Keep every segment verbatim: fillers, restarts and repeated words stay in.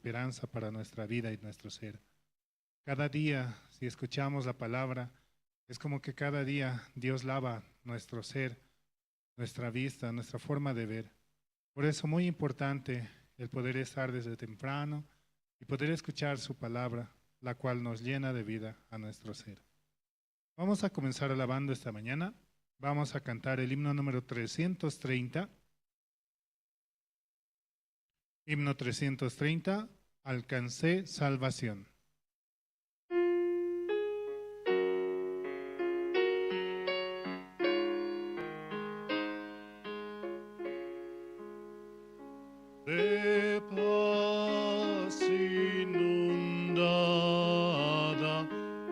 esperanza para nuestra vida y nuestro ser. Cada día, si escuchamos la palabra, es como que cada día Dios lava nuestro ser, nuestra vista, nuestra forma de ver. Por eso muy importante el poder estar desde temprano y poder escuchar su palabra, la cual nos llena de vida a nuestro ser. Vamos a comenzar alabando esta mañana. Vamos a cantar el himno número trescientos treinta. Himno trescientos treinta, Alcancé salvación. De paz inundada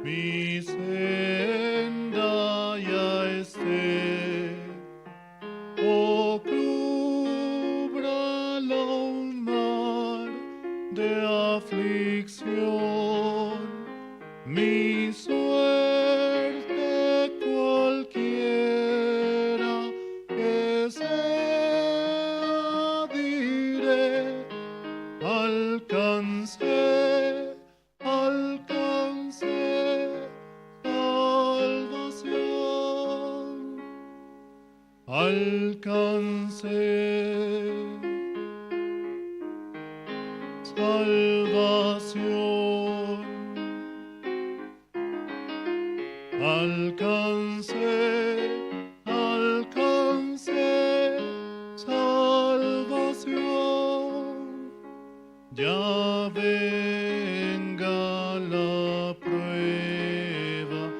mi senda ya esté, o cubra la un mar de aflicción, mi suerte cualquiera que sea, diré: alcancé, alcancé salvación. Alcancé salvación. Alcancé, alcancé salvación. Ya venga la prueba,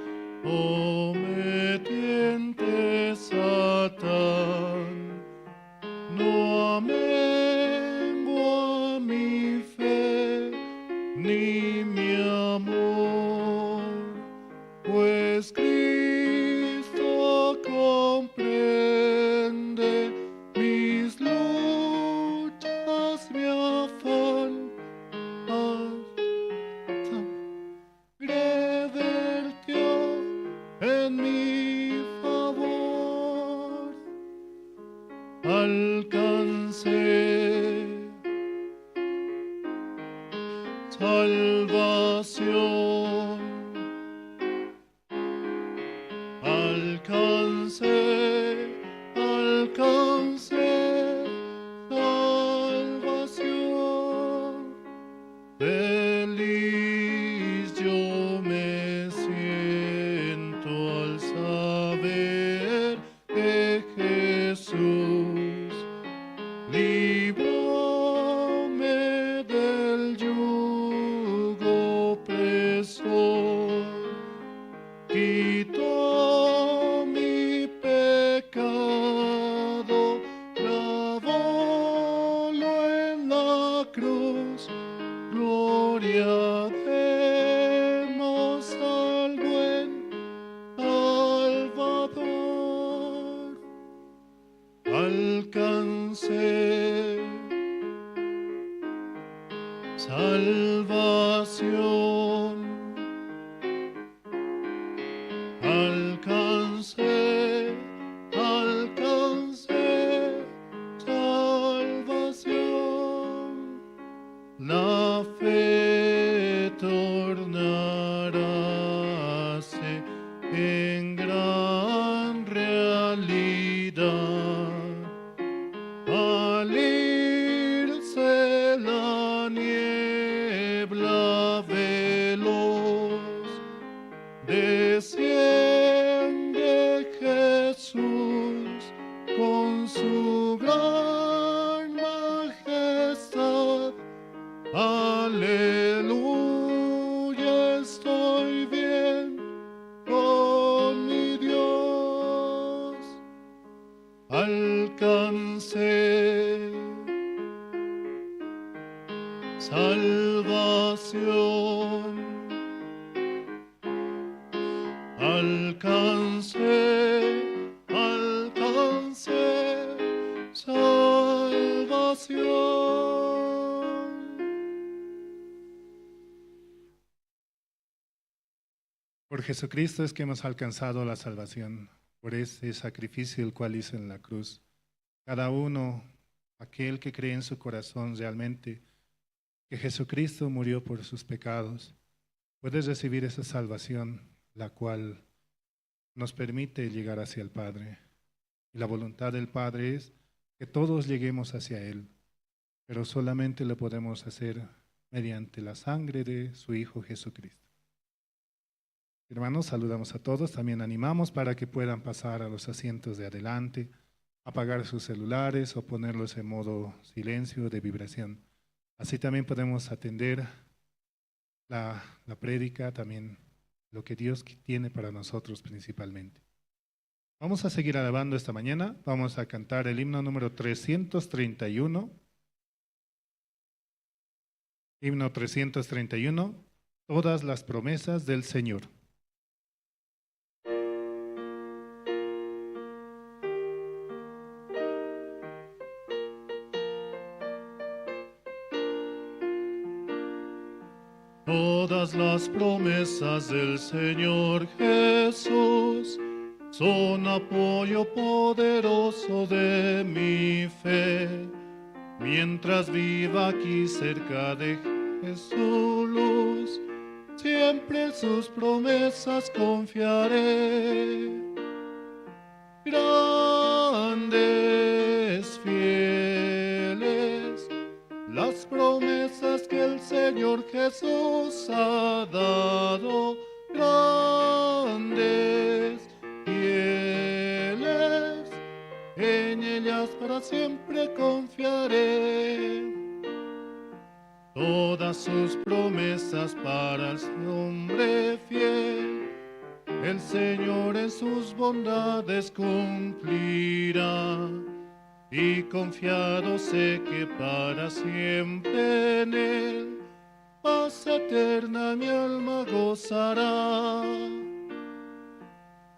o me tiente Satán, no amengua mi fe ni mi amor, pues Cristo comprende mis luchas, mi afán. Hasta revertió en mi favor. Alcancé salvación. Alcancé, alcancé salvación. Feliz yo me siento al saber que Jesús libróme del yugo opresor, quitó mi pecado, lavólo en la cruz. Gloria demos al buen Salvador. Alcancé salvación. Alcancé, alcancé salvación. La fe tornaráse en gran realidad. Al irse la niebla veloz, desciende Jesús con su gran majestad. Aleluya, estoy bien con mi Dios. Alcancé salvación. Alcancé, alcancé salvación. Por Jesucristo es que hemos alcanzado la salvación, por ese sacrificio el cual hizo en la cruz. Cada uno, aquel que cree en su corazón realmente, que Jesucristo murió por sus pecados, puedes recibir esa salvación, la cual nos permite llegar hacia el Padre. Y la voluntad del Padre es que todos lleguemos hacia Él, pero solamente lo podemos hacer mediante la sangre de su Hijo Jesucristo. Hermanos, saludamos a todos, también animamos para que puedan pasar a los asientos de adelante, apagar sus celulares o ponerlos en modo silencio de vibración. Así también podemos atender la, la prédica, también lo que Dios qui-, tiene para nosotros principalmente. Vamos a seguir alabando esta mañana, vamos a cantar el himno número trescientos treinta y uno. Himno trescientos treinta y uno, todas las promesas del Señor. Todas las promesas del Señor Jesús son apoyo poderoso de mi fe. Mientras viva aquí cerca de Jesús, siempre en sus promesas confiaré. Grandes, fieles, las promesas que el Señor Jesús ha dado. Grandes, fieles, en ellas para siempre confiaré. Todas sus promesas para el hombre fiel, el Señor en sus bondades cumplirá. Y confiado sé que para siempre en Él paz eterna mi alma gozará.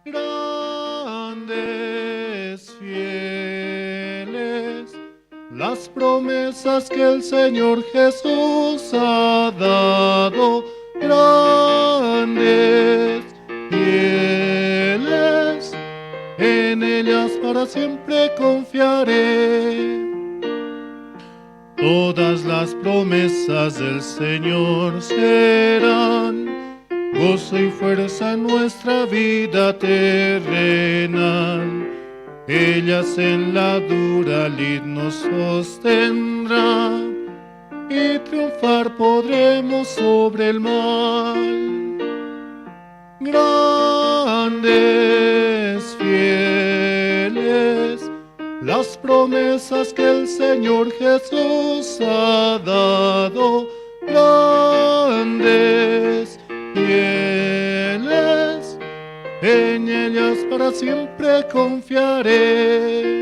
Grandes, fieles, las promesas que el Señor Jesús ha dado. Grandes, fieles, en ellas para siempre confiaré. Todas las promesas del Señor serán gozo y fuerza en nuestra vida terrenal. Ellas en la dura lid nos sostendrán y triunfar podremos sobre el mal. Grandes, fieles, las promesas que el Señor Jesús ha dado. Grandes, fieles, en ellas para siempre confiaré.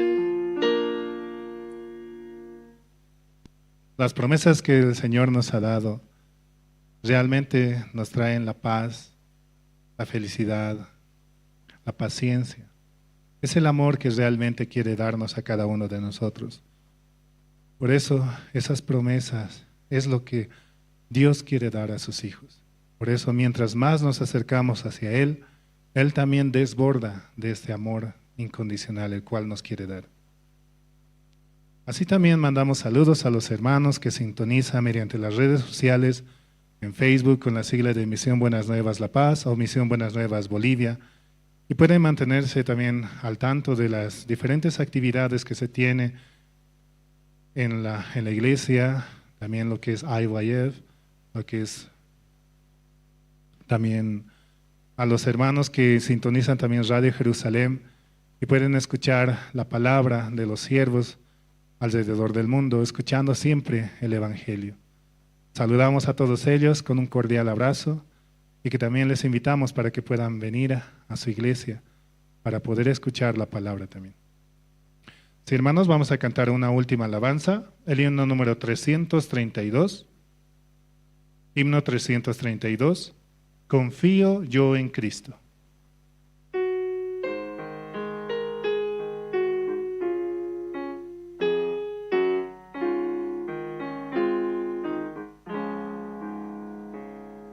Las promesas que el Señor nos ha dado realmente nos traen la paz, la felicidad, la paciencia. Es el amor que realmente quiere darnos a cada uno de nosotros. Por eso, esas promesas es lo que Dios quiere dar a sus hijos. Por eso, mientras más nos acercamos hacia Él, Él también desborda de este amor incondicional, el cual nos quiere dar. Así también mandamos saludos a los hermanos que sintonizan mediante las redes sociales, en Facebook con la sigla de Misión Buenas Nuevas La Paz o Misión Buenas Nuevas Bolivia, y pueden mantenerse también al tanto de las diferentes actividades que se tiene en la, en la iglesia, también lo que es I Y F, lo que es también a los hermanos que sintonizan también Radio Jerusalén y pueden escuchar la palabra de los siervos alrededor del mundo, escuchando siempre el Evangelio. Saludamos a todos ellos con un cordial abrazo y que también les invitamos para que puedan venir a, a su iglesia para poder escuchar la palabra también. Sí, hermanos, vamos a cantar una última alabanza, el himno número trescientos treinta y dos. Himno trescientos treinta y dos. Confío yo en Cristo.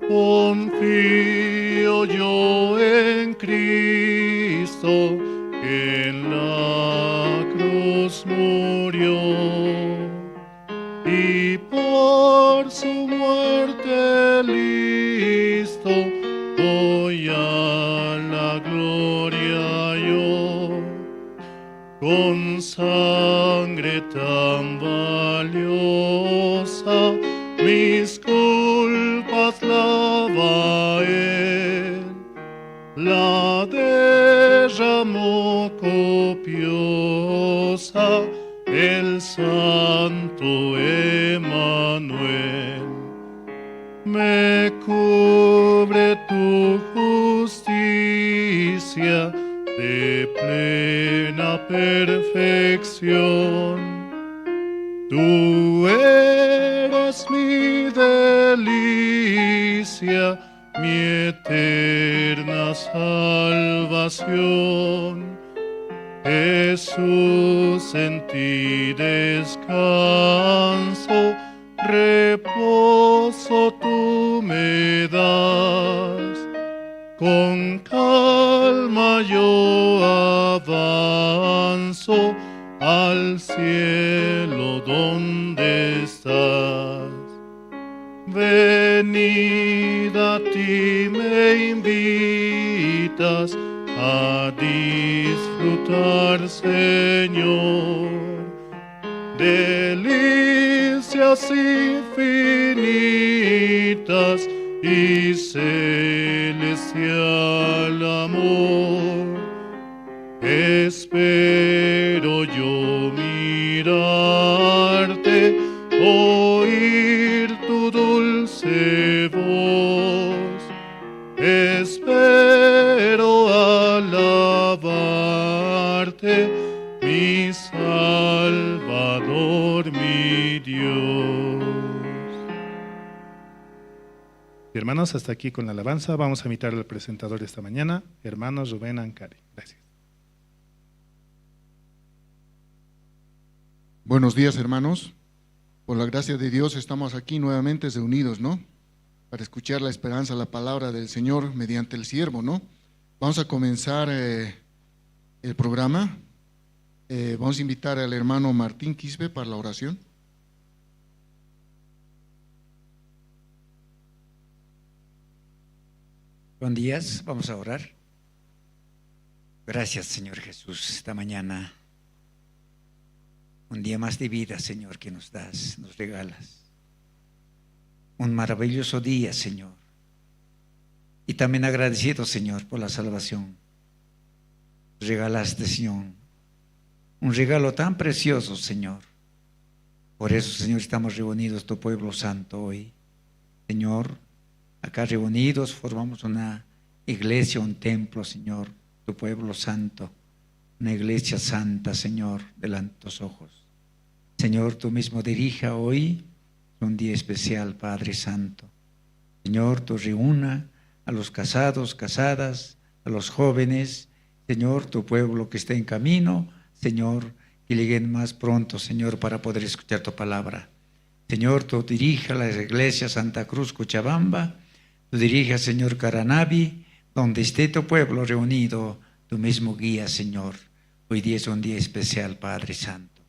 Confío yo en Cristo, que en la cruz murió, y por su Te listo, voy a la gloria yo. Con sangre tan valiosa, mis culpas lava él. La derramó copiosa el santo Emanuel. Me cubre tu justicia de plena perfección. Tú eres mi delicia, mi eterna salvación. Jesús, en ti descanso, reposo tú me das. Con calma yo avanzo al cielo donde estás. Venid, a ti me invitas a disfrutar, Señor, delicias infinitas y celestial amor. Espero yo mirarte, oír tu dulce voz. Espero alabarte, mi Salvador, mi Dios. Hermanos, hasta aquí con la alabanza. Vamos a invitar al presentador de esta mañana, hermano Rubén Ancari. Gracias. Buenos días, hermanos. Por la gracia de Dios estamos aquí nuevamente reunidos, ¿no? Para escuchar la esperanza, la palabra del Señor mediante el siervo, ¿no? Vamos a comenzar, eh, el programa. Eh, vamos a invitar al hermano Martín Quispe para la oración. Buen días, vamos a orar. Gracias, Señor Jesús, esta mañana. Un día más de vida, Señor, que nos das, nos regalas. Un maravilloso día, Señor. Y también agradecido, Señor, por la salvación. Regalaste, Señor, un regalo tan precioso, Señor. Por eso, Señor, estamos reunidos, tu pueblo santo, hoy. Señor, acá reunidos formamos una iglesia, un templo, Señor, tu pueblo santo, una iglesia santa, Señor, delante de tus ojos. Señor, tú mismo dirija hoy un día especial, Padre Santo. Señor, tú reúna a los casados, casadas, a los jóvenes, Señor, tu pueblo que está en camino, Señor, que lleguen más pronto, Señor, para poder escuchar tu palabra. Señor, tú dirija la iglesia Santa Cruz Cochabamba, tú dirija, Señor, Caranavi, donde esté tu pueblo reunido, tú mismo guía, Señor. Hoy día es un día especial, Padre Santo.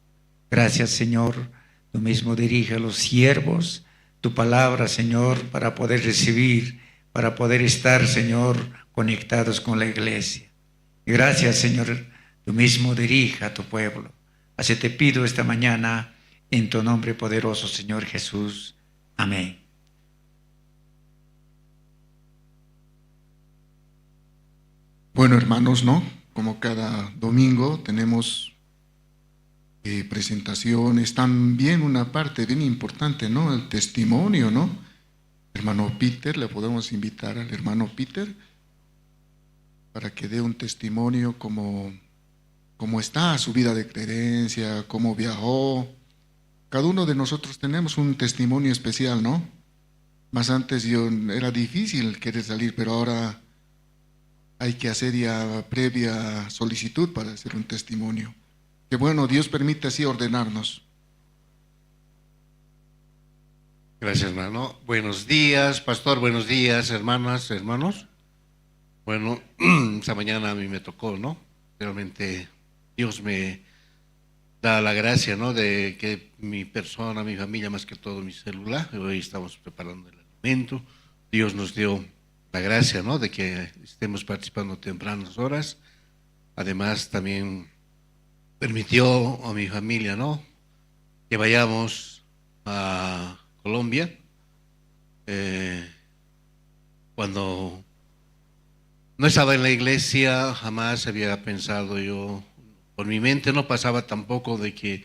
Gracias, Señor. Tú mismo dirija a los siervos tu palabra, Señor, para poder recibir, para poder estar, Señor, conectados con la iglesia. Gracias, Señor. Tú mismo dirija a tu pueblo. Así te pido esta mañana en tu nombre poderoso, Señor Jesús. Amén. Bueno, hermanos, ¿no? Como cada domingo tenemos, eh, presentaciones, también una parte bien importante, ¿no? El testimonio, ¿no? Hermano Peter, le podemos invitar al hermano Peter para que dé un testimonio como, cómo está su vida de creencia, cómo viajó. Cada uno de nosotros tenemos un testimonio especial, ¿no? Más antes yo era difícil querer salir, pero ahora hay que hacer ya previa solicitud para hacer un testimonio. Que bueno, Dios permite así ordenarnos. Gracias, hermano. Buenos días, pastor. Buenos días, hermanas, hermanos. Bueno, esta mañana a mí me tocó, ¿no? Realmente Dios me da la gracia, ¿no? De que mi persona, mi familia, más que todo mi celular, hoy estamos preparando el momento. Dios nos dio la gracia, ¿no? De que estemos participando tempranas horas. Además, también permitió a mi familia, ¿no? Que vayamos a Colombia. Eh, cuando no estaba en la iglesia, jamás había pensado yo, por mi mente no pasaba tampoco de que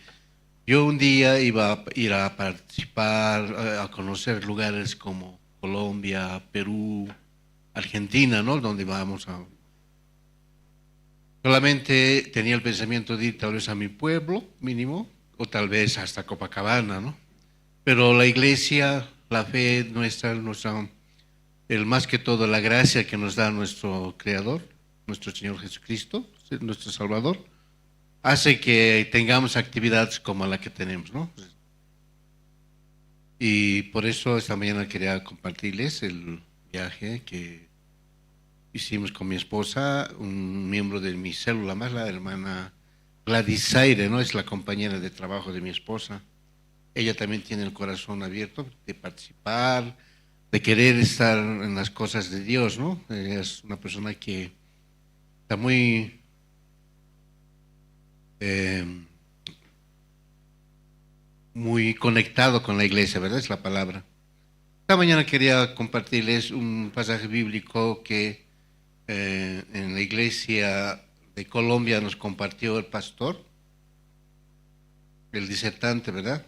yo un día iba a ir a participar, a, a conocer lugares como Colombia, Perú, Argentina, ¿no? Donde vamos a... Solamente tenía el pensamiento de ir tal vez a mi pueblo mínimo, o tal vez hasta Copacabana, ¿no? Pero la iglesia, la fe nuestra, nuestra, el más que todo la gracia que nos da nuestro Creador, nuestro Señor Jesucristo, nuestro Salvador, hace que tengamos actividades como la que tenemos, ¿no? Y por eso esta mañana quería compartirles el viaje que hicimos con mi esposa, un miembro de mi célula más, la hermana Gladys Zaire, ¿no? Es la compañera de trabajo de mi esposa. Ella también tiene el corazón abierto de participar, de querer estar en las cosas de Dios, ¿no? Ella es una persona que está muy, eh, muy conectado con la iglesia, ¿verdad? Es la palabra. Esta mañana quería compartirles un pasaje bíblico que, eh, en la iglesia de Colombia nos compartió el pastor, el disertante, ¿verdad?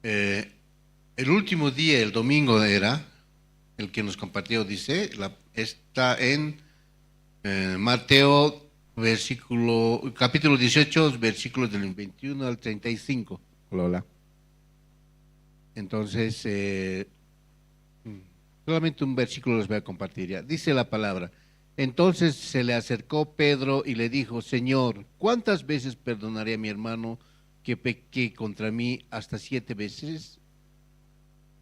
Eh, el último día, el domingo era, el que nos compartió, dice, la, está en, eh, Mateo, versículo, capítulo dieciocho, versículos del veintiuno al treinta y cinco. Hola, hola. Entonces, eh, solamente un versículo les voy a compartir ya. Dice la palabra: Entonces se le acercó Pedro y le dijo: "Señor, ¿cuántas veces perdonaré a mi hermano que peque contra mí? ¿Hasta siete veces?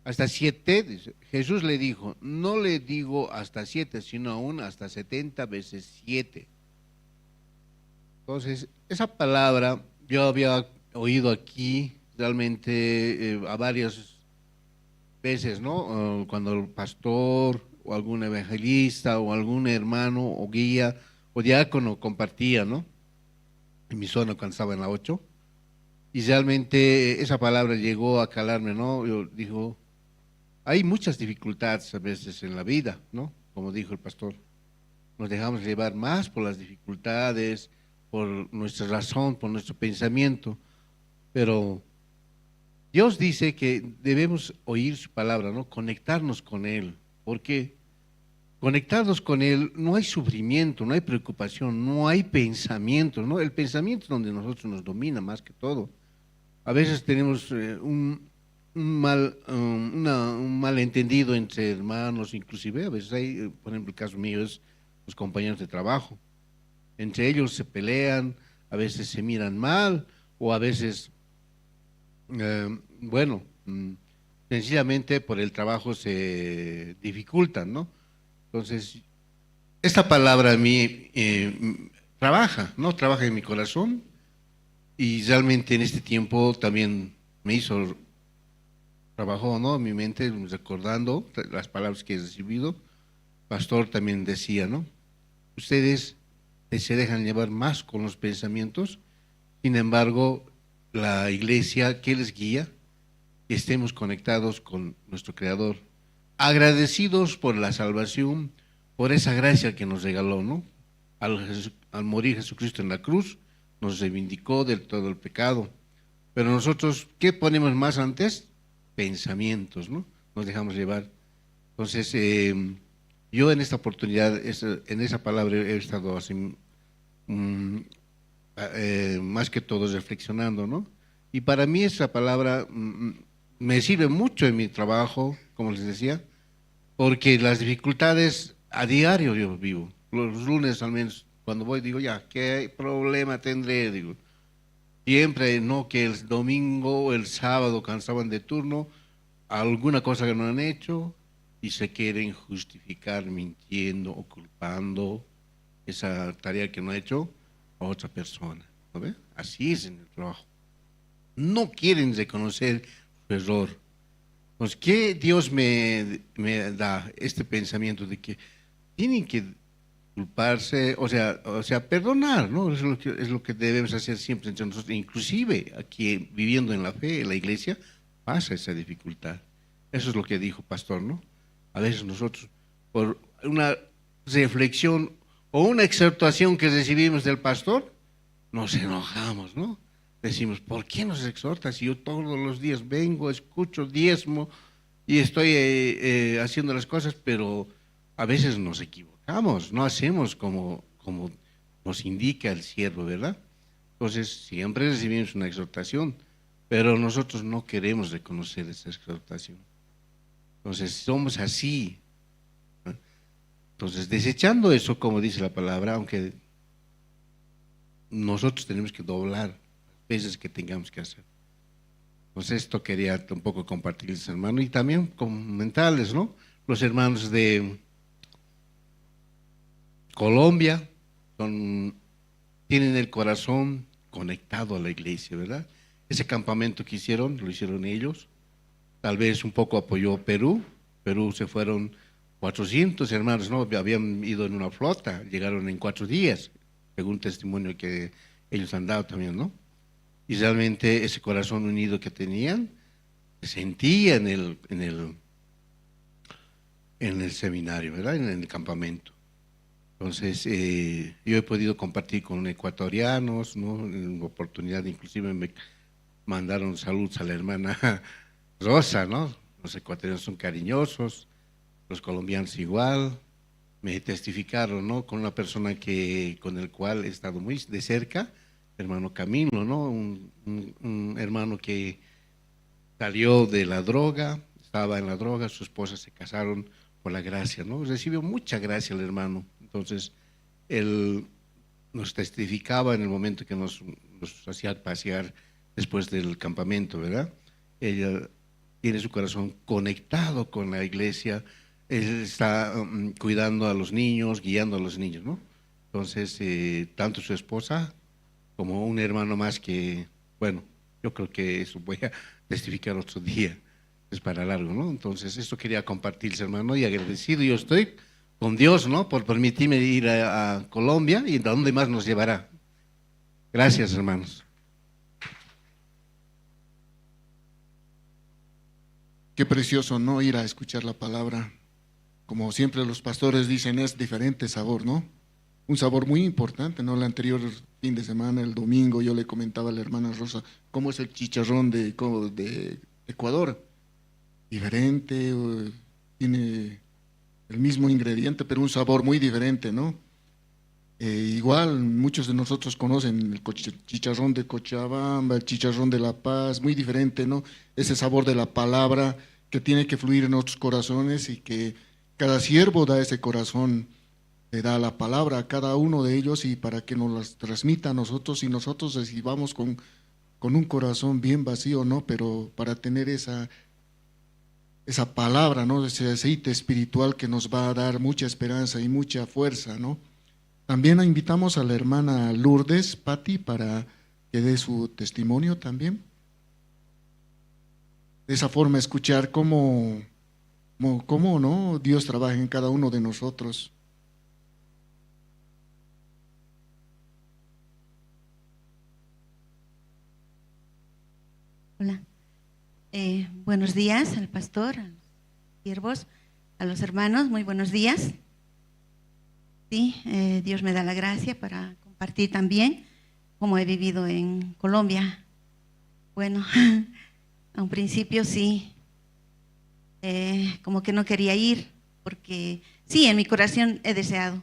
¿Hasta siete?", dice. Jesús le dijo: "No le digo hasta siete, sino aún hasta setenta veces siete". Entonces, esa palabra yo había oído aquí realmente, eh, a varias veces, ¿no? Eh, cuando el pastor o algún evangelista o algún hermano o guía o diácono compartía, ¿no? En mi zona cuando estaba en la ocho. Y realmente esa palabra llegó a calarme, ¿no? Yo digo, hay muchas dificultades a veces en la vida, ¿no? Como dijo el pastor, nos dejamos llevar más por las dificultades, por nuestra razón, por nuestro pensamiento, pero Dios dice que debemos oír su palabra, ¿no? Conectarnos con Él, porque conectados con Él no hay sufrimiento, no hay preocupación, no hay pensamientos, ¿no? El pensamiento es donde nosotros nos domina más que todo. A veces tenemos, eh, un, un mal, um, una, un malentendido entre hermanos, inclusive a veces hay, eh, por ejemplo, el caso mío es los compañeros de trabajo. Entre ellos se pelean, a veces se miran mal, o a veces, eh, bueno, mm, sencillamente por el trabajo se dificultan, ¿no? Entonces, esta palabra a mí, eh, mm, trabaja, ¿no? Trabaja en mi corazón y realmente en este tiempo también me hizo, trabajó, ¿no? En mi mente, recordando las palabras que he recibido. Pastor también decía, ¿no? Ustedes, eh, se dejan llevar más con los pensamientos, sin embargo, la iglesia que les guía, que estemos conectados con nuestro Creador, agradecidos por la salvación, por esa gracia que nos regaló, ¿no? Al Jesu-, al morir Jesucristo en la cruz, nos reivindicó de todo el pecado. Pero nosotros, ¿qué ponemos más antes? Pensamientos, ¿no? Nos dejamos llevar. Entonces, eh, yo en esta oportunidad, es, en esa palabra he estado así, mm, a-, eh, más que todo reflexionando, ¿no? Y para mí esa palabra, mm, mm, me sirve mucho en mi trabajo, como les decía, porque las dificultades a diario yo vivo. Los lunes al menos, cuando voy, digo, ya, ¿qué problema tendré? Digo, siempre, no, que el domingo o el sábado cansaban de turno, alguna cosa que no han hecho y se quieren justificar mintiendo o culpando esa tarea que no ha hecho a otra persona, ¿no ve? Así es en el trabajo. No quieren reconocer su error. Entonces, ¿qué Dios me, me da este pensamiento de que tienen que culparse, o sea, o sea, perdonar, ¿no? Es lo que, es lo que debemos hacer siempre entre nosotros, inclusive aquí viviendo en la fe, en la iglesia, pasa esa dificultad. Eso es lo que dijo pastor, ¿no? A veces nosotros, por una reflexión o una exhortación que recibimos del pastor, nos enojamos, ¿no? Decimos, ¿por qué nos exhorta si yo todos los días vengo, escucho, diezmo y estoy eh, eh, haciendo las cosas? Pero a veces nos equivocamos, no hacemos como, como nos indica el siervo, ¿verdad? Entonces, siempre recibimos una exhortación, pero nosotros no queremos reconocer esa exhortación. Entonces, somos así. ¿No? Entonces, desechando eso, como dice la palabra, aunque nosotros tenemos que doblar las veces que tengamos que hacer. Entonces, esto quería un poco compartirles, hermano, y también comentarles, ¿no? Los hermanos de Colombia son, tienen el corazón conectado a la iglesia, ¿verdad? Ese campamento que hicieron, lo hicieron ellos. Tal vez un poco apoyó Perú. Perú se fueron cuatrocientos hermanos, ¿no? Habían ido en una flota, llegaron en cuatro días, según testimonio que ellos han dado también, ¿no? Y realmente ese corazón unido que tenían se sentía en el, en el, en el seminario, ¿verdad? En el campamento. Entonces, eh, yo he podido compartir con ecuatorianos, ¿no? En oportunidad, inclusive me mandaron saludos a la hermana Rosa, ¿no? Los ecuatorianos son cariñosos, los colombianos igual. Me testificaron, ¿no? Con una persona que, con el cual he estado muy de cerca, hermano Camilo, ¿no? Un, un- un hermano que salió de la droga, estaba en la droga, su esposa, se casaron por la gracia, ¿no? Recibió mucha gracia el hermano. Entonces, él nos testificaba en el momento que nos, nos hacía pasear después del campamento, ¿verdad? Ella tiene su corazón conectado con la iglesia, él está mm, cuidando a los niños, guiando a los niños, ¿no? Entonces, eh, tanto su esposa como un hermano más que, bueno, yo creo que eso voy a testificar otro día, es para largo, ¿no? Entonces, esto quería compartirles, hermano, y agradecido yo estoy con Dios, ¿no? Por permitirme ir a, a Colombia y a dónde más nos llevará. Gracias, hermanos. Qué precioso, ¿no? Ir a escuchar la palabra. Como siempre los pastores dicen, es diferente sabor, ¿no? Un sabor muy importante, ¿no? El anterior fin de semana, el domingo, yo le comentaba a la hermana Rosa cómo es el chicharrón de, co- de Ecuador. Diferente, eh, tiene el mismo ingrediente, pero un sabor muy diferente, ¿no? Eh, igual, muchos de nosotros conocen el cochi- chicharrón de Cochabamba, el chicharrón de La Paz, muy diferente, ¿no? Ese sabor de la palabra que tiene que fluir en nuestros corazones y que cada siervo da ese corazón, le da la palabra a cada uno de ellos y para que nos las transmita a nosotros y nosotros recibamos con, con un corazón bien vacío, ¿no? Pero para tener esa, esa palabra, ¿no? Ese aceite espiritual que nos va a dar mucha esperanza y mucha fuerza, ¿no? También invitamos a la hermana Lourdes Patti para que dé su testimonio también. De esa forma escuchar cómo, cómo, cómo, ¿no? Dios trabaja en cada uno de nosotros. Hola. Eh, buenos días al pastor, a los siervos, a los hermanos, muy buenos días. Sí, eh, Dios me da la gracia para compartir también cómo he vivido en Colombia. Bueno, a un principio sí, eh, como que no quería ir, porque sí, en mi corazón he deseado,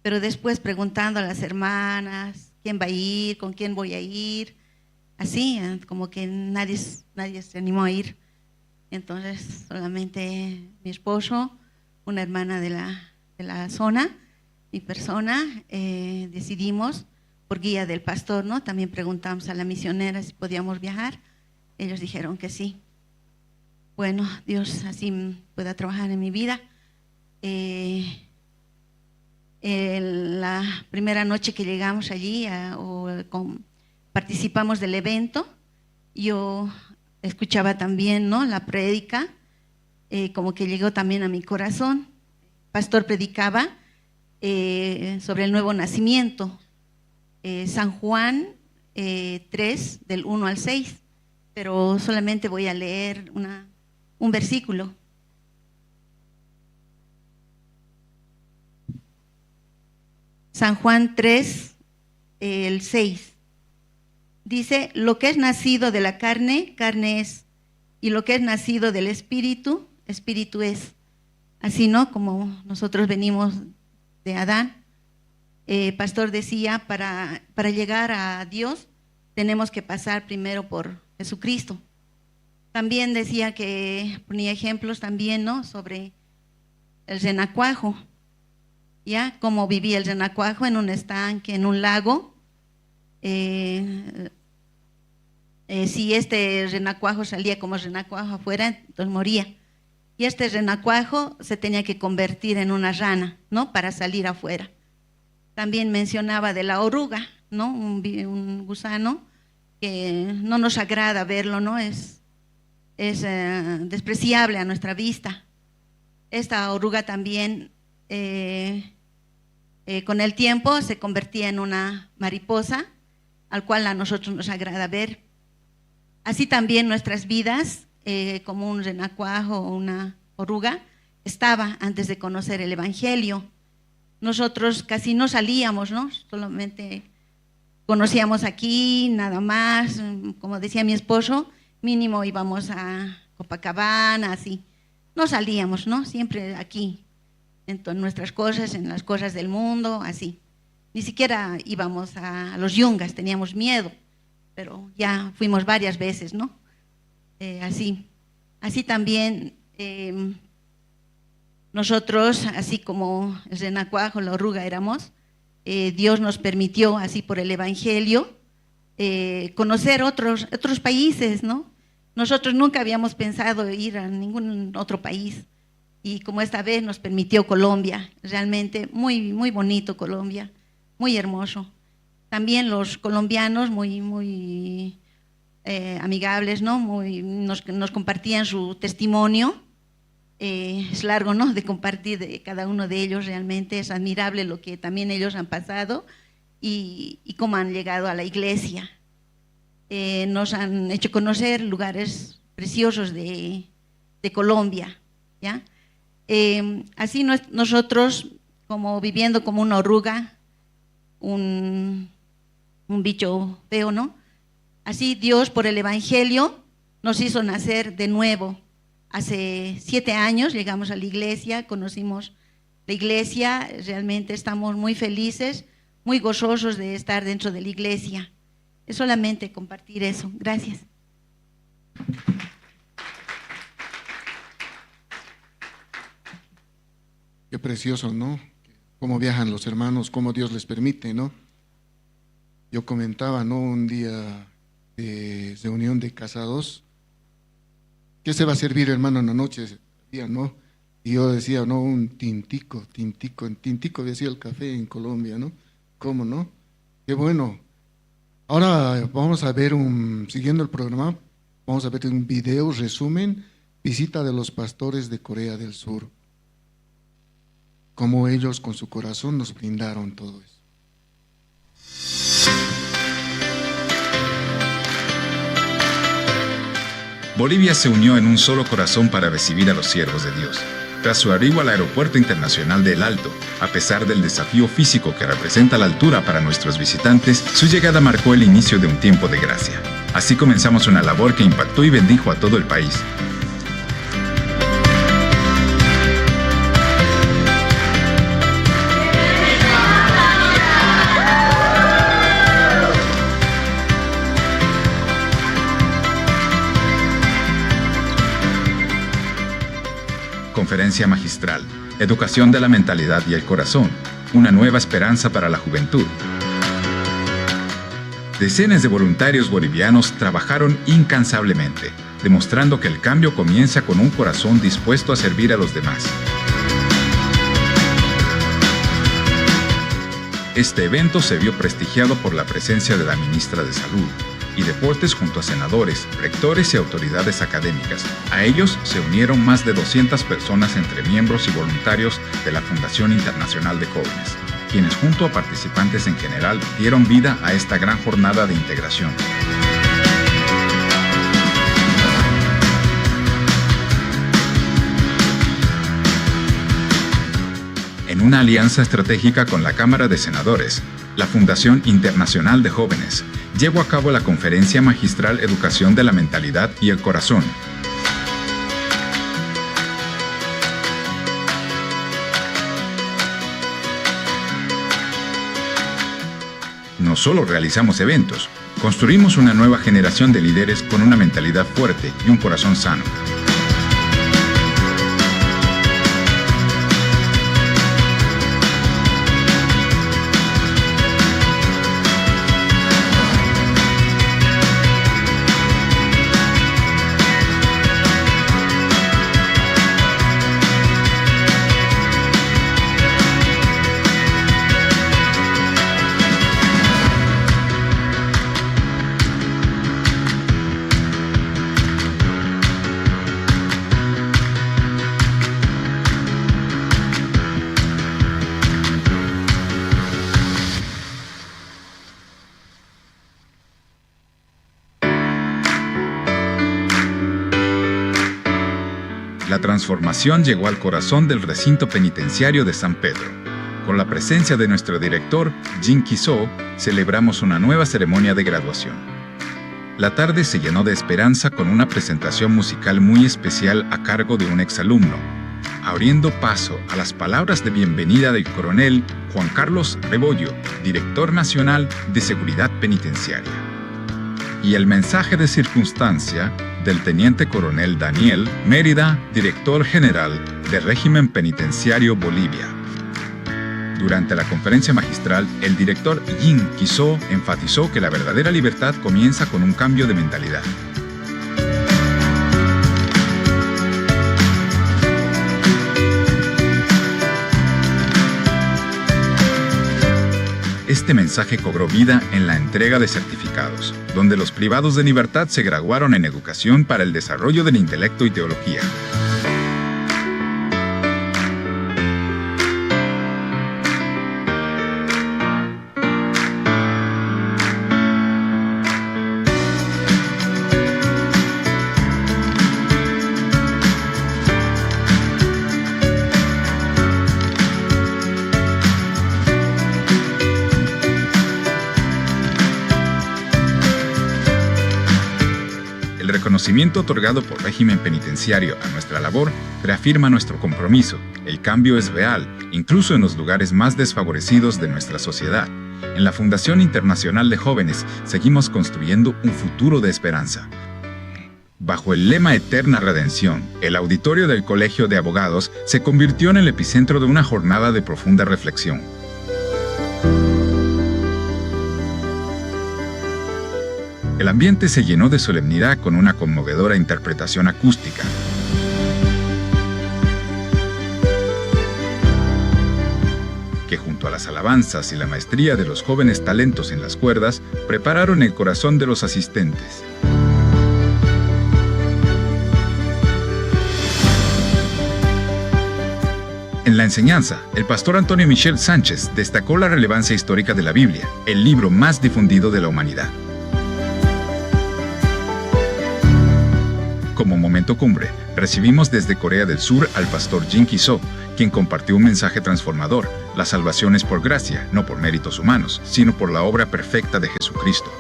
pero después preguntando a las hermanas, ¿quién va a ir? ¿Con quién voy a ir? Así, eh, como que nadie, s- nadie se animó a ir. Entonces, solamente mi esposo, una hermana de la, de la zona, mi persona, eh, decidimos, por guía del pastor, ¿no? También preguntamos a la misionera si podíamos viajar. Ellos dijeron que sí. Bueno, Dios así mm, pueda trabajar en mi vida. Eh, el- la primera noche que llegamos allí a- o con- participamos del evento, yo escuchaba también, ¿no? La prédica, eh, como que llegó también a mi corazón. Pastor predicaba, eh, sobre el nuevo nacimiento. Eh, San Juan, eh, tres, del uno al seis, pero solamente voy a leer una, un versículo. San Juan tres, el seis. Dice: "Lo que es nacido de la carne, carne es, y lo que es nacido del espíritu, espíritu es". Así, ¿no? Como nosotros venimos de Adán, eh, pastor decía, para, para llegar a Dios tenemos que pasar primero por Jesucristo. También decía que ponía ejemplos también, ¿no? Sobre el renacuajo, ¿ya? Cómo vivía el renacuajo en un estanque, en un lago. Eh, eh, si este renacuajo salía como renacuajo afuera, entonces moría. Y este renacuajo se tenía que convertir en una rana, ¿no? Para salir afuera. También mencionaba de la oruga, ¿no? Un vi-, un gusano que no nos agrada verlo, ¿no? Es, es, eh, despreciable a nuestra vista. Esta oruga también, eh, eh, con el tiempo se convertía en una mariposa, al cual a nosotros nos agrada ver. Así también nuestras vidas, eh, como un renacuajo o una oruga, estaba antes de conocer el evangelio. Nosotros casi no salíamos, ¿no? Solamente conocíamos aquí, nada más. Mm, como decía mi esposo, mínimo íbamos a Copacabana, así. No salíamos, ¿no? Siempre aquí, en to-, nuestras cosas, en las cosas del mundo, así. Ni siquiera íbamos a los yungas, teníamos miedo, pero ya fuimos varias veces, ¿no? Eh, así. Así también, em, nosotros, así como el renacuajo, la oruga éramos, eh, Dios nos permitió, así por el evangelio, eh, conocer otros, otros países, ¿no? Nosotros nunca habíamos pensado ir a ningún otro país. Y como esta vez nos permitió Colombia, realmente muy, muy bonito Colombia, muy hermoso. También los colombianos muy, muy, eh, amigables, ¿no? Muy, nos, nos compartían su testimonio. Eh, es largo, ¿no? De compartir de cada uno de ellos, realmente es admirable lo que también ellos han pasado y, y cómo han llegado a la iglesia. Eh, nos han hecho conocer lugares preciosos de, de Colombia, ¿ya? Eh, así nos-, nosotros, como viviendo como una oruga, un, un bicho feo, ¿no? Así Dios, por el evangelio, nos hizo nacer de nuevo. Hace siete años llegamos a la iglesia, conocimos la iglesia, realmente estamos muy felices, muy gozosos de estar dentro de la iglesia. Es solamente compartir eso. Gracias. Qué precioso, ¿no? Cómo viajan los hermanos, cómo Dios les permite, ¿no? Yo comentaba, ¿no? Un día de reunión de casados, ¿qué se va a servir, hermano, en la noche? Día, ¿no? Y yo decía, no, un tintico, tintico, en tintico había sido el café en Colombia, ¿no? ¿Cómo no? Qué bueno. Ahora vamos a ver un, siguiendo el programa, vamos a ver un video resumen, visita de los pastores de Corea del Sur. Cómo ellos con su corazón nos brindaron todo eso. Bolivia se unió en un solo corazón para recibir a los siervos de Dios. Tras su arribo al Aeropuerto Internacional de El Alto, a pesar del desafío físico que representa la altura para nuestros visitantes, su llegada marcó el inicio de un tiempo de gracia. Así comenzamos una labor que impactó y bendijo a todo el país. Conferencia magistral. Educación de la mentalidad y el corazón. Una nueva esperanza para la juventud. Decenas de voluntarios bolivianos trabajaron incansablemente, demostrando que el cambio comienza con un corazón dispuesto a servir a los demás. Este evento se vio prestigiado por la presencia de la ministra de Salud, y deportes junto a senadores, rectores y autoridades académicas. A ellos se unieron más de doscientas personas entre miembros y voluntarios de la Fundación Internacional de Jóvenes, quienes junto a participantes en general dieron vida a esta gran jornada de integración. En una alianza estratégica con la Cámara de Senadores, la Fundación Internacional de Jóvenes llevó a cabo la conferencia magistral Educación de la Mentalidad y el Corazón. No solo realizamos eventos, construimos una nueva generación de líderes con una mentalidad fuerte y un corazón sano. La transformación llegó al corazón del recinto penitenciario de San Pedro. Con la presencia de nuestro director, Jin Kiso, celebramos una nueva ceremonia de graduación. La tarde se llenó de esperanza con una presentación musical muy especial a cargo de un exalumno, abriendo paso a las palabras de bienvenida del coronel Juan Carlos Rebollo, director nacional de Seguridad Penitenciaria, y el mensaje de circunstancia del teniente coronel Daniel Mérida, director general de Régimen Penitenciario Bolivia. Durante la conferencia magistral, el director Jin Kiso enfatizó que la verdadera libertad comienza con un cambio de mentalidad. Este mensaje cobró vida en la entrega de certificados, donde los privados de libertad se graduaron en educación para el desarrollo del intelecto y teología. El reconocimiento otorgado por Régimen Penitenciario a nuestra labor reafirma nuestro compromiso. El cambio es real, incluso en los lugares más desfavorecidos de nuestra sociedad. En la Fundación Internacional de Jóvenes seguimos construyendo un futuro de esperanza. Bajo el lema Eterna Redención, el auditorio del Colegio de Abogados se convirtió en el epicentro de una jornada de profunda reflexión. El ambiente se llenó de solemnidad con una conmovedora interpretación acústica, que junto a las alabanzas y la maestría de los jóvenes talentos en las cuerdas, prepararon el corazón de los asistentes. En la enseñanza, el pastor Antonio Michel Sánchez destacó la relevancia histórica de la Biblia, el libro más difundido de la humanidad. Como momento cumbre, recibimos desde Corea del Sur al pastor Jin Ki-soo, quien compartió un mensaje transformador: "La salvación es por gracia, no por méritos humanos, sino por la obra perfecta de Jesucristo".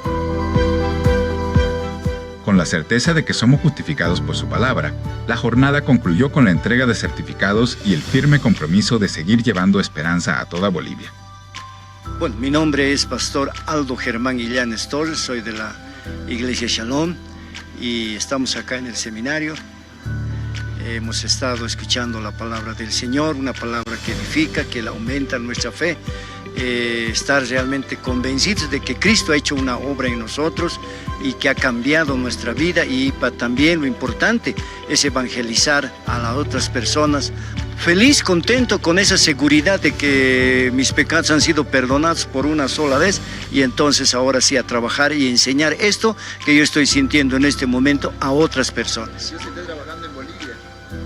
Con la certeza de que somos justificados por su palabra, la jornada concluyó con la entrega de certificados y el firme compromiso de seguir llevando esperanza a toda Bolivia. Bueno, mi nombre es pastor Aldo Germán Illanes Torres, soy de la Iglesia Shalom y estamos acá en el seminario. Hemos estado escuchando la palabra del Señor, una palabra que edifica, que la aumenta nuestra fe, eh, estar realmente convencidos de que Cristo ha hecho una obra en nosotros y que ha cambiado nuestra vida y pa-, también lo importante es evangelizar a las otras personas Feliz, contento con esa seguridad de que mis pecados han sido perdonados por una sola vez y entonces ahora sí a trabajar y enseñar esto que yo estoy sintiendo en este momento a otras personas. ¿Ya se está trabajando en Bolivia?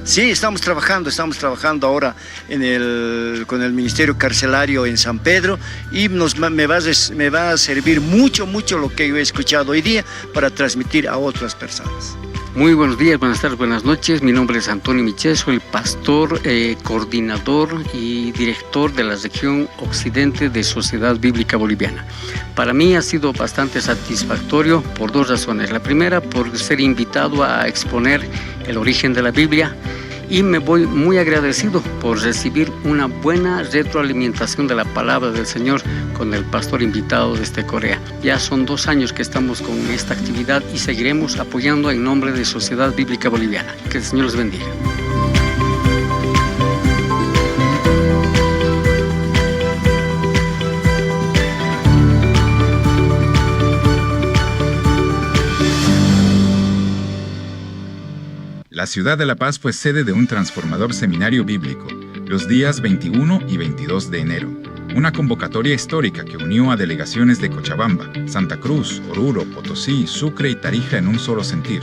Sí, estamos trabajando, estamos trabajando ahora en el, con el Ministerio Carcelario en San Pedro y nos va, me va a res-, me va a servir mucho, mucho lo que yo he escuchado hoy día para transmitir a otras personas. Muy buenos días, buenas tardes, buenas noches. Mi nombre es Antonio Michel, soy el pastor, eh, coordinador y director de la región occidente de Sociedad Bíblica Boliviana. Para mí ha sido bastante satisfactorio por dos razones. La primera, por ser invitado a exponer el origen de la Biblia, y me voy muy agradecido por recibir una buena retroalimentación de la palabra del Señor con el pastor invitado desde Corea. Ya son dos años que estamos con esta actividad y seguiremos apoyando en nombre de Sociedad Bíblica Boliviana. Que el Señor los bendiga. La ciudad de La Paz fue sede de un transformador seminario bíblico, los días veintiuno y veintidós de enero, una convocatoria histórica que unió a delegaciones de Cochabamba, Santa Cruz, Oruro, Potosí, Sucre y Tarija en un solo sentir.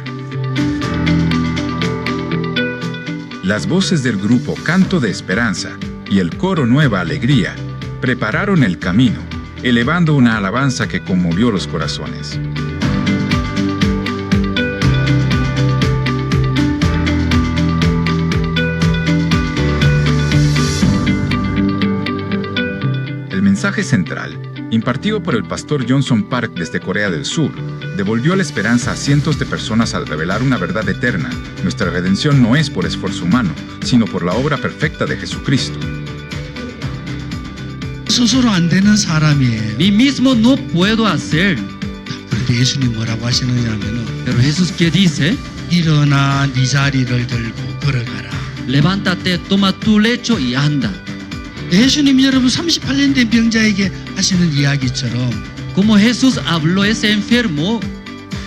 Las voces del grupo Canto de Esperanza y el coro Nueva Alegría prepararon el camino, elevando una alabanza que conmovió los corazones. El mensaje central, impartido por el pastor Johnson Park desde Corea del Sur, devolvió la esperanza a cientos de personas al revelar una verdad eterna: nuestra redención no es por esfuerzo humano, sino por la obra perfecta de Jesucristo. 스스로 안 되는 사람이에요. Mí mismo no puedo hacer. 그런데 예수님 뭐라고 하시느냐면은, Pero Jesús, ¿qué dice? 일어나, 네 자리를 들고 걸어가라. Levántate, toma tu lecho y anda. 예수님, 여러분, 삼십팔 년 된 병자에게 하시는 이야기처럼, Como Jesús habló ese enfermo,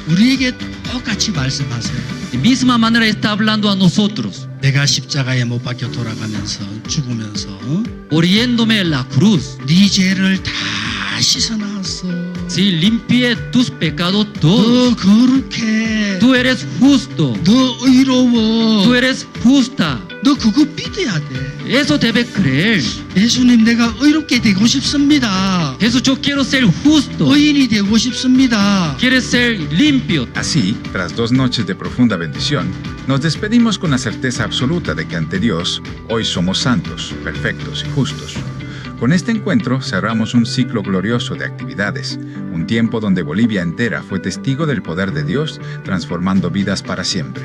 우리에게 똑같이 말씀하세요. De misma manera está hablando a nosotros. 내가 십자가에 못 박혀 돌아가면서, 죽으면서, Muriéndome en la cruz. 네 죄를 다 씻어놨어. Sí, limpié tus pecados todos. 너 거룩해. Tú eres justo. 너 의로워. Tú eres justa. 너 그거 믿어야 돼. Eso debe creer. 예수님, 내가 의롭게 되고 싶습니다. Jesús, yo quiero ser justo. 의인이 되고 싶습니다. Quiero ser limpio. Así, tras dos noches de profunda bendición, nos despedimos con la certeza absoluta de que ante Dios, hoy somos santos, perfectos y justos. Con este encuentro cerramos un ciclo glorioso de actividades, un tiempo donde Bolivia entera fue testigo del poder de Dios, transformando vidas para siempre.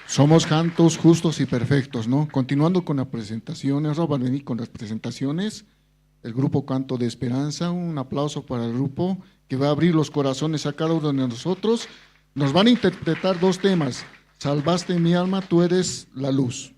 Somos santos, justos y perfectos, ¿no? Continuando con las presentaciones, ahora van a venir con las presentaciones. El grupo Canto de Esperanza, un aplauso para el grupo que va a abrir los corazones a cada uno de nosotros. Nos van a interpretar dos temas: Salvaste mi alma, tú eres la luz.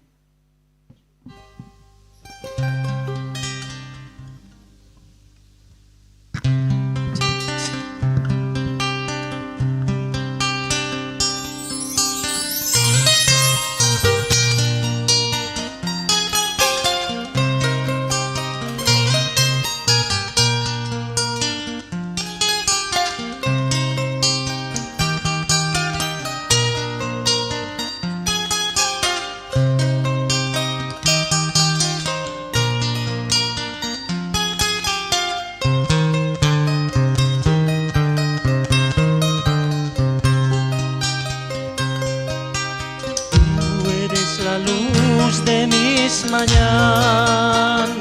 Tú eres la luz de mis mañanas,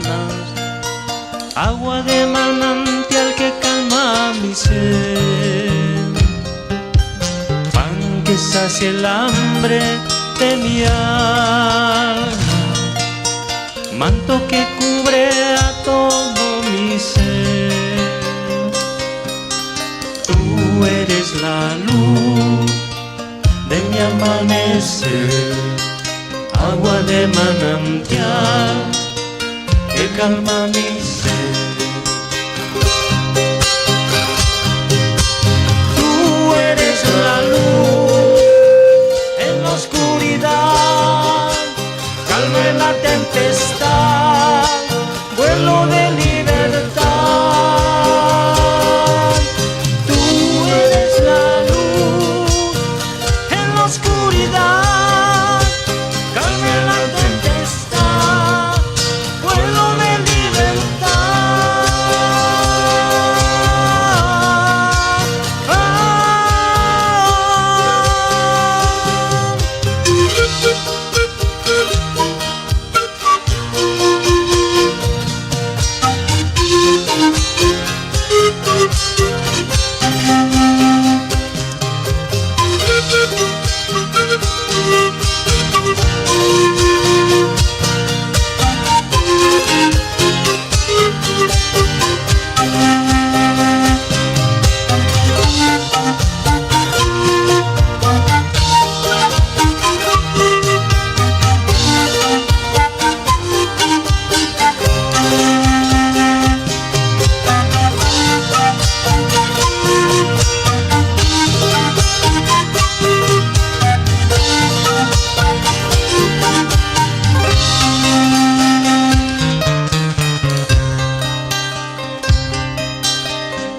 agua de manantial que calma mi sed, pan que sacia el hambre de mi alma, manto que cubre a todo mi ser. Tú eres la luz de mi amanecer, Agua de manantial que calma mi sed. Tú eres la luz en la oscuridad, calma en la tempestad, vuelo de libertad. Tú eres la luz en la oscuridad, calma en la tempestad, vuelo de libertad.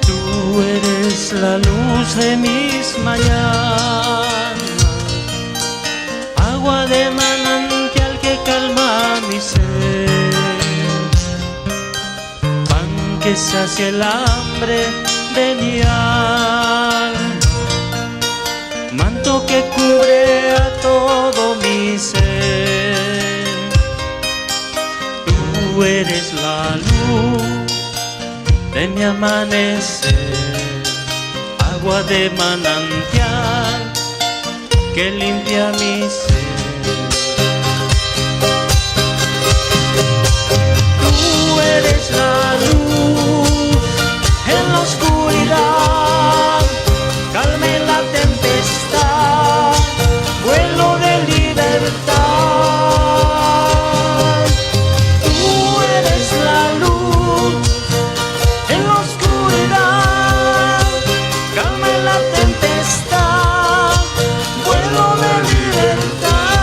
Tú eres la luz de mis mañanas, agua de manantial que calma mi sed, pan que sacia el hambre de mi alma, manto que cubre a todo mi ser. Tú eres la luz de mi amanecer, agua de manantial que limpia mi ser. Tú eres la luz en la oscuridad, calma en la tempestad, vuelo de libertad. Tú eres la luz en la oscuridad, calma en la tempestad, vuelo de libertad.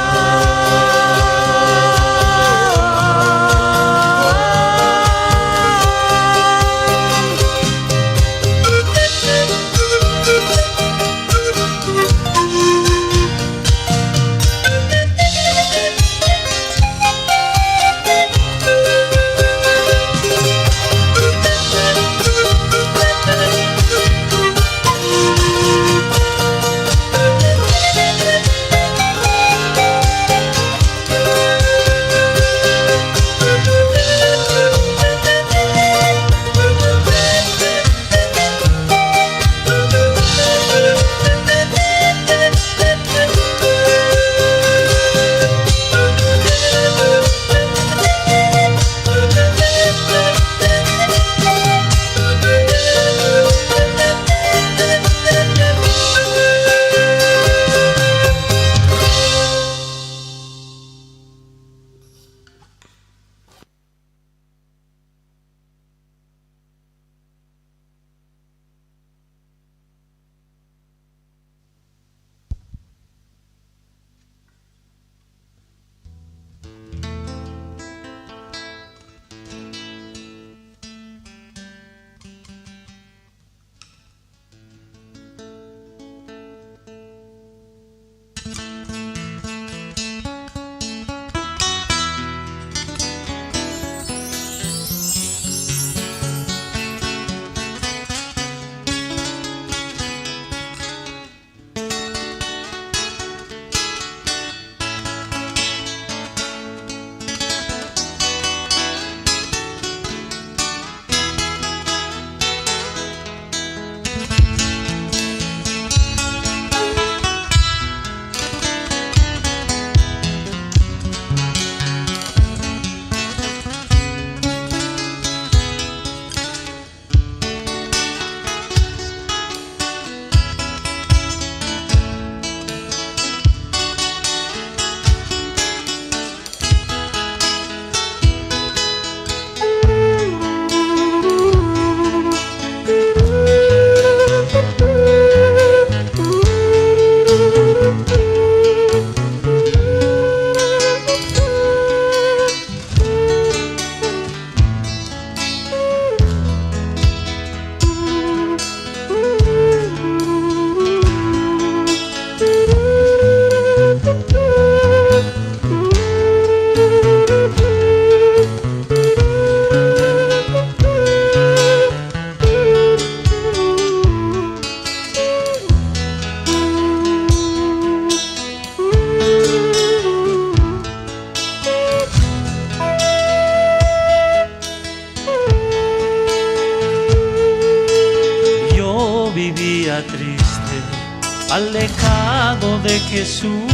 Alejado de Jesús,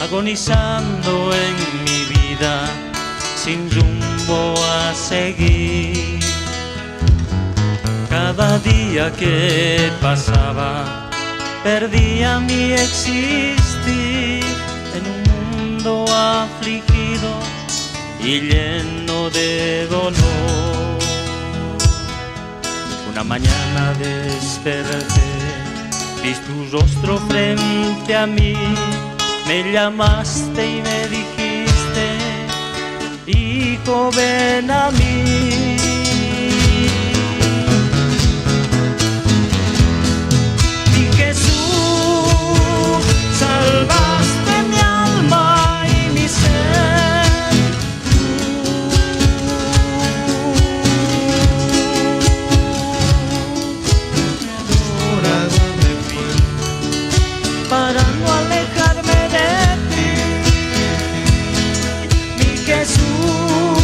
agonizando en mi vida, sin rumbo a seguir. Cada día que pasaba, perdía mi existir en un mundo afligido y lleno de dolor. Una mañana desperté, vi tu rostro frente a mí, me llamaste y me dijiste: "Hijo, ven a mí". Mi Jesús, salvaste mi alma y mi ser. Adorado me fui para no alejarme de ti. Mi Jesús,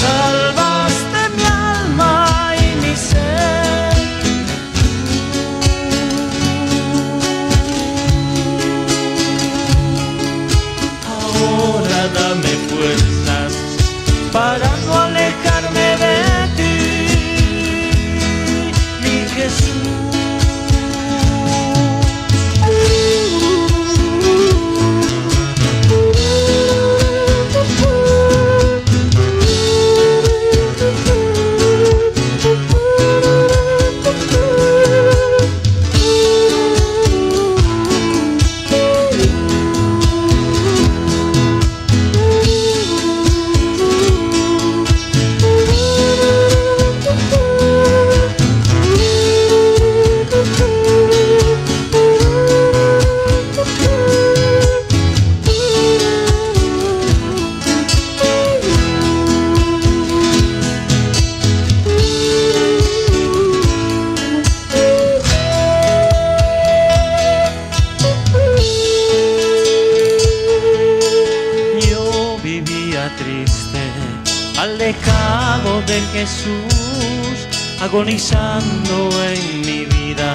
salvaste mi alma y mi ser. Ahora dame fuerzas para no alejarme de ti, mi Jesús. Yo vivía triste, alejado de Jesús, agonizando en mi vida,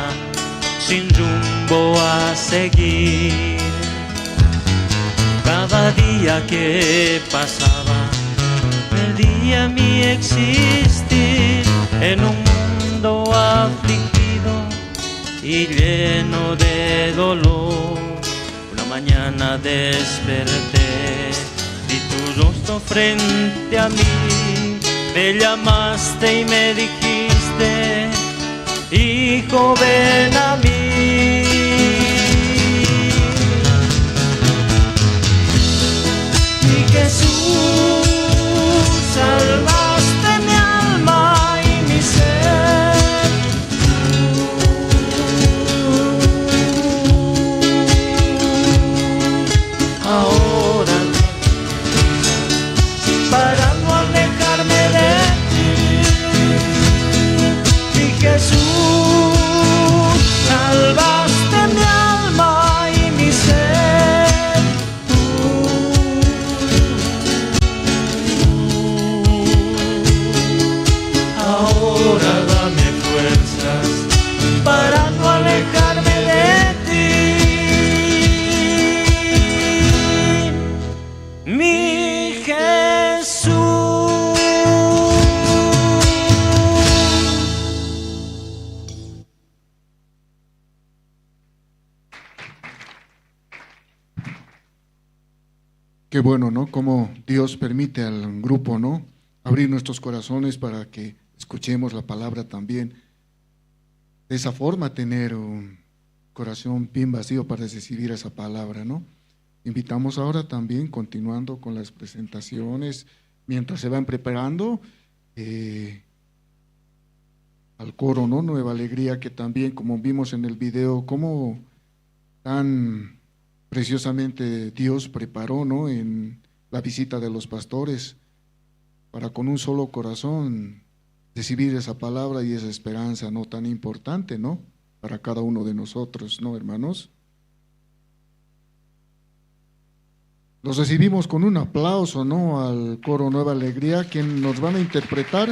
sin rumbo a seguir. Cada día que pasaba, perdía mi existir en un mundo afligido y lleno de dolor. Una mañana desperté, vi tu rostro frente a mí, me llamaste y me dijiste: "Hijo, ven a mí". Mi Jesús, salvaste mi alma y mi ser. Ahora, para no alejarme de ti, mi Jesús, salvaste mi alma y mi ser. Ahora dame fuerzas para no alejarme de ti, mi Jesús. Qué bueno, ¿no? Cómo Dios permite al grupo, ¿no? Abrir nuestros corazones para que escuchemos la palabra también. De esa forma, tener un corazón bien vacío para recibir esa palabra, ¿no? Invitamos ahora también, continuando con las presentaciones, mientras se van preparando, eh, al coro, ¿no? Nueva Alegría, que también, como vimos en el video, cómo tan preciosamente Dios preparó, ¿no? En la visita de los pastores, para con un solo corazón recibir esa palabra y esa esperanza, ¿no? Tan importante, ¿no? Para cada uno de nosotros, ¿no, hermanos? Los recibimos con un aplauso, ¿no? Al coro Nueva Alegría, quien nos van a interpretar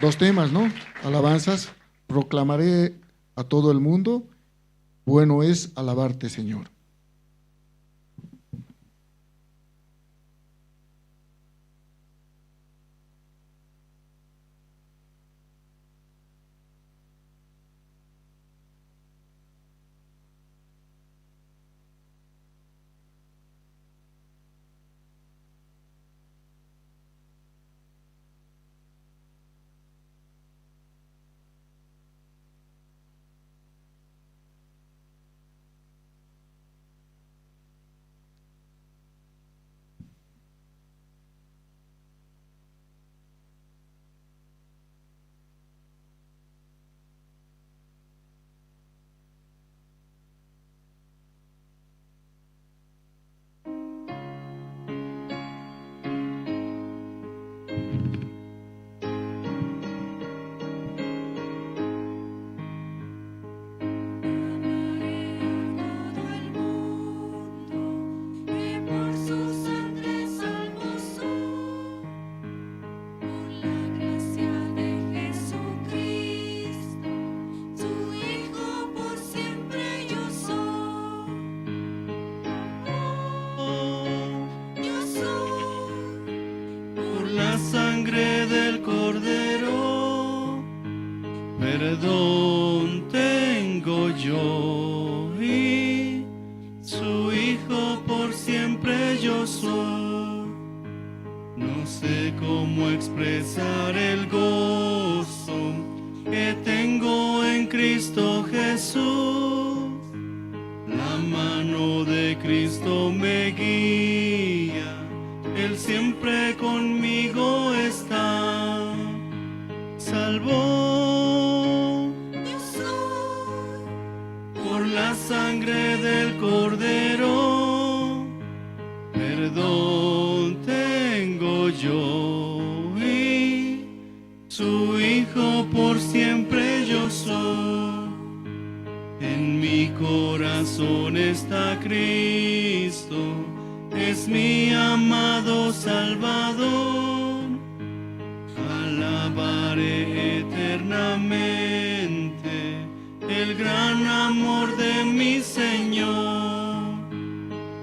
dos temas, ¿no? Alabanzas, Proclamaré a todo el mundo, Bueno es alabarte, Señor. Amaré a todo el mundo que por su sangre salvo soy. Por la gracia de Jesucristo, su Hijo por siempre yo soy. Oh, yo soy. Por la sangre del Cordero, perdón tengo yo y su Hijo por siempre yo soy. No sé cómo expresar el gozo que tengo en Cristo Jesús. La mano de Cristo me guía, Él siempre conmigo está. Salvo yo soy por la sangre del Cordero, perdón tengo yo y su Hijo por siempre yo soy. En mi corazón está Cristo, es mi amado Salvador. Alabaré eternamente el gran amor de mi Señor.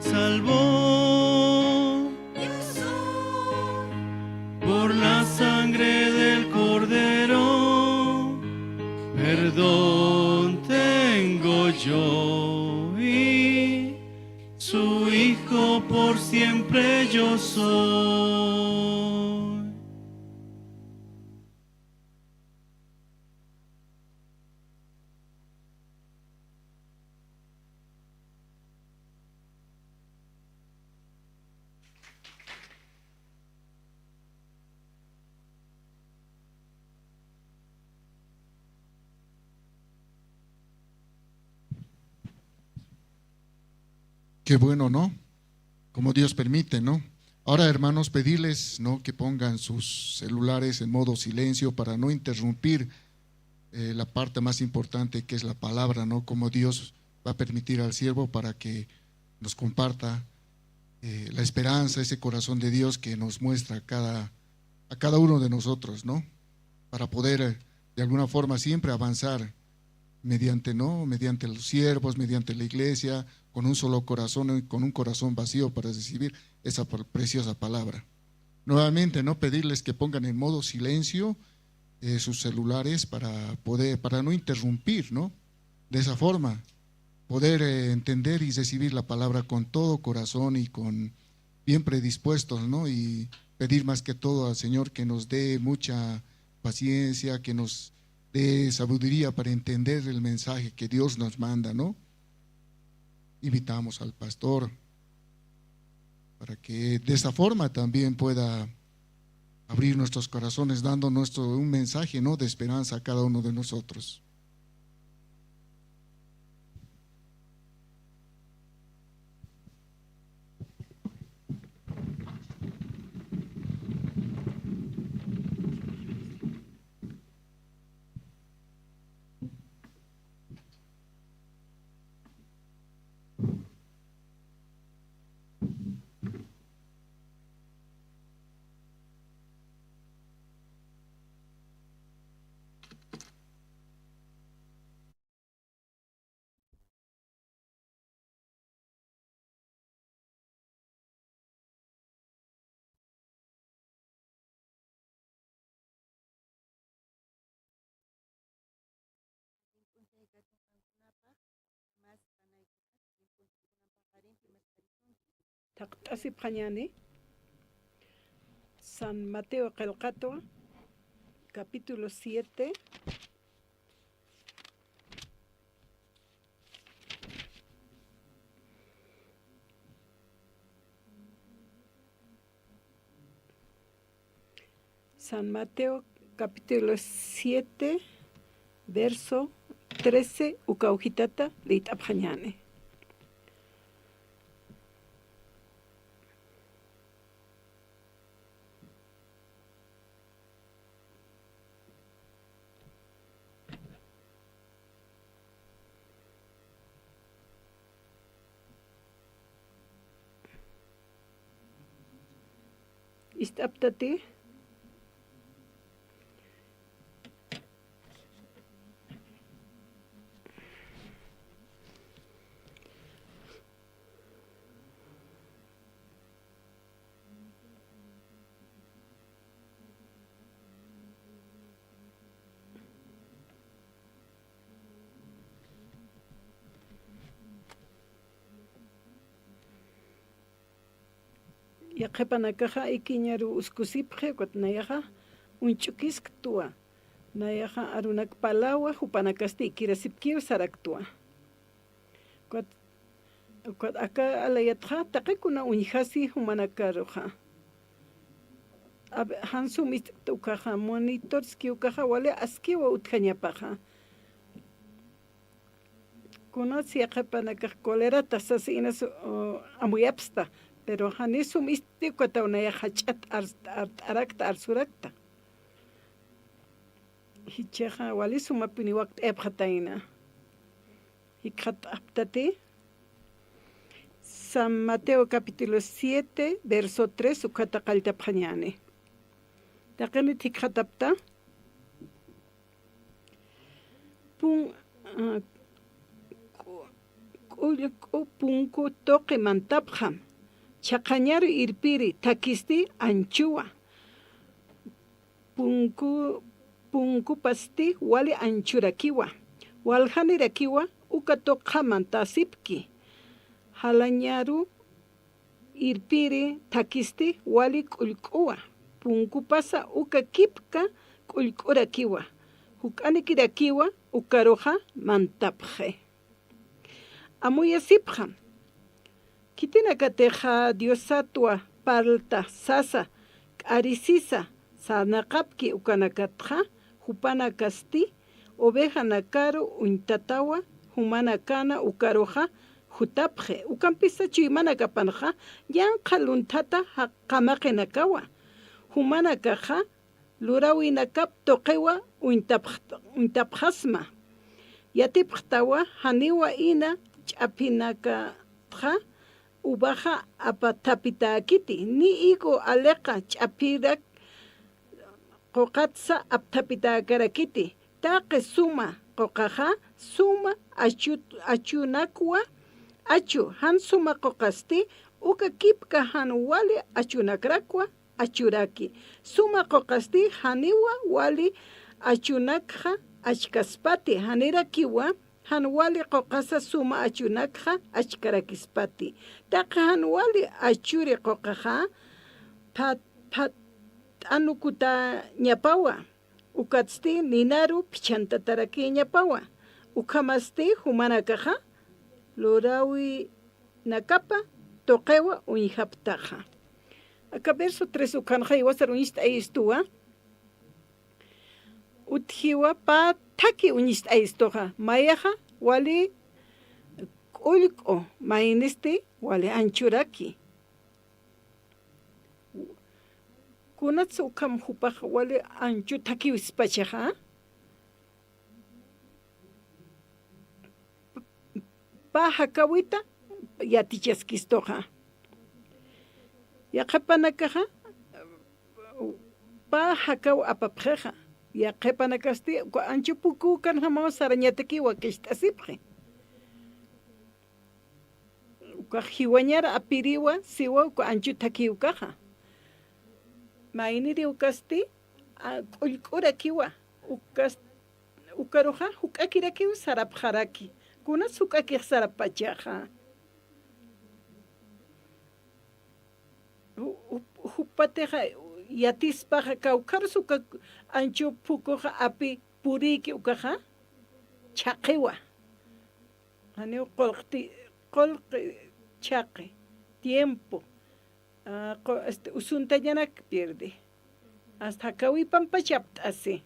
Salvo yo soy por la sangre del Cordero, perdón tengo yo y su Hijo por siempre yo soy. Qué bueno, ¿no? Como Dios permite, ¿no? Ahora, hermanos, pedirles, ¿no?, que pongan sus celulares en modo silencio para no interrumpir, eh, la parte más importante, que es la palabra, ¿no? Como Dios va a permitir al siervo para que nos comparta, eh, la esperanza, ese corazón de Dios que nos muestra a cada, a cada uno de nosotros, ¿no? Para poder, eh, de alguna forma siempre avanzar mediante, ¿no? Mediante los siervos, mediante la iglesia, con un solo corazón, eh, con un corazón vacío para recibir esa pr-, preciosa palabra. Nuevamente, ¿no?, pedirles que pongan en modo silencio, eh, sus celulares para poder, para no interrumpir, ¿no? De esa forma, poder, eh, entender y recibir la palabra con todo corazón y con bien predispuestos, ¿no? Y pedir más que todo al Señor que nos dé mucha paciencia, que nos dé sabiduría para entender el mensaje que Dios nos manda, ¿no? Invitamos al pastor para que de esa forma también pueda abrir nuestros corazones, dando nuestro, un mensaje, ¿no?, de esperanza a cada uno de nosotros. Thaqt'asipxañäni. San Mateo qillqatwa, capítulo siete. San Mateo capítulo siete, verso trece, uka ujitata liyt'apxañäni. Ist'aptati. Yaqhipanakaxa ikiñaru uskusipxi, ukat nayaxa uñch'ukisktwa. Nayaxa arunak palawa, jupanakasti ikirasipkiw saraktwa. Ukat, ukat aka alayatxa, taqi kuna uñjasi jumanakaruxa. A ve-, jan sum ist'kta ukaxa, monitorski ukaxa, wali askiwa utjañapaxa. Kunats yaqhipanakax colerata sasi inas, uh, amuyapxsta, pero jani sum isti ukataw nayax jach'at ar-, art'arakta, arsurakta. Jichhaxa wali sumapini wakt'ayapxatayna. Jikxataptati. San Mateo capítulo siete, verso tres, ukhata qalltapxañäni. Taqinit jikxatapta. Pun-, ah, ku-, kullku punku tuqi mantapxam. Chhaqañaru irpiri, thakisti anchuwa. Punku, punkupasti wali anchurakiwa. Waljanirakiwa uka tuqxa mantasipki. Jalañaru irpiri, thakisti wali k'ullk'uwa. Punkupasa uka kipka k'ullk'urakiwa. Juk'anikirakiwa ukaruxa mantapxi. Amuyasipxam. Khitinakatixa Diosatwa parlta sasa, k'arisisa sarnaqapki ukanakatxa, jupanakasti ovejanakaru uñtatawa, jumanakana ukaruxa jutapxi. Ukampisa chuymanakapanxa yanqha lunthata ja-, qamaqinakawa. Jumanakaxa luräwinakap tuqiwa uñtapx-, uñtapxasma. Yatipxtawa janiwa ina ch'aphinakatxa uvaxa apathapitäkiti, ni higo aliqa ch'aphirak quqatsa apthapitäkarakiti. Taqi suma quqaxa suma achu-, achunakwa achu, jan suma quqasti uka kipka jan wali achunakrakwa achuraki. Suma quqasti janiwa wali achunakxa achkaspati, janirakiwa jan wali quqasa suma achunakxa achkarakispati. Taqi jan wali achuri quqaxa phat-, phatt'anukutañapawa. Ukatsti ninaru phichhantatarakiñapawa. Ukhamasti jumanakaxa luräwinakapa tuqiwa uñjapxtaxa. Aka verso tres ukhanxa jiwasar uñst'ayistuwa. Utjiwa pä thaki uñst'ayistuxa. Mayaxa wali k'ullk'u, maynisti wali anchuraki. Kunats ukham jupax wali anchu thakiw sispachaxa. Pä jakawita yatichaskistuxa. Yaqhipanakaxa pä jakaw apapxixa. Yaqhipanakasti uka anchu pukuw ukanjamaw sarañatakiwa kist'asipxi. Ukax jiwañar apiriwa siwa uka anchu thaki ukaxa. Mayniri ukasti, a, k'ullk'urakiwa. Ukas-, ukaruxa juk'akirakiw sarapxaraki. Kunas juk'akix sarappachaxa. Jup-, jupatixa yatispaxa kawkharus uka anchu phukuxa api purïki ukaxa chhaqiwa. Janiw qullqi, qullqi chhaqi, tiempo, ah, qu-, este, usuntañanak pierde. Hasta jakawipampach apt'asi.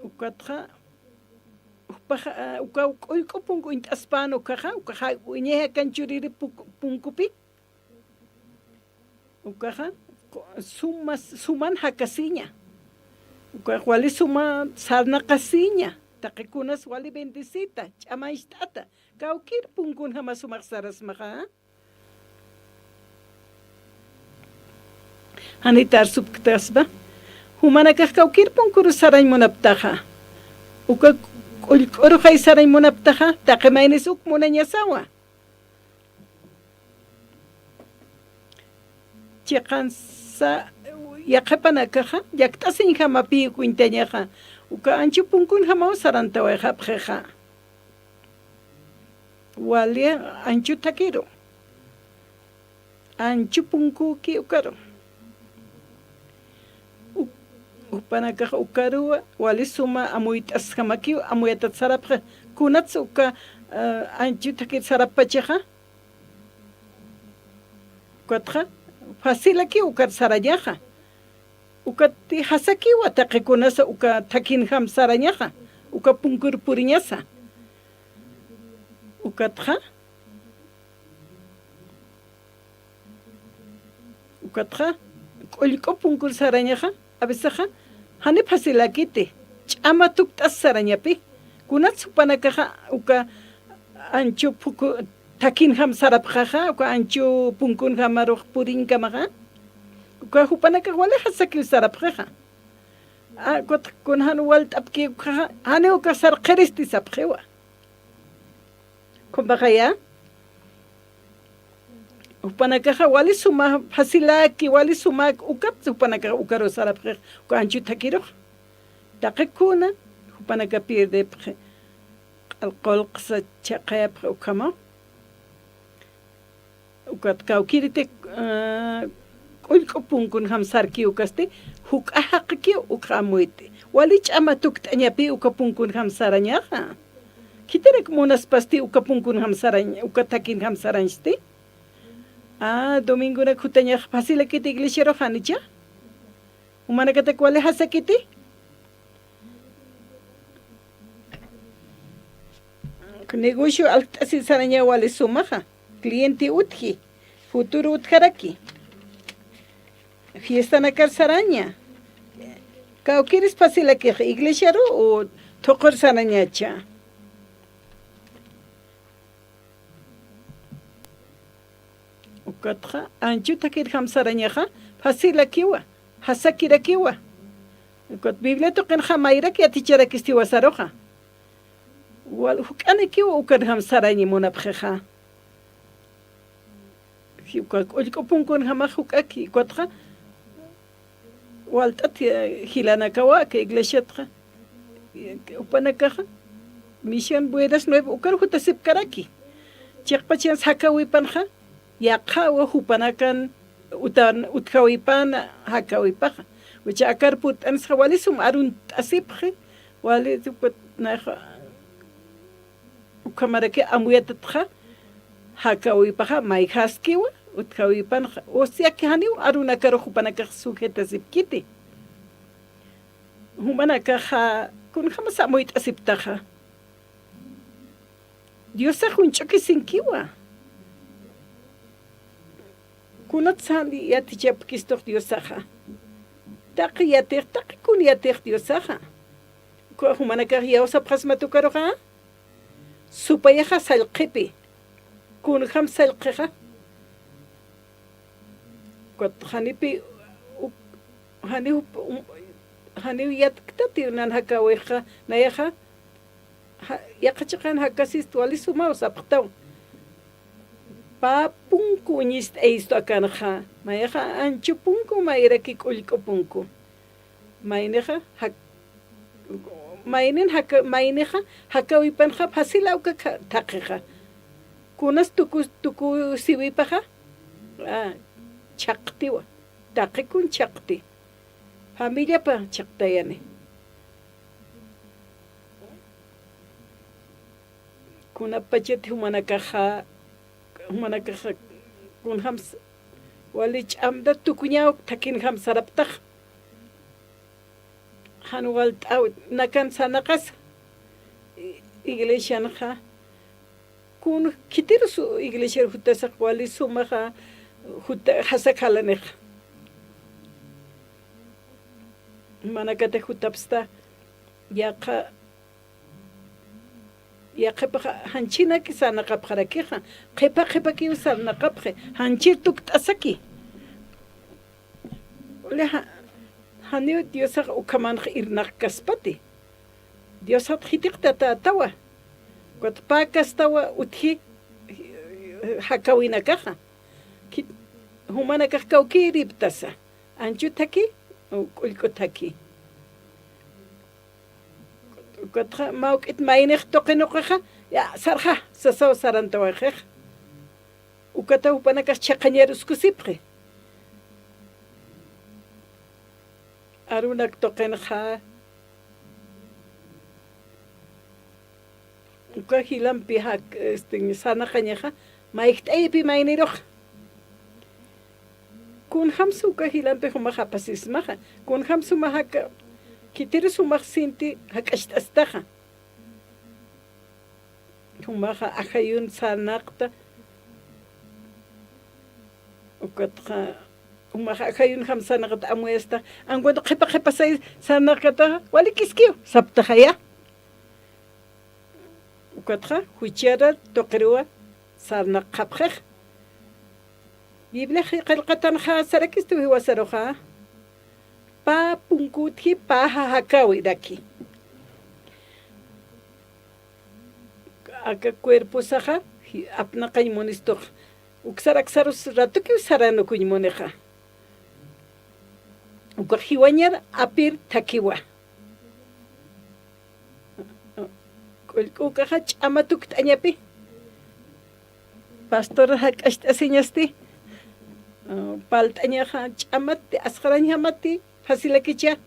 Ukatxa, jupaxa, ah, uka k'ullk'u punku uñt'aspän ukaxa, ukaxa uñay jakan churiri puk-, punkupi. Ukaxa, qu-, suma, suman jakasiña. Ukax wali suma sarnaqasiña. Taqikunas wali bendecita, ch'amancht'ata. Kawkir punkunjama sumax sarasmaxa. Janit arsupktaspa. Jumanakax kawkir punkuru sarañ munaptaxa. Uka k'ullk'uruxay sarañ munaptaxa, taqi maynis uk munañasawa. Chiqansa yaqhipanakaxa, llakt'asiñjamapï uñtañaxa. Uka anchu punkunjamaw sarantawayxapxixa. Wali anchu thakiru. Anchu punkuki ukaru. U-, jupanakax ukaruwa, wali suma amuyt'asjamakiw, amuyatat sarapxi. Kunats uka, ah, anchu thakir sarappachixa. Ukatxa, facilakiw ukar sarañaxa. Ukati jasakiwa taqikunasa uka thakinjam sarañaxa, uka punkur puriñasa. Ukatxa, ukatxa, k'ullk'u punkur sarañaxa, a vecesaxa, jani facilakiti, ch'ama tukt'as sarañapi, kunats jupanakaxa, uka anchu phuku, thakinjam sarapxaxa, uka anchu punkunjamarux puriñkamaxa, uka jupanakax wali jasakiw sarapxixa. A, kut-, kun jan walt'apki ukaxa, jani uka sarqiristi sapxiwa. Kumpaxaya, jupanakaxa wali suma facilaki, wali sumak ukat, jupanakaxa ukaru sarapxix, uka anchu thakirux. Taqi kuna, jupanaka pierdepxi, q'al qullqsa chhaqayapxi ukhamaw. Ukat kawkiriti, ah, k'ullk'u punkunjam sarki ukasti, juk'a jaqikiw ukxa amuyt'i. Wali ch'ama tukt'añapi uka punkunjam sarañaxa. Khitirak munaspasti uka punkunjam sarañ, uka thakinjam sarañsti. Ah, domingonak jutañax facilakiti iglesiarux janicha. Jumanakatak wali jasakiti. Negocio alkt'asi saraña wali sumaxa. Cliente utji. Futuro utjaraki. Fiestanakar saraña. Kawkiris facilakix iglesiaru u thuqur sarañacha. Ukatxa, anchu thakirjam sarañaxa, facilakiwa, jasakirakiwa. Ukat Biblia tuqinxa mayrak yaticharakistiwa saruxa. Wal juk'anikiwa ukarjam sarañi munapxixa. Uka k'ullk'u punkunjamax juk'aki, ukatxa, walt'at, eh, jilanakawa aka iglesiatxa, eh, jupanakaxa, Misión Buenas Nuevas, ukar jutasipkaraki. Chiqpachansa jakawipanxa, yaqhawa jupanakan utan, utjawipan jakawipaxa. Ucha akar purt'anisxa wali sum arunt'asipxi, wali, naxa, ukhamaraki amuyatatxa, jakawipaxa, mayjaskiwa, utjawipanxa, o sea que janiw arunakaru jupanakax sujetasipkiti. Jumanakaxa, kunjamasa amuyt'asiptaxa. Diosax uñch'ukisinkiwa. Kunatsa yatichapkistux Diosaxa. Taqi yatix, taqi kun yatix Diosaxa. Uka jumanakax yawsapxasmat ukaruxa. Supayaxa sallqipi. Kunjam sallqixa. Ukat janipi, uk-, janiw, um, janiw yatktatir nan jakawixa, nayaxa, ja-, yaqha chiqan jakasist wali sumaw sapxtaw. Pä punku uñist'ayistu akanxa, mayaxa anchu punku, mayraki k'ullk'u punku. Maynixa, jak-, maynin jaka-, maynixa, jakawipanxa, facila uka ka-, thaqixa. Kunas tuku, tuku siwipaxa, A, chhaqtiwa. Taqi kun chhaqti. Familiapa chhaqtayani. Kunapachat jumanakaxa, jumanakaxa kunjams wali ch'amta tukuñaw thakinjam saraptax. Jan walt'aw nakan sarnaqasa. I-, iglesianxa kun khitirus iglesiar jutasax wali sumaxa juta-, jasak jalanixa. Manakatix jutapsta yaqha, yaqhipaxa janchhinakiw sarnaqapxarakixa, qhipa qhipakiw sarnaqapxi, janchhir tukt'asaki. Ule ja-, janiw Diosax ukhamanx irnaqkaspati. Diosat khitiq tatätawa. Ukat pä castawa utji jakäwinakaxa. Khit-, jumanakax kawkïriptasa. Anchhut thakhi, k'ullk'ut thakhi. Ukatxa mä juk'it maynix tuqinuqixa, ya, sarxa, sasaw sarantawayixa. Ukataw jupanakax chhaqañar uskusipxi. Arunak tuqinxa, uka jilampi jak-, este, sarnaqañaxa, mayjt'ayipï maynirux. Kunjamsa uka jilampi jumax apasismaxa, kunjamsa jumax aka, khitirus jumax sinti jak'acht'astaxa. Jumaxa ajayun sarnaqta, ukatxa, jumaxa ajayunjam sarnaqta amuyasta, ankuantu qhipa qhipasay sarnaqkataxa, walikiskiw, saptaxaya. Ukatxa, jucharar tuqiruwa sarnaqxapxix. Bibliax qillqatanxa sarakistu jiwasaruxa. Pä punku utji, pä jakäwiraki. Aka cuerposaxa, ji-, apnaqañ munistux. Uksar aksarus ratukiw saranukuñ munixa. Ukax jiwañar apir thakiwa. K'ullk'u ukaxa ch'ama tukt'añapi. Pastor jak'acht'asiñasti. Palt'añaxa ch'amatti, asxarañjamatti, facilakicha.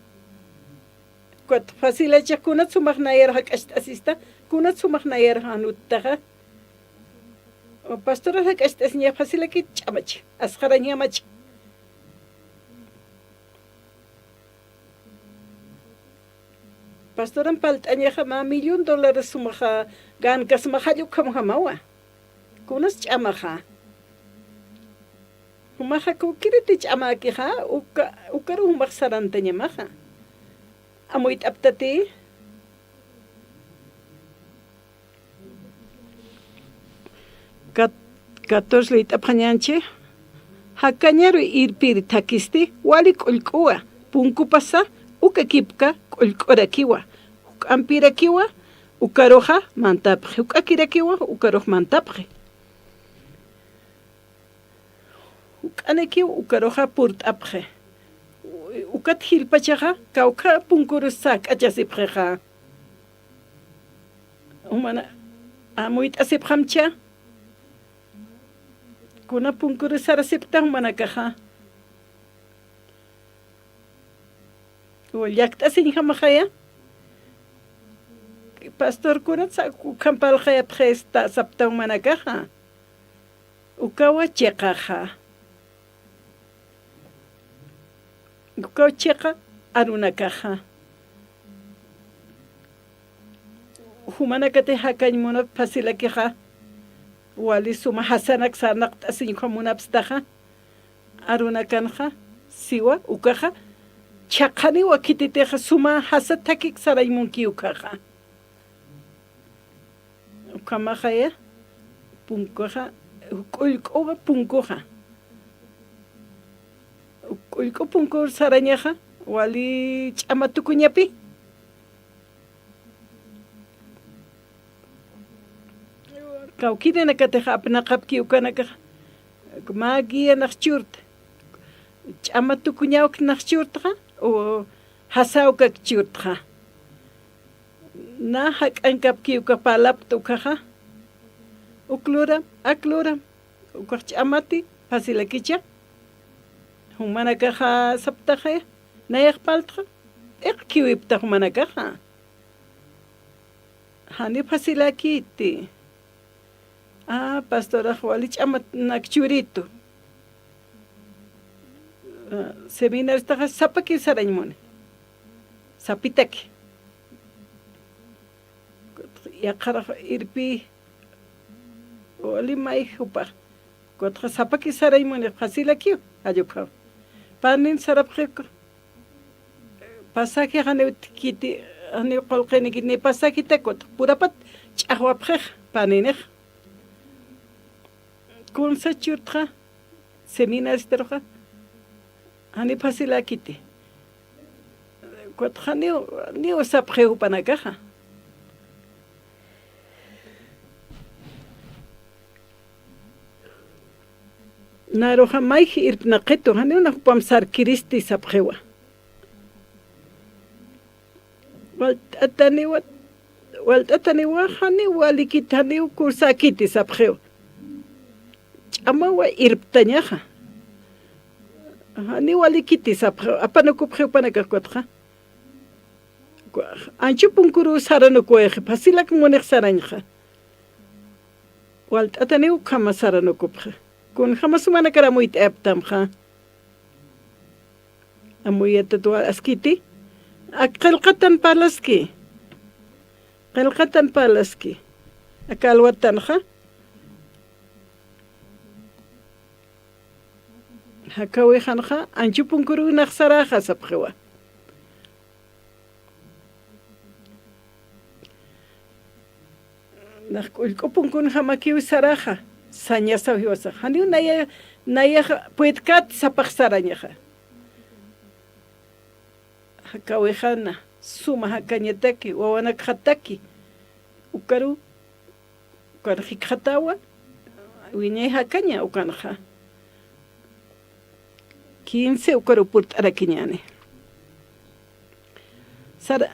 Ukat facilacha kunat sumax nayar jak'acht'asista, kunat sumax nayar jan uttaxa. Pastor jak'acht'asiña facilakit ch'amach, asxarañjamach. Pastoran palt'añaxa mä millón dólares sumaxa gankasmaxa, jall ukhamjamawa. Kunas ch'amaxa. Jumaxa kukiriti ch'amakixa, uka, ukaru jumax sarantañamaxa. Amuyt'aptati. Kat-, catorce liyt'apxañanchi, jakañaru irpir thakisti, wali k'ullk'uwa, punkupasa, uka kipka k'ullk'urakiwa, juk'ampirakiwa, ukaruxa mantapxi, juk'akirakiwa, ukarux mantapxi. Juk'anikiw ukaruxa purt'apxi. Ukat jilpachaxa, kawkha punkurus sak'achasipxixa. Jumana, amuyt'asipxamcha. Kuna punkuru sarasipta jumanakaxa. Llakt'asiñjamaxaya. Pastorkunat sa-, ukham parlxayapxista sapta jumanakaxa. Ukawa chiqaxa. Ukaw chiqa arunakaxa. Jumanakatix jakañ munap facilakixa, wali suma jasanak sarnaqt'asiñ ukham munapstaxa, arunakanxa, siwa, ukaxa, chhaqhaniwa khititixa suma jasa thakik sarañ munki ukaxa. Ukhamaxaya, punkuxa, k'ullk'uwa punkuxa. K'ullk'u punkur sarañaxa, wali ch'ama tukuñapi. Kawkirinakatixa apnaqapki ukanakaxa, mä guía nax churta, ch'ama tukuñawk nax churtaxa, o jasawkak churtaxa. Na jak'ankapki uka parlapt ukaxa. Uk luram, ak luram, ukax ch'amati, Fácilakicha. Jumanakaxa saptaxa, nayax paltxa, p'iqkiwipta jumanakaxa. Jani fácilakiti. A, pastorax wali ch'amanak churitu. A, seminaristaxa sapakiw sarañ muni. Sapitaki. Yaqharax irpi, wali may jupax. Kutxa sapakiw sarañ muni, fácilakiw, jall ukhaw. Parnin sarapxiku. Pasaje janiw kiti, janiw qullqinikiti, ni pasajita kutxa. Purapat ch'axwapxix, parninix. Kunsa churtxa, seminaristaruxa, jani fácilakiti. Kutxa niw, niw sapxiw jupanakaxa. Naruxa mayji irpnaqitu, janiw na jupam sarkiristi sapxiwa. Walt'ataniwa, walt'ataniwa, janiw walikiti, janiw kursakiti sapxiw. Ch'amawa irptañaxa. Janiw walikiti sapxiw, apanukupxiw jupanakax kutxa. Anchhit punkuruw saranukuwayxi, fácilak munix sarañxa. Walt'ataniw ukhama saranukupxi. Kunjamas jumanakar amuyt'ayapxtamxa. Amuyatat askiti. Ak qillqatan parlaski. Qillqatan parlaski. Aka alwatanxa. Jakawixanxa, anchhit punkuruw nax saraxa sapxiwa. Nax k'ullk'u punkunjamakiw saraxa, sañasaw jiwasax. Janiw naya, nayax puedkät sapax sarañaxa. Jakawixana, suma jakañataki, wawanakxataki, ukaru, ukan jikxatawa, wiñay jakaña ukanxa. Quince ukaru purt'arakiñäni. Sar,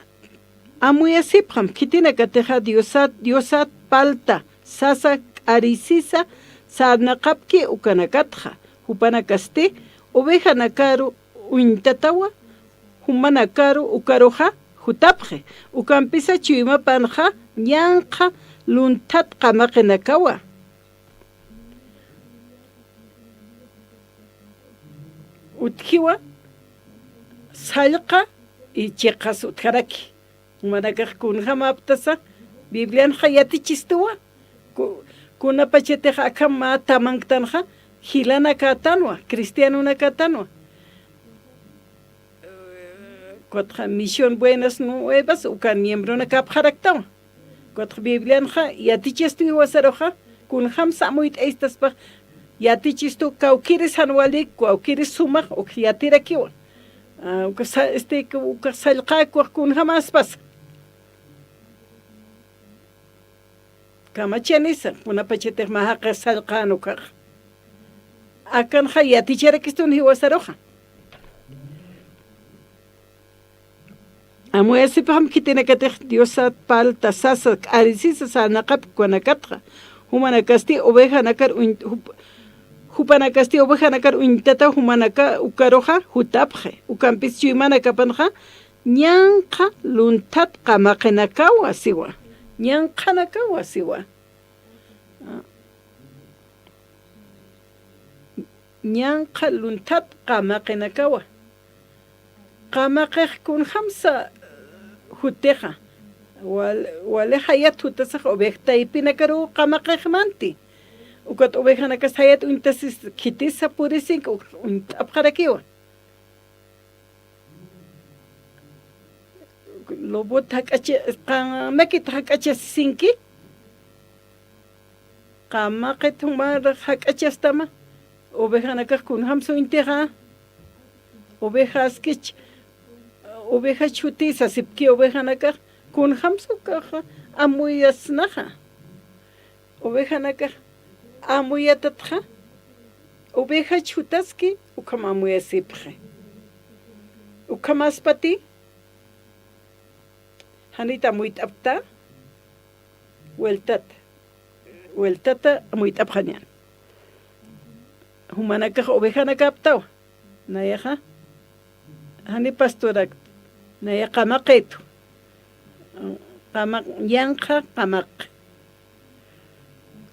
amuyasipxam, khitinakatixa diosat, diosat palta, sasa, k'arisisa, sarnaqapki ukanakatxa, jupanakasti, ovejanakaru, uñtatawa, jumanakaru ukaruxa jutapxi, ukampisa chuymapanxa ñanqha lunthat qamaqinakawa. Utjiwa sallqa y chiqas utjaraki. Jumanakax kunjämaptasa, Biblianxa yatichistuwa, ku, kunapachatix akham mä tamanktanxa, jilanakatanwa, cristianonakätanwa. Kutxa Misión Buenas Nuevas, ukan miembronakapxaraktawa. Kutxa Biblianxa yatichistu jiwasaruxa, kunjamsa amuyt'ayistaspax, yatichistu kawkïris jan walik, kawkïris sumax, uk yatirakiwa. A, uka sa, este, uka sallqäkuwa kunjamäspasa. Kamachanisa, kunapachatix mä jaqix sallqän ukax. Akanxa yaticharakistun jiwasaruxa. Amuyasipxam khitinakatix diosat palta sasa, k'arisisa sarnaqapki ukanakatxa. Jumanakasti ovejanakar uñ, jup, jupanakasti ovejanakar uñtata jumanaka ukaruxa jutapxi. Ukampis chuymanakapanxa ñanqha lunthat qamaqinakawa siwa. Ñanqhanakawa siwa. Ñanqha lunthat qamaqinakawa. Qamaqix kunjamsa jutixa. Wal, wali jayat jutasax oveja taypinakaruw qamaqixmanti. Ukat ovejanakas jayat uñtasis khitisa purisinki, uk uñt'apxarakiwa. Lobot jak'achi, qamakit jak'achasinki. Qamaqit jumar jak'achastama. Ovejanakax kunjamsa uñtixa. Ovejaskich, ovejach jutisa sipki ovejanakax. Kunjamsa ukaxa amuyasnaxa. Ovejanakax amuyatatxa, ovejach jutaski, ukham amuyasipxi. Ukhamäspati, janit amuyt'apkta, vueltata, vueltata amuyt'apxañäni. Jumanakax ovejanakaptawa. Nayaxa jani pastorakta. Naya qamaqitu. Qamaq, ñanqha qamaq.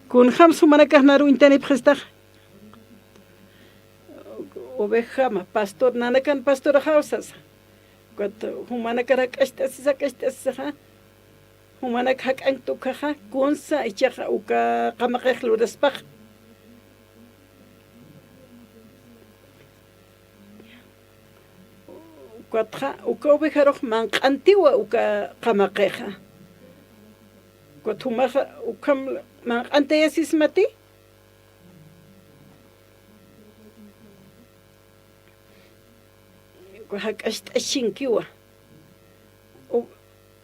Kunjams jumanakax naru uñtanipxistaxa. Ovejama, pastor, nanakan pastoraxaw sasa. Ukat jumanakar jak'acht'asis, jak'acht'asisaxa. Jumanak jak'ankta ukaxa, kunsa ichaxa uka qamaqix luraspaxa. Ukatxa, uka ovejarux manq'antiwa uka qamaqixa. Ukat jumaxa, ukham manq'antayasismati. Uka jak'acht'asinkiwa. O-,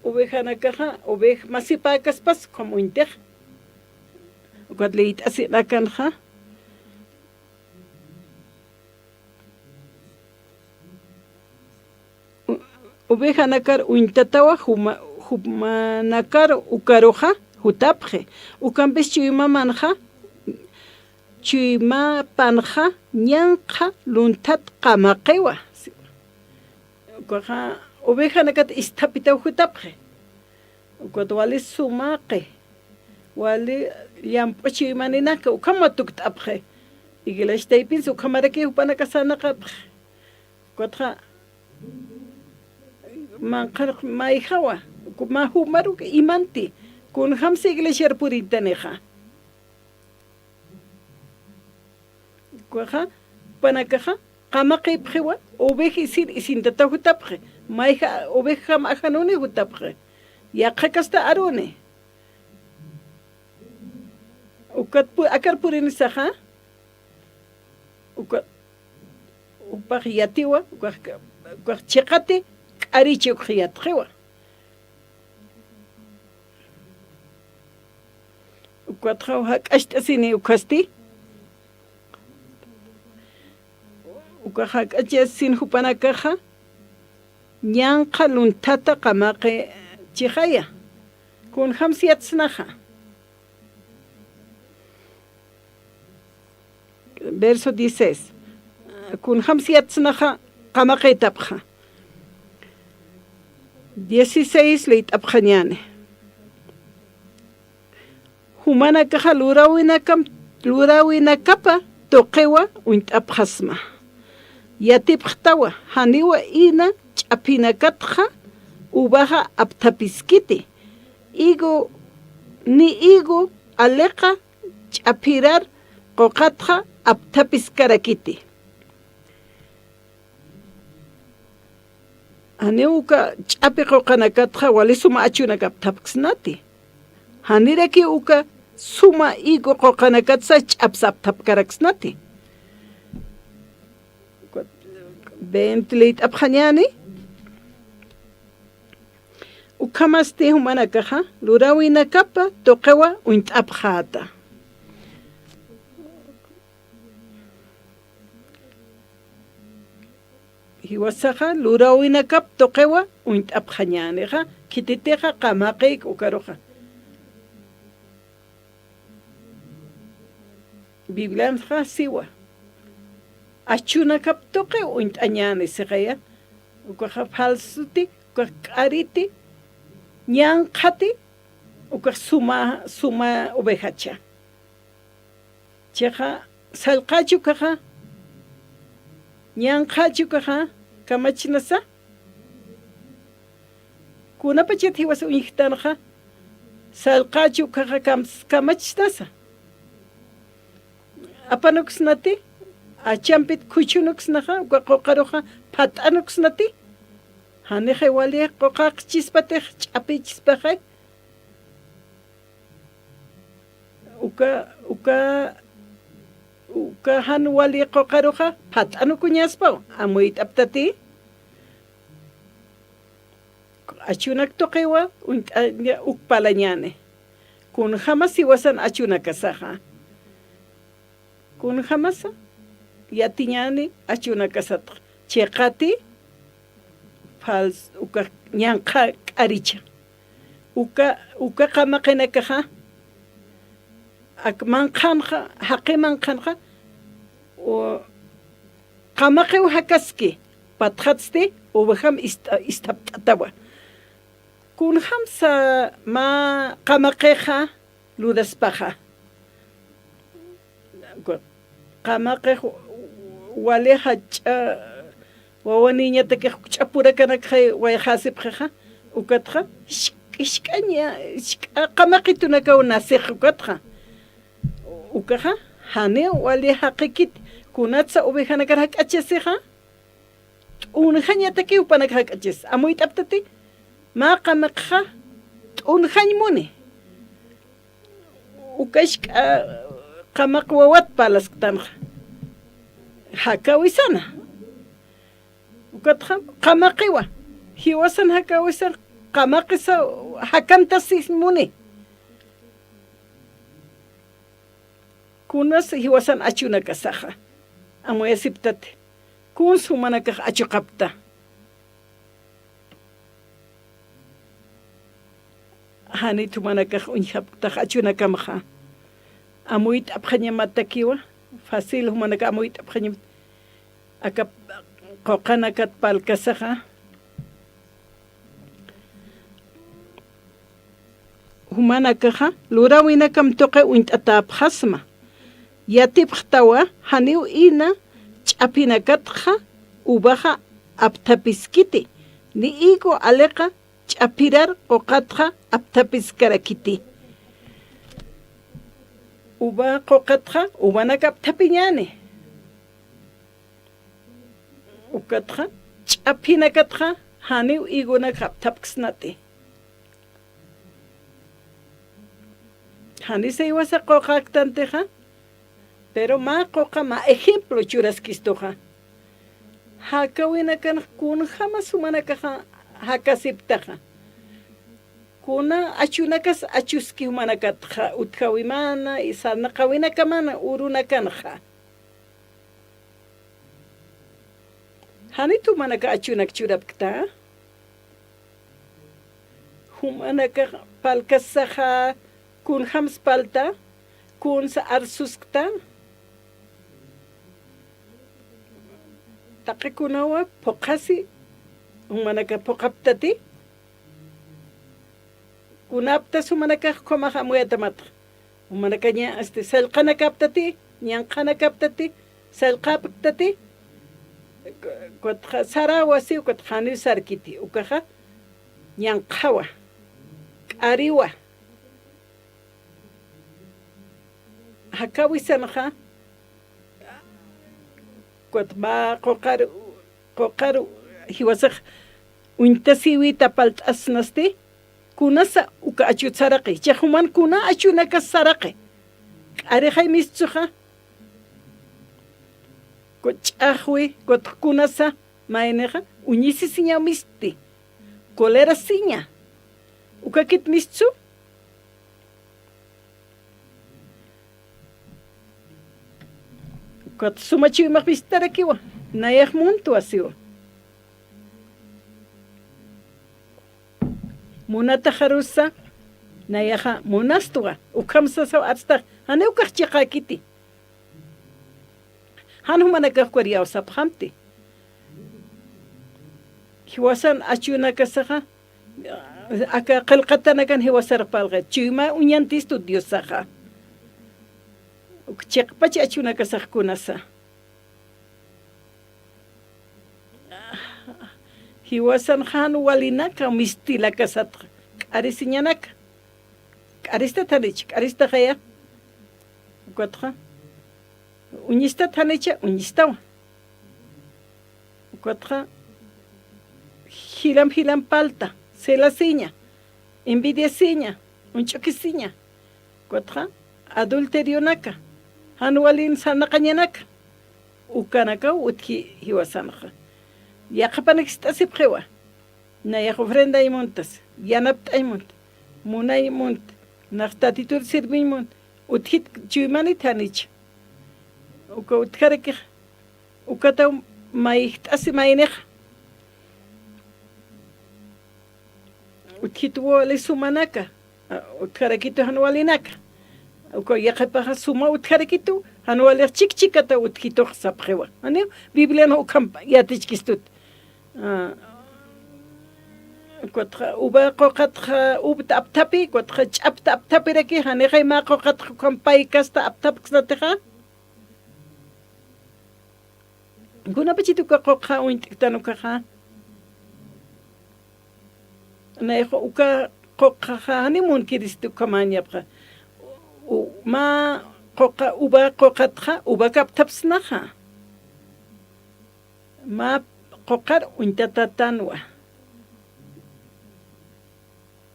ovejanakaxa, ovej-, masipäkaspas ukham uñtix. Ukat liyt'asinakanxa. U-, ovejanakar uñtatawa juma-, jumanakar ukaruxa jutapxi. Ukampis chuymamanxa, chuymapanxa ñanqha lunthat qamaqiwa. Ukaxa ovejanakat isthapitaw jutapxi. Ukat wali sumaqi, wali llamp'u chuymaninaka, ukham watukt'apxi. Iglesiataypinsa ukhamaraki jupanakax sarnaqapxi. Ukatxa manqharux mayjawa, mä jumaruk imanti, kunjamsa iglesiar purintanixa. Ukaxa, jupanakaxa, qamaqipxiwa, oveja isin, isintataw jutapxi, mayja ovejam ajanuni jutapxi, yaqha kasta aruni. Ukat pu-, akar purinisaxa, uka, jupax yatiwa, ukax, ukax chiqati, k'arichi ukax yatxiwa. Ukatxa jak'acht'asini ukhasti. Uka jak'acht'asin jupanakaxa, ñanqha lunthata qamaqi chixaya. Kunjams yatsnaxa. Verso dieciséis. Kunjams yatsnaxa qamaqitapxa. Dieciséis liyt'apxañäni. Jumanakaxa luräwinakam-, luräwinakapa tuqiwa uñt'apxasma. Yatipxtawa, janiwa ina ch'aphinakatxa uvaxa apthapiskiti. Higo, ni higo aliqa ch'aphirar quqatxa apthapiskarakiti. Janiw uka ch'aphi quqanakatxa wali suma achunak apthapksnati. Janirakiw uka suma higo quqanakatsa ch'apsa apthapkaraksnati. Veinte liyt'apxañäni. Ukhamasti jumanakaxa luräwinakapa tuqiwa uñt'apxäta. Jiwasaxa luräwinakap tuqiwa uñt'apxañänixa, khititixa qamaqïk ukaruxa. Biblianxa siwa. Achunakap tuqi uñt'añäni siqaya. Ukaxa falsuti, ukax k'ariti, ñanqhati, ukax suma, suma ovejacha. Chiqa, sallqachi ukaxa, ñanqhachi ukaxa, kamachnasa. Kunapachat jiwas uñjtanxa, sallqachi ukaxa kam-, kamachnasa. Apanuksnati, achampit khuchunuksnaxa, uka quqaruxa phat'anuksnati. Janixay wali quqachispatix ch'apichispaxay. Uka, uka, uka jan wali quqaruxa phat'anukuñaspaw, amuyt'aptati. Achunak tuqiwa uñt'aña, ukpalañäni. Kunjamas jiwasan achunakasaxa. Kunjamasa yatiñäni achunakasatxa. Chiqati, fals-, uka ñanqha k'aricha. Uka, uka qamaqinakaxa, ak manqhanxa, jaqi manqhanxa, U-, qamaqiw jakaski, patxatsti, uvajam ist-, isthapt'atawa. Kunjamsa mä qamaqixa luraspaxa. Qamaqix wali jach'a wawa niñatakix jukch'a purakanakxay wayxäsipxixa, ukatxa, jisk'a, jisk'a ña, jisk'a qamaqitunakaw nasix ukatxa. Ukaxa, janiw wali jaqikit, kunatsa ovejanakar jak'achasixa, t'unjañataki jupanakax jak'achis. Amuyt'aptati, mä qamaqxa t'unjañ muni. Uka jisk'a qamaq wawat parlasktanxa. Jakawisana. Ukatxa qamaqiwa. Jiwasan jakawisan qamaqisa jakantasis muni. Kunas jiwasan achunakasaxa. Amuyasiptati. Kuns jumanakax achuqapta. Janit jumanakax uñjapktax achunakamxa. Amuyt'apxañamatakiwa, fácil jumanakax amuyt'apxañam-, aka quqanakat parlkasaxa. Jumanakaxa, luräwinakam tuqi uñt'atäpxasma. Yatipxtawa, janiw ina ch'aphinakatxa uvaxa apthapiskiti, ni higo aliqa ch'aphirar quqatxa apthapiskarakiti. Uva quqatxa, uvanak apthapiñäni. Ukatxa, ch'aphinakatxa, janiw higonak apthapksnati. Janisa jiwasa quqaktantixa, pero mä quqa mä ejemplo churaskistuxa. Jakäwinakan kunjamas jumanakaxa jakasiptaxa. Kuna achunakas achuski jumanakatxa, utjäwimana, sarnaqäwinakamana, urunakanxa. Janit jumanakax achunak churapkta. Jumanakax parlkasaxa kunjams parlta, kunsa arsuskta. Taqi kunawa phuqhasi, jumanakax phuqhaptati. Kunaptas jumanakax ukhamax amuyatamatxa. Jumanakaña, este, sallqanakaptati, ñanqhanakaptati, sallqapktati, kutxa saräwasi, kutxa janiw sarkiti, ukaxa ñanqhawa, k'ariwa. Jakäwisanxa, kutxa mä quqar, quqar jiwasax uñtasïwita parlt'asnasti, kunasa uka achut saraqi, jichhax juman kuna achunakas saraqi. K'arixay mistsuxa, kut ch'axwi, kutxa kunasa, maynixa, uñisisiñaw misti, colerasiña. Ukakit mistsu, kut suma chuymax mistarakiwa, nayax muntwa siwa. Munataxarusa, nayaxa munastwa, ukham sasaw arstax, janiw ukax chiqäkiti. Jan jumanakax ukar iyawsapxamti. Jiwasan achunakasaxa, aka qillqatanakan jiwasar parlxi, chuyma uñantistu Diosaxa. Uk chiqpach achunakasax kunasa. Jiwasan jan walinaka mistilakasatxa, k'arisiñanaka. K'aristat janicha, k'aristaxaya. Ukatxa, uñistat janicha, uñistawa. Ukatxa, jilam jilam parlta, celasiña, envidiasiña, uñch'ukisiña. Ukatxa, adulterionaka, jan walin sarnaqañanaka. Ukanakaw utji jiwasanxa. Yaqhipanak jist'asipxiwa. Nayax ofrenday muntas, yanapt'ay munt, munay munt, nax Tatitur sirviñ munt, utjit chuymanit janicha. Uka utjarakix, ukataw mayjt'asi maynixa. Utjit wali sumanaka, a, utjarakitu jan walinaka. Uka yaqhipaxa suma utjarakitu, jan walix chikchikata utjitux sapxiwa. Janiw Biblian ukham yatichkistut. Ah, ukatxa uva quqatxa uvta apthapi, ukatxa ch'apta apthapiraki, janixay mä quqatxa ukham pay kasta apthapksnatixa. Kunapachit uka quqxa uñt'ktan ukaxa. Nayxa uka quqxaxa janiw munkirist ukhamäñapxa. U-, mä quqa, uva quqatxa, uva apthapsnaxa. Mä quqar uñtatatanwa.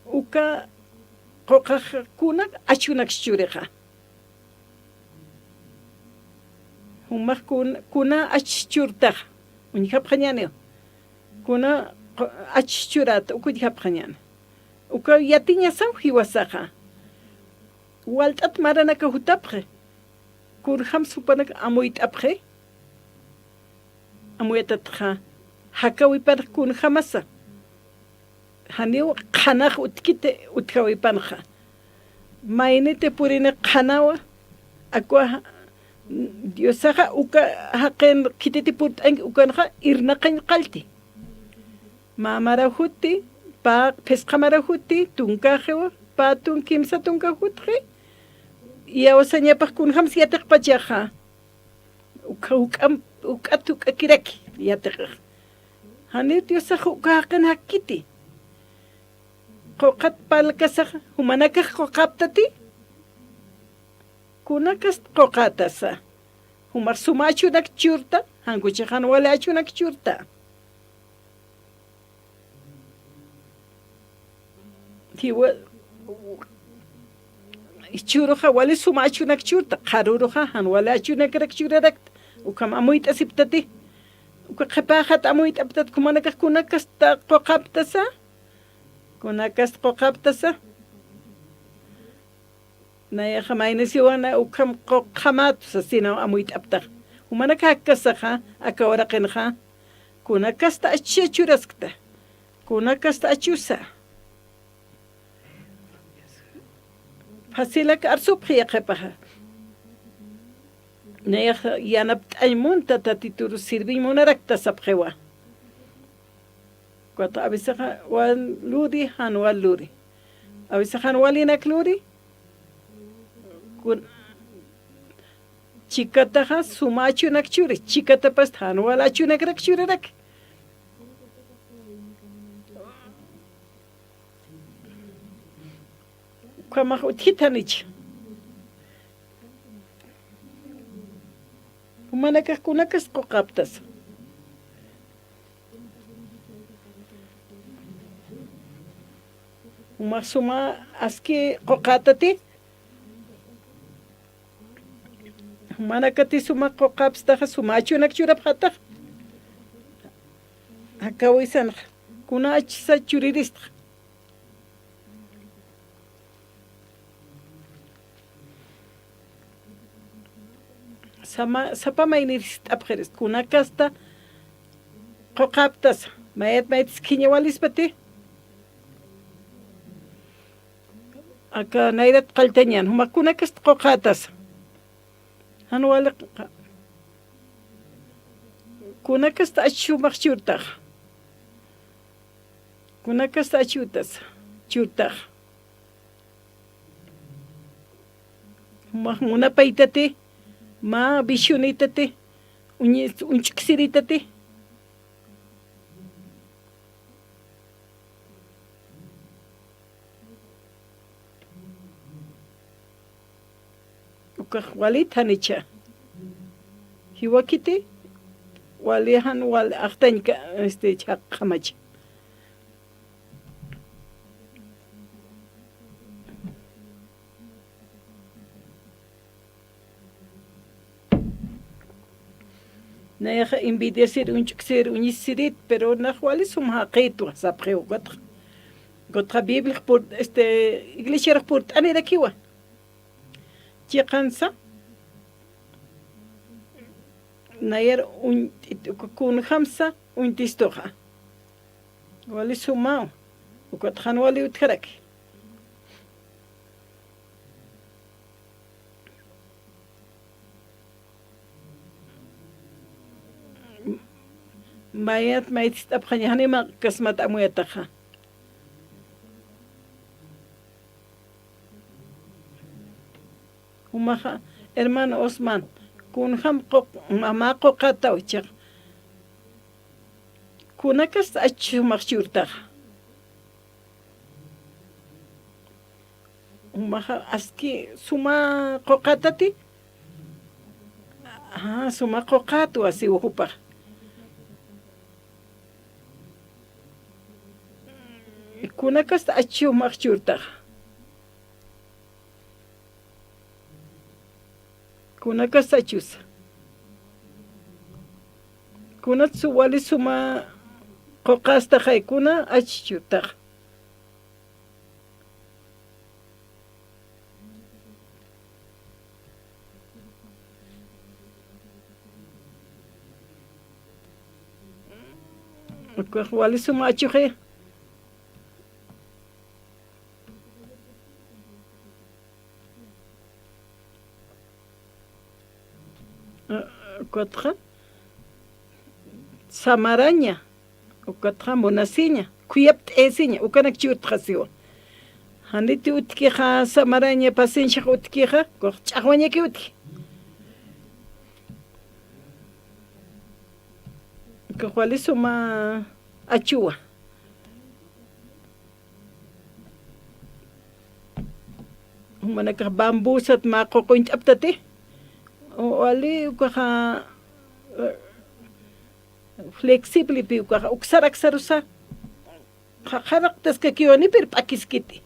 Uka quqax kuna achunaksa churixa. Jumax kun-, kuna ach churtax, uñjapxañäniw. Kuna qu-, ach churäta, uka uñjapxañäni. Uka yatiñasaw jiwasaxa. Walt'at maranaka jutapxi. Kunjams jupanak amuyt'apxi. Amuyatatxa, jakäwipanx kunjamasa. Janiw qhanax utjkiti utjäwipanxa. Mayniti purini qhanawa, akwa Diosaxa uka jaqin khititi purt'anki ukanxa irnaqañ qallti. Mä maraw juti, pä phisqa maraw juti, tunkäxiwa, pä tunk kimsa tunka jutxi, iyawsañapax kunjams yatiqpachaxa. Ukha juk'am, juk'at juk'akiraki yatiqix. Janiw Diosax uka jaqin jakkiti. Quqat parlkasaxa, jumanakax quqaptati. Kunakast quqätasa. Jumax suma achunak churta, jan kuchax jan wali achunak churta. Jiwa, churuxa wali suma achunak churta, qharüruxa jan wali achunakrak churarakta, ukham amuyt'asiptati, uka qhipäxat amuyt'aptat, jumanakax kunakasta quqaptasa, kunakasta quqaptasa. Nayaxa maynisiwana ukham quqamät sasinaw amuyt'aptax. Jumanakax akkasaxa, aka uraqinxa, kunakasta achusa churaskta, kunakasta achusa. Facilak arsupxi yaqhipaxa. Nayaxa yanapt'añ munta Tatitur sirviñ munarakta sapxiwa. Cuando a veces wal luri, jan wal luri. A veces jan walinak luri. Kun-, chikataxa suma achunak churi, chikatapast jan wal achunakrak churarak. Ukhamax utjit janicha. Jumanakax kunakasti quqaptasa. Jumax suma aski quqätati. Jumanakati suma quqapstaxa, suma achunak churapxätax. Jakäwisanxa, kuna achsa churiristxa. Sama-, sapa maynirist'apxirist, kunakasta quqaptasa, mayat mayat iskhiñawalispati. Aka nayrat qalltañan, jumax kunakasta quqätasa. Jan wali qa-, kunakasta achumax churtax. Kunakasta achutasa, churtax. Mä munapaytati, mä visionitati, uñi-, uñch'uksiritati. Ukax walit janicha. Jiwakiti, wali jan wal axtañka, este, chhaqxamacha. Nayaxa envidiasir, uñch'uksir, uñisirit, pero nax wali sum jaqïtwa sapxiw ukatxa. Ukatxa Bibliax pur-, este, iglesiarax purt'anirakiwa. Chiqansa, nayar uñt'it, uka kunjamsa uñtistuxa. Wali sumaw, ukatxa jan wali utjaraki. Mayat mayt'ist'apxaña, janiw mä kasmat amuyataxa. Jumaxa, hermano Osman, kunjam quq-, mä, mä quqataw chiqa. Kunakasti ach jumax churtaxa. Jumaxa, aski suma quqatati. Ah, suma quqatwa siwa jupax. Kunakasti ach jumax churtaxa. Kunakasti achusa. Kunatsa wali suma quqastaxay, kuna ach churtaxa. Ukax wali suma achuxi. Ukatxa samaraña, ukatxa munasiña, khuyapt'ayasiña, ukanak churtxa siwa. Janiti utjkixa samaraña, pacienciax utjkixa, ukax ch'axwañaki utji. Ukax wali suma achuwa. Jumanakax bambusat mä quq uñt'aptati. Wali ukaxa, eh, flexible pi ukaxa, uksar aksarusa. Qhaqharaqtaskakiwani, pero p'akiskiti.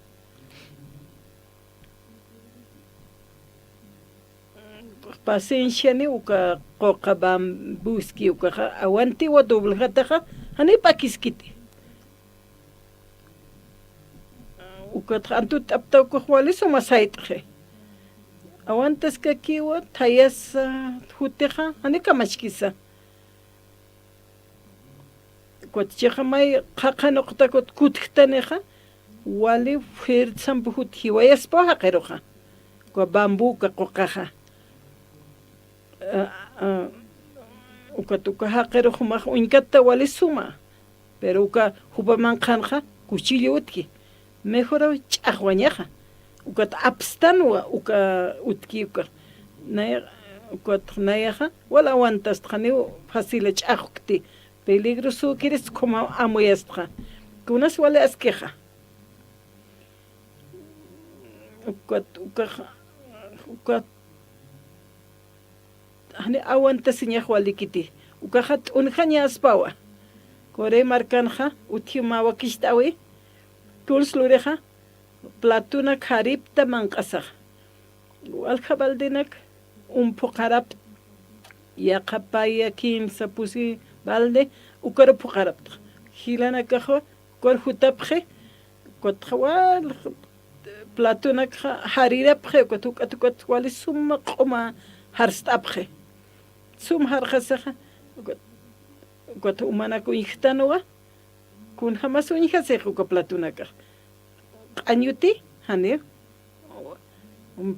Pacienciani uka quqa bambuski ukaxa, aguantiwa doblejataxa, jani p'akiskiti. Ukatxa antut'apta ukax wali suma sayt'xi. Aguantaskakiwa, thayasa jutixa, jani kamachkisa. Ukat chiqa may qhaqhanuqtakut kutjtanixa, wali fuerzampi jutjiwayaspaw jaqiruxa. Uka bambú uka quqaxa. Ah, ah, ukat uka jaqirux jumax uñkatta wali suma. Pero uka jupa manqhanxa cuchillo utji. Mejoraw ch'axwañaxa. Ukat apstanwa uka utki uka. Naya, ukat nayaxa, wal aguantastxa, janiw fácil ch'axwkti. Peligrosokiris khuma amuyastxa. Kunas wali askixa. Ukat, ukaxa, ukat. Jani aguantasiñax walikiti. Ukaxa t'unjañaspawa. Corea markanxa, utjiw mä wakicht'äwi. Kuns lurixa, platunak jaripta manq'asaxa. Walja baldenak umphuqarapta. Yaqha paya kimsa pusi balde, ukaru phuqarapta. Jilanakaxa, ukar jutapxi, ukatxa wal platonakxa jarirapxi, ukat, ukat, ukat wali suma q'uma jarst'apxi. Sum jarxasaxa, ukat, ukat umanak uñjtanwa, kunjamas uñjasix uka platonakax. Q'añuti, janiw.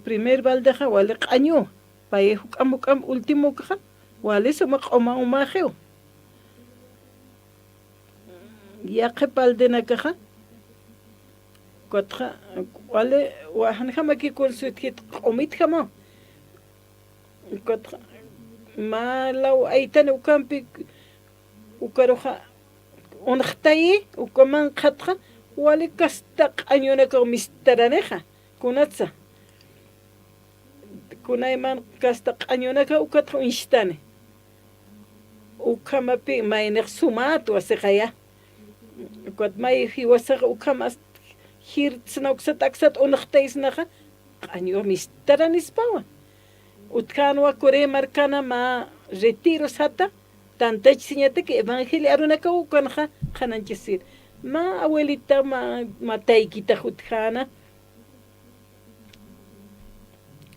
Primer baldexa wali q'añu, pay juk'am, juk'am ultimokaxa, wali suma q'uma umaxiw. Yaqha baldenakaxa, ukatxa, wali, wa janjamaki kuns utjkit q'umitjamaw. Ukatxa, mä law aytan ukampi, ukaruxa, unxtayi, uka manqhatxa, wali kasta q'añunakaw mistaranixa, kunatsa. Kunayman kasta q'añunaka ukatxa uñstani. Ukhamapi maynix sumat wasixaya. Ukat may jiwasax ukham ast jirtsna uksat aksat unxtaysnaxa, q'añu mistaranispawa. Utjänwa Corea markana mä retiro sata, tantachasiñataki evangelio arunakaw ukanxa qhanañchasir. Mä abuelita, mä, mä taykitax utjäna.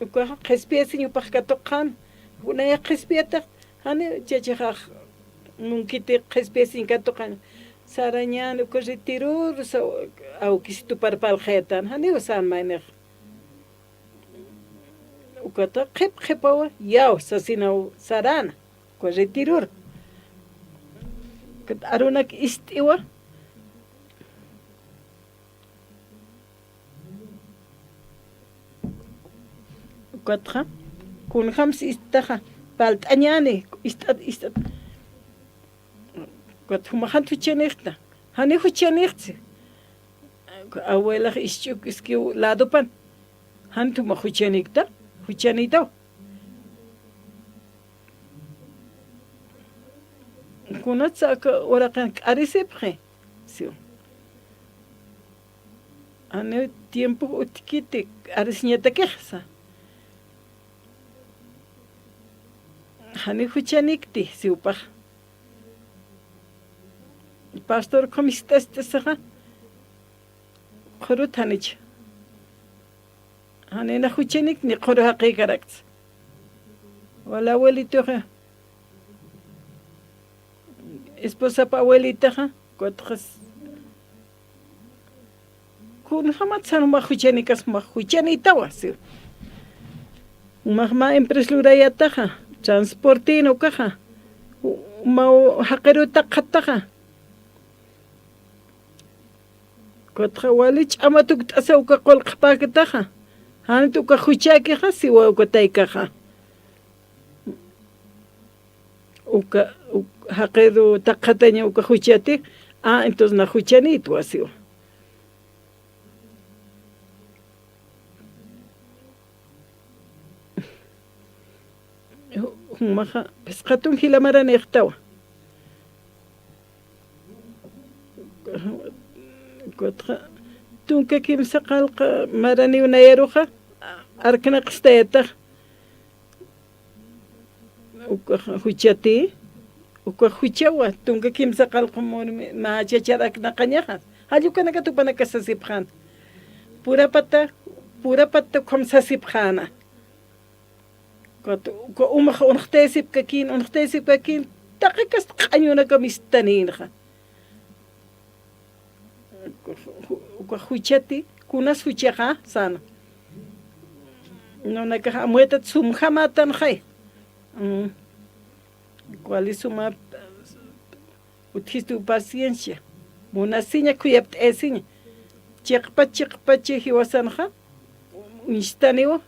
Ukaxa qhispiyasiñ jupax katuqxän, nayax qhispiyatax, jani chachixax munkiti qhispiyasiñ katuqxän. Sarañän uka retiror, sa-, awkis tupar parlxayatän, janiw sän maynix. Ukata qhip qhipawa, yaw, sasinaw saräna. Uka retiror. Arunak ist'iwa. Ukatxa, kunjams istaxa, palt'añäni, ist'at, ist'at. Ukat jumax jan juchanïxta, jani juchanïxtsi. Abuelax isch'uk iskiw ladopan, jan tuma juchanïkta, juchanïtaw. Kunatsa aka uraqin k'arisipxi, siw. Janiw tiempo utjkiti k'arisiñatakixa. Jani juchanïkti, siw jupax. Pastor ukham ist'ist'isaxa, qhurut janich. Janina juchanïkti, ni qhuru jaqïkarakts. Wal abuelitoxa, esposap abuelitaxa, kutxas. Kunjamatsa jumax juchanïkasa, jumax juchanïtawa, siw. Jumax mä empresa lurayätaxa, transportin ukaxa, mä jaqiruw taqxataxa. Kutxa wali ch'amat ukt'asa uka qullqapäktaxa. Janit uka juchäkixa, siwa uka taykaxa. Uka, uk-, jaqiruw taqxataña uka juchati, ah, entonces na juchanïtwa, siwa. Jumaxa, phisqa tun jila maranïxtawa. Kutxa, tunka kimsa qallqa maraniw nayaruxa, arknaqstayätax. Ukax juchati, ukax juchawa, tunka kimsa qallqa murmi, mä chachar arknaqañaxa. Jall ukanakat jupanakax sasipxäna. Purapata, purapata ukham sasipxäna. Ukat, uka umax unxtayasipkakïn, unxtayasipkakïn, taqi kasta q'añunaka mistanïnxa. Uka juchati, kunas juchaxa, säna. Nunakax amuytat sumjamätanxay. Mm. Wali suma utjistu paciencia. Munasiña, khuyapt'ayasiña. Chiqpa, chiqpa chay jiwasanxa, uñstaniwa.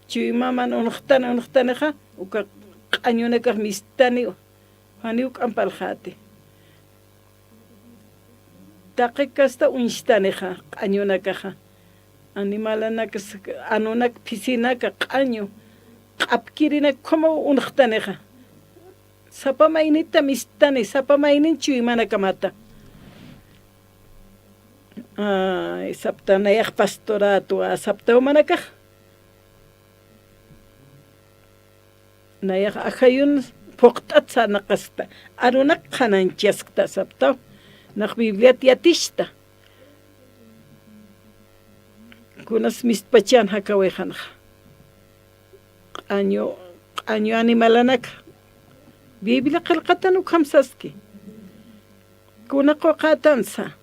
Chuymaman unxtan, unxtanixa, uka q'añunakax mistaniwa. Janiw k'amparxäti. Taqi kasta uñstanixa, q'añunakaxa. Animalanakas, anunak, phisinaka, q'añu, q'apkirinak ukhamaw unxtanixa. Sapa maynita mistani, sapa maynin chuymanakamata. Ay, sapta nayax pastorätwa, sapta jumanakax. Nayax ajayun phuqt'at sarnaqaskta, arunak qhanañchaskta saptaw, nax Bibliat yatista. Kunas mistpachan jakawixanxa. Q'añu, q'añu animalanaka. Biblia qillqatan ukham saski. Kuna quqatansa.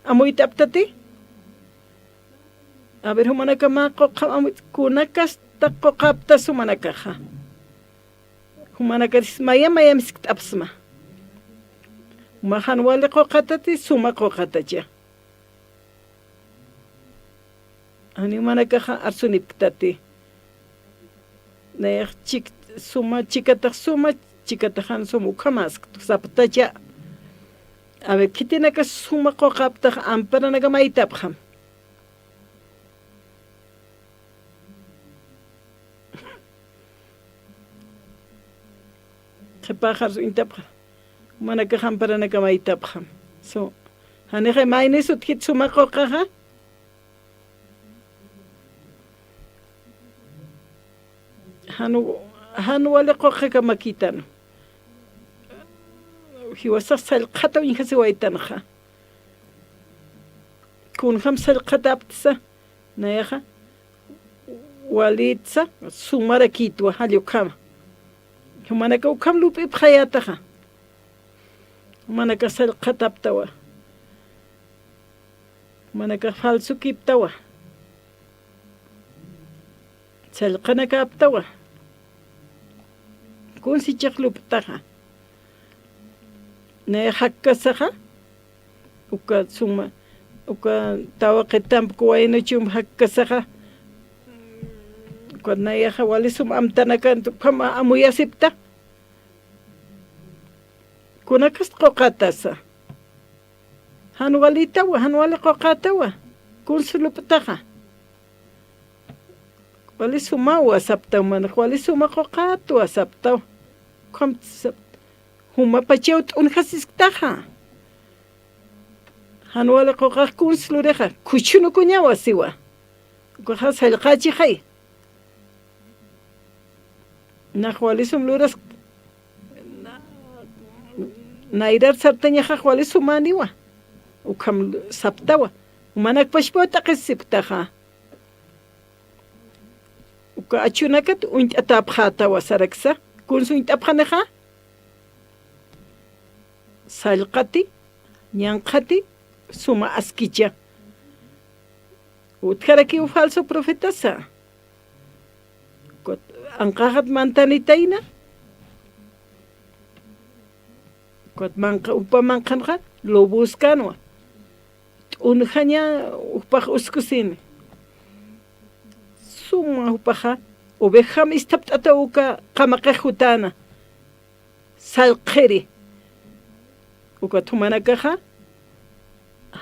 Amuyt'aptati? A ver, jumanaka mä quqam amuy-, kuna kasta quqaptas jumanakaxa. Jumanakaris maya, maya miskt'apsma. Juma jan wali quqatati, suma quqatacha. Jani jumanakaxa arsunipktati. Nayax chik-, suma, chikatax suma, chikatax jan suma, ukhamasktu, saptacha. A ver, khitinaka suma quqaptax amparanaka maytapxam. Qhipaxar uñtapxam. Jumanakax amparanaka maytapxam. Su-, janixay maynis utjkit suma quqaxa. Jan, jan wali quqakamakïtan. Jiwasax sallqhata uñjasiwaytanxa. Kunjam sallqhataptsa, nayaxa, walïtsa, sumarakïtwa, jall ukhama. Jumanaka ukham lup'ipxayätaxa. Jumanaka sallqhataptawa. Jumanaka falsukïptawa. Sallqanakäptawa. Kunsi chiqluptaxa. Nayax jakkasaxa, uka suma, uka tawaqitamp kuwaynuchump jakkasaxa, uka nayaxa wali sum amtanakan, ukham amuyasipta. Kunakast quqatasa. Jan walitawa, jan wali quqatawa. Kuns lup'taxa. Wali sumawa saptaw, mana, wali suma quqatwa saptaw. Ukham sap-, jumapachaw t'unjasisktaxa. Jan wali quqax kuns lurixa, khuchhunukuñawa siwa. Ukaxa sallqachixay. Nax wali sum lurask, na-, nayrar sartañaxax wali sumaniwa. Ukham saptawa. Jumanakpachpaw t'aqhisipktaxa. Uka achunakat uñt'atäpxätawa saraksa, kuns uñt'apxanixa, sallqati, ñanqhati, suma askicha. Utjarakiw falso profetasa. Ukat anqaxat mantanitayna. Ukat manqa-, jupa manqhanxa, loboskänwa. T'unjaña jupax uskusini. Suma jupaxa, ovejam isthapt'ataw uka qamaqix jutäna. Sallqiri. Ukat jumanakaxa,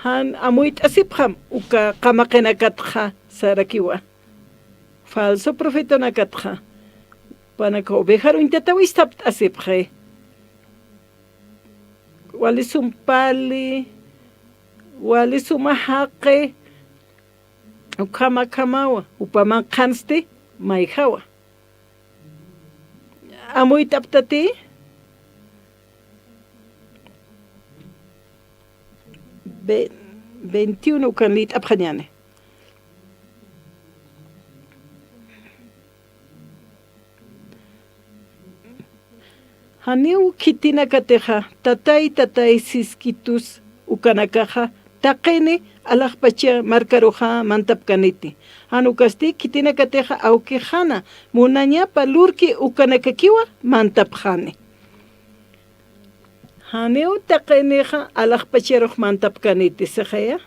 jan amuyt'asipxam, uka qamaqinakatxa sarakiwa. Falso profetanakatxa. Jupanaka ovejar uñtataw isthapt'asipxi. Wali sum pali, wali suma jaqi, ukhamakhamawa, jupa manqhansti mayjawa. Amuyt'aptati, ve-, veintiuno ukan lït'apxañäni. Janiw khitinakatixa, tatay, tatay, siskitus ukanakaxa, taqini alaxpacha markaruxa mantapkaniti. Jan ukasti khitinakatixa awkixana, munañapa lurki ukanakakiwa mantapxani. Janiw taqinixa alaxpacharux mantapkaniti, sixaya.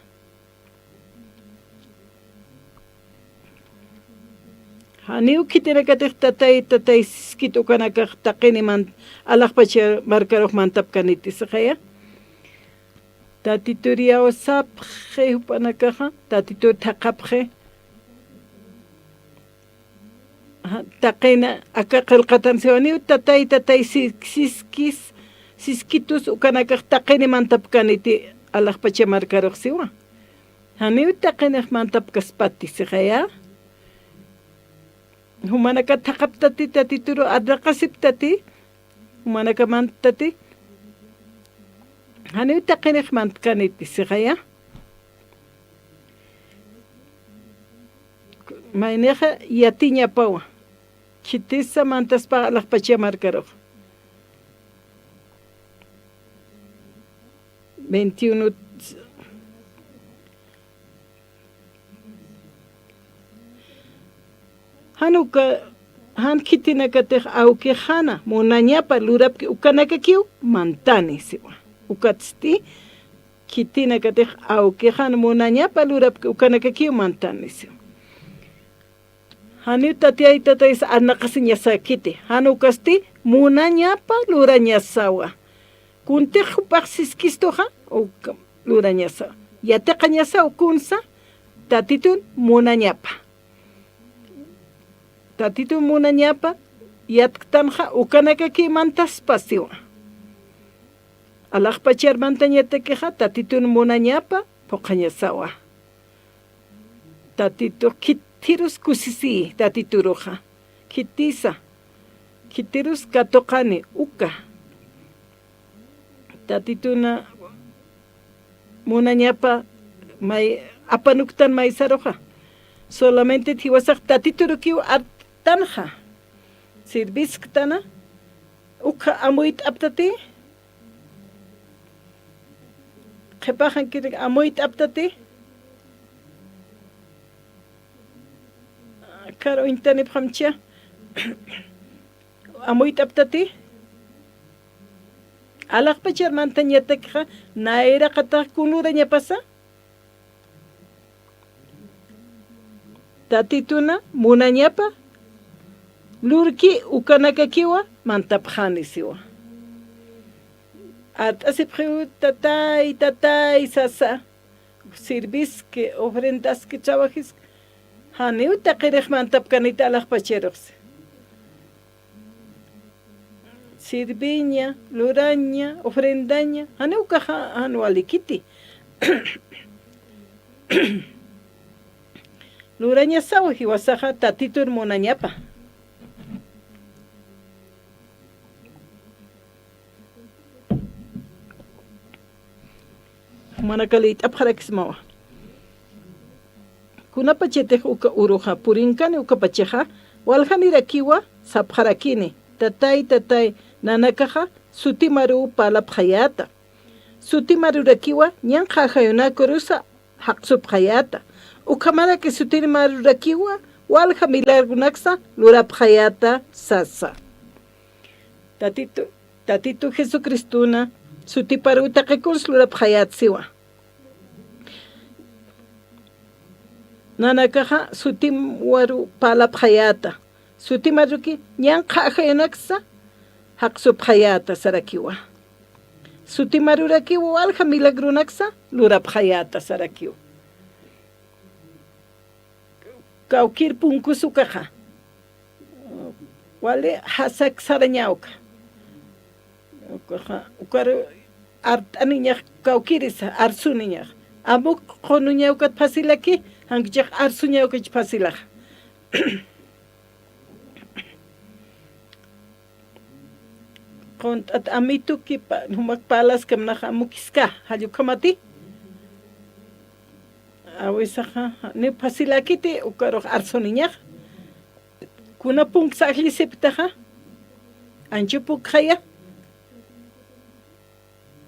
Janiw khitinakatix tatay, tatay siskit ukanakax taqini man-, alaxpacha markarux mantapkaniti, sixaya. Tatitur iyawsapxi jupanakaxa, tatitur thaqhapxi. Ajá, taqina aka qillqatan siwa, janiw tatay, tatay si-, siskis, siskitus ukanakax taqini mantapkaniti alaxpacha markarux siwa. Janiw taqinix mantapkaspati, sixaya. Jumanakat thaqhaptati, tatituru arnaqasiptati, jumanaka mantati. Janiw taqinix mantkaniti, sixaya. Maynixa yatiñapawa. Khitisa mantaspa alaxpacha markarux. Veintiuno. Jan uka, jan khitinakatix awkixana munañapa lurapki ukanakakiw mantani siwa. Ukatsti khitinakatix awkixana munañapa lurapki ukanakakiw mantani siwa. Janiw tatay tataysa arnaqasiñasakiti. Jan ukasti munañapa lurañasawa. Kuntix jupax siskistuxa, uka lurañasawa. Yatiqañasaw kunsa, tatitun munañapa. Tatitun munañapa, yatktanxa ukanakaki mantaspa siwa. Alaxpachar mantañatakixa, tatitun munañapa, phuqhañasawa. Tatitux khitirus kusisiy, tatituruxa. Khitisa. Khitirus katuqani uka. Tatituna munañapa may apanuktan maysaruxa. Solamente jiwasax tatiturukiw artanxa. Sirvisktana. Ukxa amuyt'aptati. Qhipaxankiri amuyt'aptati. Kar uñtanipxamcha. Amuyt'aptati. Alaxpachar mantañatakxa, nayraqatax kun lurañapasa. Tatituna munañapa lurki ukanakakiwa mantapxani siwa. Art'asipxiw tatay, tatay sasa, sirviski, ofrendaski, trabajiski, janiw taqirix mantapkaniti alaxpacharuxsi. Sirviña, luraña, ofrendaña, janiw ukaxa jan walikiti. Lurañasaw jiwasaxa Tatitun munañapa. Jumanaka liyt'apxarakismawa. Kunapachatix uka uruxa purinkani ukapachaxa, waljanirakiwa sapxarakini: Tatay, tatay, nanakaxa sutimaruw parlapxayäta. Sutimarurakiwa ñanqha ajayunakarusa jaqsupxayäta. Ukhamaraki sutimarurakiwa walja milagrunaksa lurapxayäta sasa. Tatitu, Tatitu Jesucristuna sutiparuw taqi kuns lurapxayät siwa. Nanakaxa sutimaruw parlapxayäta. Sutimaruki ñanqha ajayunaksa jaqsupxayäta sarakiwa. Sutimarurakiwa walja milagrunaksa lurapxayäta sarakiwa. Kawkir punkus ukaxa, wali jasak sarañawka. Ukaxa, ukaru art'aniñax kawkirisa, arsuniñax. Amuk qunuñawkat phasilaki, jankichax arsuñawkach phasilaxa. Qunt'at amituki pa, jumak parlaskam nax amukiska, jall ukhamati. Awisaxa, ni phasilakiti, ukarux arsuniñax. Kuna punk sajllisipktaxa, anchupukxaya.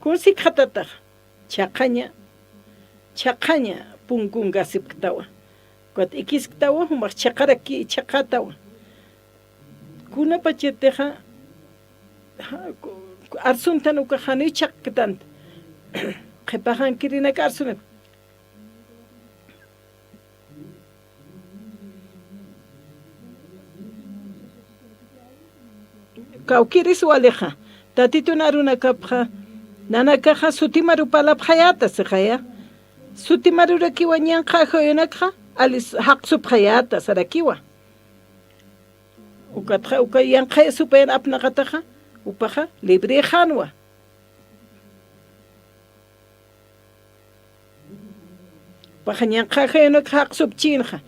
Kun sikxatataxa, chhaqhaña, chhaqhaña punkunkasipktawa. Ukat ikisktawa, jumax chhaqharaki, chhaqhatawa. Kunapachatixa, ja, ku, ku, arsuntan ukax janiw chhaqktanti. Qhipaxankirinak arsunip. Kawkiris walixa, Tatitun arunakapxa, nanakaxa sutimaruw parlapxayäta sixaya. Sutimarurakiwa ñanqha ajayunakxa, alis jaqsupxayäta sarakiwa. Ukatxa, uka yanqhaya supayan apnaqataxa, jupaxa librïxänwa. Jupaxa ñanqha ajayunak jaqsupchïnxa.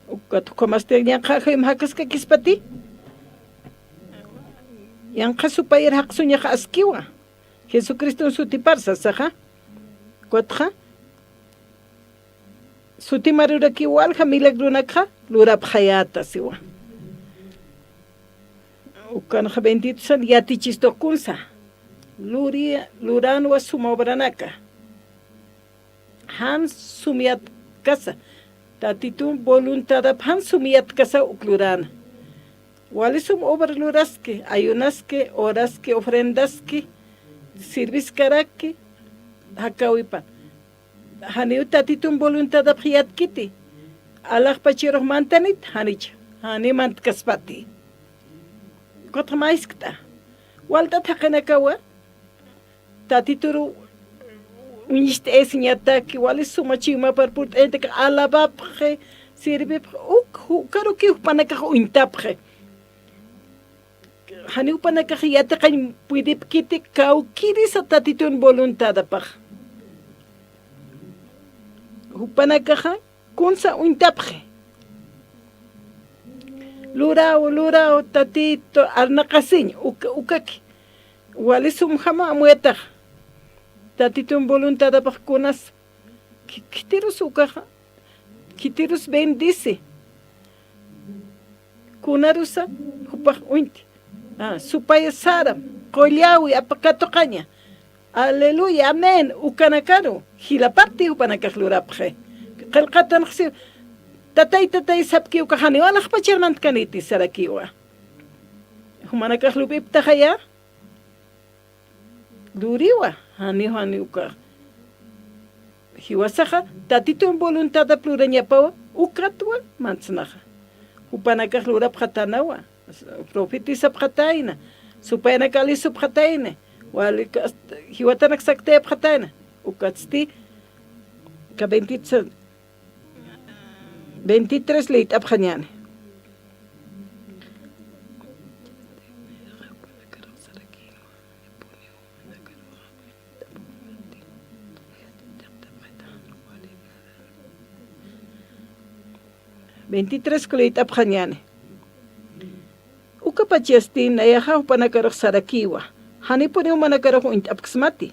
Ukat ukhamasti ñanqha ajayum jakaskakispati. Ñanqha supayir jaqsuñax askiwa. Jesucriston sutipar sasaxa. Ukatxa, sutimaruraki walja milagrunakxa lurapxayäta siwa. Ukanxa bendito san yatichistux kunsa. Luri, luränwa suma obranaka. Jan sum yatkasa. Tatitun voluntadap jan sum yatkasa uk luräna. Wali sum obra luraski, ayunaski, oraski, ofrendaski, sirviskaraki, jakäwipan. Janiw Tatitun voluntadapx yatkiti. Alaxpacharux mantanit, janicha, janiw mantkaspati. Ukatxa mä jiskt'a. Walt'at jaqinakawa, Tatituru uñist'ayasiñataki, wali suma chuymapar purt'añataki, alabapxi, sirvipxi, uk, ukaruki jupanakax uñtapxi. Janiw jupanakax yatiqañ puedipkiti kawkïrisa Tatitun voluntadapax. Jupanakaxa kunsa uñtapxi. Luraw, luraw, Tatitu, arnaqasiñ, uka, ukaki. Wali sumjama amuyatax. Tatitun voluntadapax kunas. Ki-, khitirus ukaxa. Khitirus bendice. Kunarusa, jupax uñti. Ah, supaya saram, qullawi, apa katuqaña. Aleluya, amén. Ukanakaru, jilapati jupanakax lurapxi. Qillqatanxsi, tatay, tatay, sapkiw ukax janiw alaxpachar mantkaniti sarakiwa. Jumanakax lup'iptaxaya. luriwa, janiw, janiw uka. Jiwasaxa, Tatitun voluntadap lurañapawa, ukatwa mantsnaxa. Jupanakax lurapxatanawa, profetizapxatayna, supayanak alisupxatayna, wali kas-, jiwatanak saktayapxatayna, ukatsti, ka veintitrés, veintitrés liyt'apxañäni. Veintitrés liyt'apxañäni. Ukapachasti nayaxa jupanakarux sarakiwa, janipuniw jumanakarux uñt'apksmati,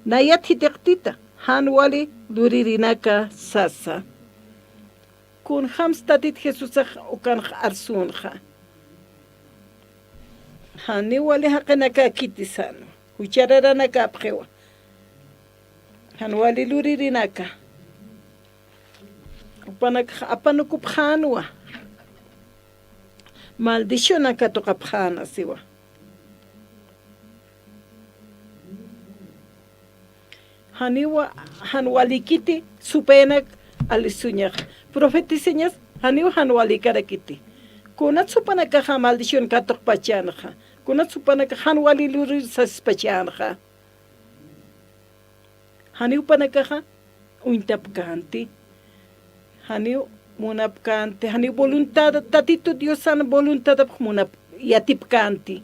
nayat jithiqtita, jan wali luririnaka sasa. Kunjams Tatit Jesusax ukanx arsünxa. Janiw wali jaqinakäkiti sänwa, juchararanakapxiwa. Jan wali luririnaka. Jupanakax apanukupxänwa. Maldición katuqapxäna siwa. Janiwa, jan walikiti supayanak alisuñaxa. Profetizañas, janiw jan walikarakiti. Kunat supanakaxa maldición katuqpachänxa. Kunat supanakax jan wali lurir sasispachänxa. Janiw jupanakaxa uñtapkänti. Janiw munapkänti. Janiw voluntad, Tatitu Diosan voluntadapx munap-, yatipkänti.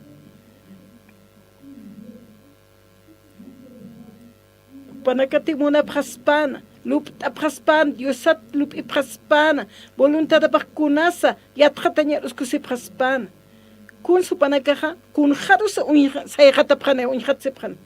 Jupanakati munapxaspäna, lupt'apxaspäna, Diosat lup'ipxaspäna, voluntadapax kunasa yatxatañar uskusipxaspäna. Kuns jupanakaxa, kunxarusa uñxa-, sayxatapxani, uñxatsipxani.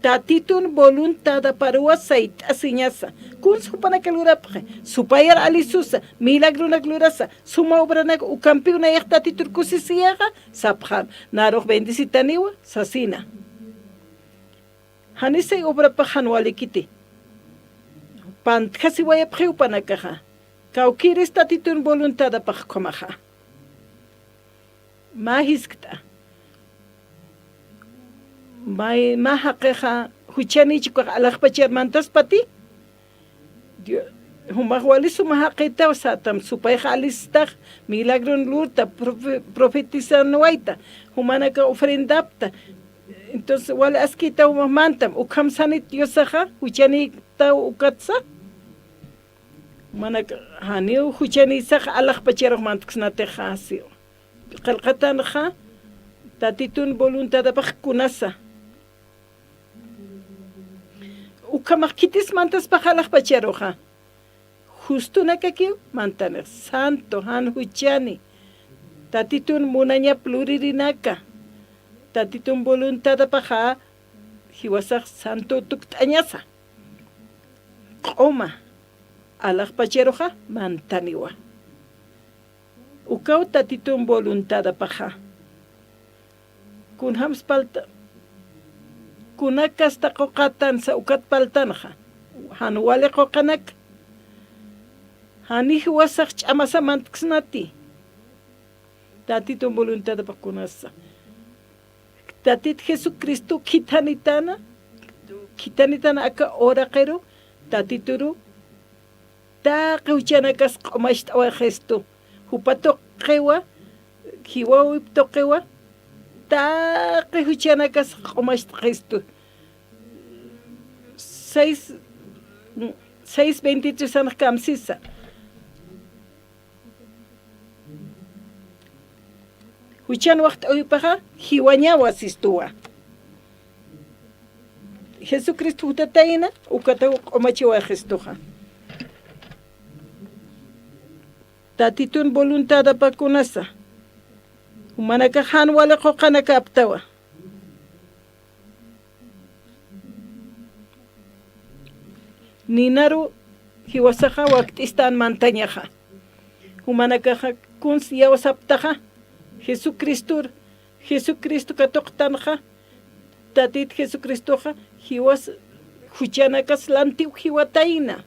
Tatitun voluntadaparuwa sayt'asiñasa. Kuns jupanaka lurapxi, supayar alisusa, milagronak lurasa, suma obranak ukampiw nayax Tatitur kusisiyaxa, sapxam, narux bendecitaniwa, sasina. Janisay obrapax jan walikiti. Pantjasiwayapxiw jupanakaxa. Kawkïris Tatitun voluntadapax ukhamaxa. Mä jiskt'a. May, mä jaqixa juchanïchi ukax alaxpachar mantaspati. Dio-, jumax wali suma jaqïtaw sätam, supayxa alistax, milagron lurta, profe-, profetizanwayta, jumanakax ofrendapta. Entonces, wali askïtaw jumax mantam, ukham sanit Diosaxa, juchanïtaw ukatsa. Jumanakax janiw juchanïsax alaxpacharux mantksnatixa, siw. Qillqatanxa, Tatitun voluntadapax kunasa. Ukhamax khitis mantaspax alaxpacharuxa. Justonakakiw mantanix, santo, jan juchani. Tatitun munañap luririnaka. Tatitun voluntadapaxa, jiwasax santo tukt'añasa. Q'uma, alaxpacharuxa mantaniwa. Ukaw Tatitun voluntadapaxa. Kunjams palta, kuna kasta quqatansa ukat paltanxa. Jan wali quqanak. Jani jiwasax ch'amasa mantksnati. Tatitun voluntadapax kunasa. Tatit Jesucristo khithanitana, khithanitana aka uraqiru, Tatituru, taqi juchanakas q'umacht'awayistu. Jupa tuqiwa, jiwawip tuqiwa, taqi juchanakas q'umacht'awayistu. Seis, seis veintitrés anx kamsisa. Juchan waxt'awipaxa, jiwañawa sistuwa. Jesucristo jutatayna, ukataw q'umachiwayistuxa. Tatitun voluntadapax kunasa. Jumanakax jan wali quqanakaptawa. Ninaru jiwasaxa wakt'istan mantañaxa. Jumanakaxa kuns iyawsaptaxa, Jesucristor, Jesucristo katuqtanxa, Tatit Jesucristoxa, jiwas juchanakas lantiw jiwatayna.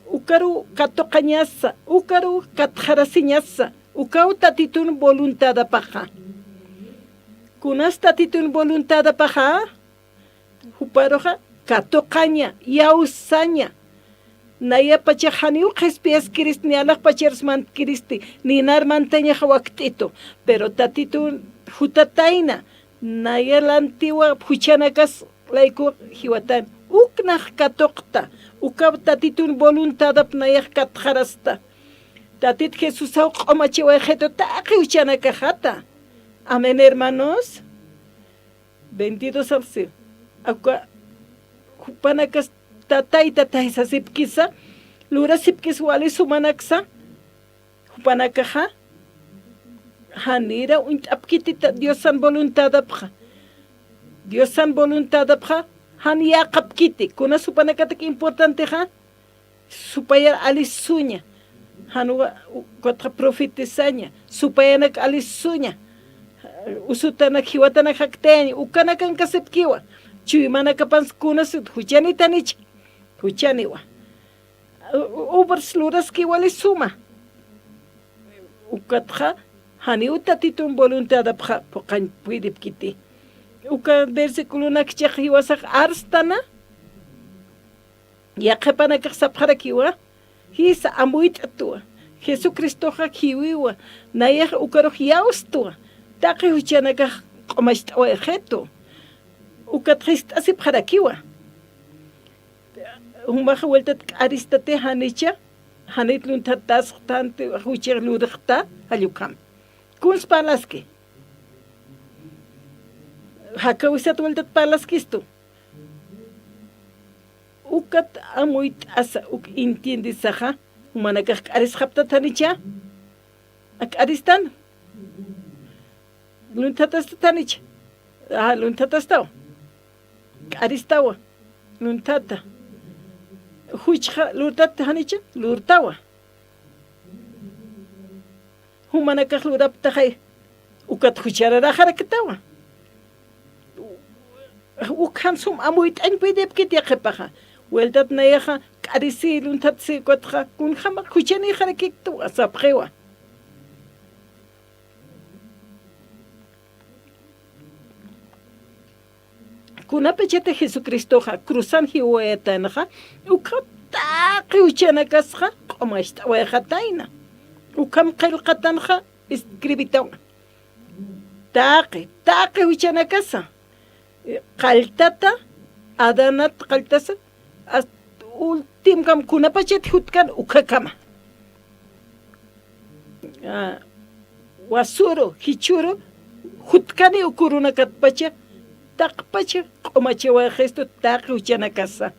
Ukaru katuqañasa, ukaru katxarasiñasa, ukaw Tatitun voluntadapaxa. Kunas Tatitun voluntadapaxa, Juparuxa katuqaña, iyawsaña. Nayapachax janiw qhispiyaskiristi, ni alaxpacharus mantkiristi, ni nar mantañaxa wakt'itu. Pero Tatitun jutatayna, naya lantiwa juchanakas layku jiwatan. Uknax katuqta, uka Tatitun voluntadap nayax katxarasta. Tatit Jesusaw q'umachiwayxitu taqi juchanakaxata. Amén, hermanos. Bendito sea el Señor. Aka jupanakas tatay, tatay sasipkisa, lurasipkis wali sumanaksa, jupanakaxa, janira uñt'apkiti ta-, Diosan voluntadapxa. Diosan voluntadapxa, jan yäqapkiti. Kunas jupanakatak importantexa, supayar alisuña, jan uka, ukatxa profetizaña, supayanak alisuña, usutanak jiwatanak jaktayaña, ukanakan kasipkiwa, chuymanakapan kunas juchanitanicha, juchaniwa. U-, u-, obras luraskiwa wali suma. Ukatxa, janiw Tatitun voluntadapxa phuqañ puydipkiti. Uka versiculonakchix jiwasax arstana, yaqhipanakax sapxarakiwa, jisa amuyt'twa, Jesucristoxa jiwiwa, nayax ukarux iyawstwa, taqi juchanakax q'umacht'awayxitu, ukat jist'asipxarakiwa. Jumax vueltat k'aristati janicha, janit lunthatasxtanti, juchix lurxta, jall ukham. Kuns parlaski. Jakawisat vueltat parlaskistu. Ukat amuyt'asa, uk entiendesaxa, jumanakax k'arisxaptat janicha, ak'aristan. Lunthatasta janicha. Ajá, lunthatastaw. K'aristawa. Lunthata. Juchxa lurtat janicha, lurtawa. Jumanakax luraptaxay, ukat juchararaxaraktawa. Ukan sum amuyt'añ puydipkiti yaqhipaxa. Vueltat nayaxa, k'arisi, lunthatsi ukatxa, kunjama juchanïxarakiktwa, sapxiwa. Kunapachati Jesucristoxa cruzan jiwayatanxa, ukham taqi juchanakasxa q'umacht'awayxatayna. Ukham qillqatanxa escribitawan. Taqi, taqi juchanakasa. Qalltata, Adanat qalltasa, hasta ultimkam kunapachati jutkan ukhakama. Ah, wasuru, jichhuru, jutkani uk urunakatpacha, taqpacha q'umachawayxistu taqi juchanakasa.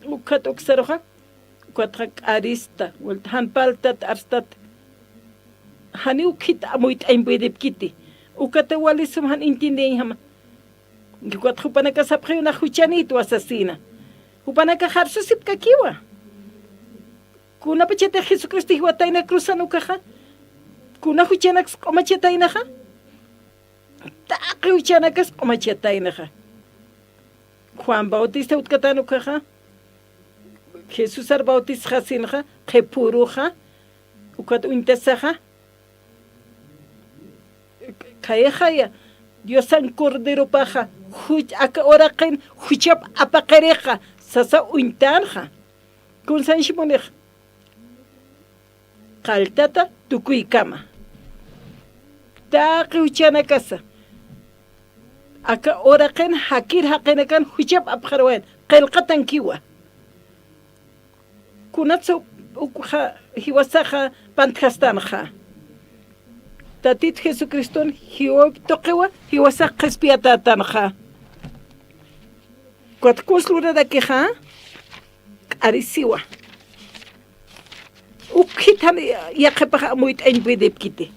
Ukhat uksaruxa, ukatxa k'arista, vuelta jan parltat, arstat. Janiw khit amuyt'añ puydipkiti. Ukata wali sum jan entiendeñjama. Ukatxa jupanakax sapxiw nax juchanïtwa sasina. Jupanakax arsusipkakiwa. Kunapachatix Jesucristo jiwatayna cruzan ukaxa, kuna juchanaks q'umachataynaxa, taqi juchanakas q'umachataynaxa. Juan Bautista utkatan ukaxa, Jesusar bautisxasinxa, qhipüruxa, ukat uñtasaxa, khayxaya, Diosan Corderopaxa, juch-, aka uraqin juchap apaqirixa, sasa uñtanxa. Kunsañchi munix. Qalltata tukuykama. Taqi juchanakasa. Aka uraqin jakir jaqinakan juchap apxaruwayan. Qillqatankiwa. Kunatsa ukxa jiwasaxa pantjastanxa. Tatit Jesucriston jiwawip tuqiwa, jiwasax qhispiyatätanxa. Ukat kuns lurarakixa, k'arisiwa. Ukhit jan yaqhipax amuyt'añ puydipkiti.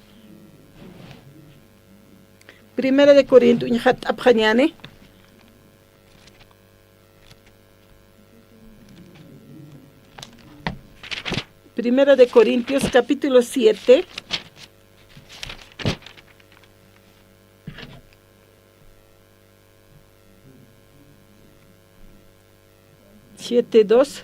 Primera de Corinto uñjat'apxañäni. Primera de Corintios, capítulo siete. Siete dos.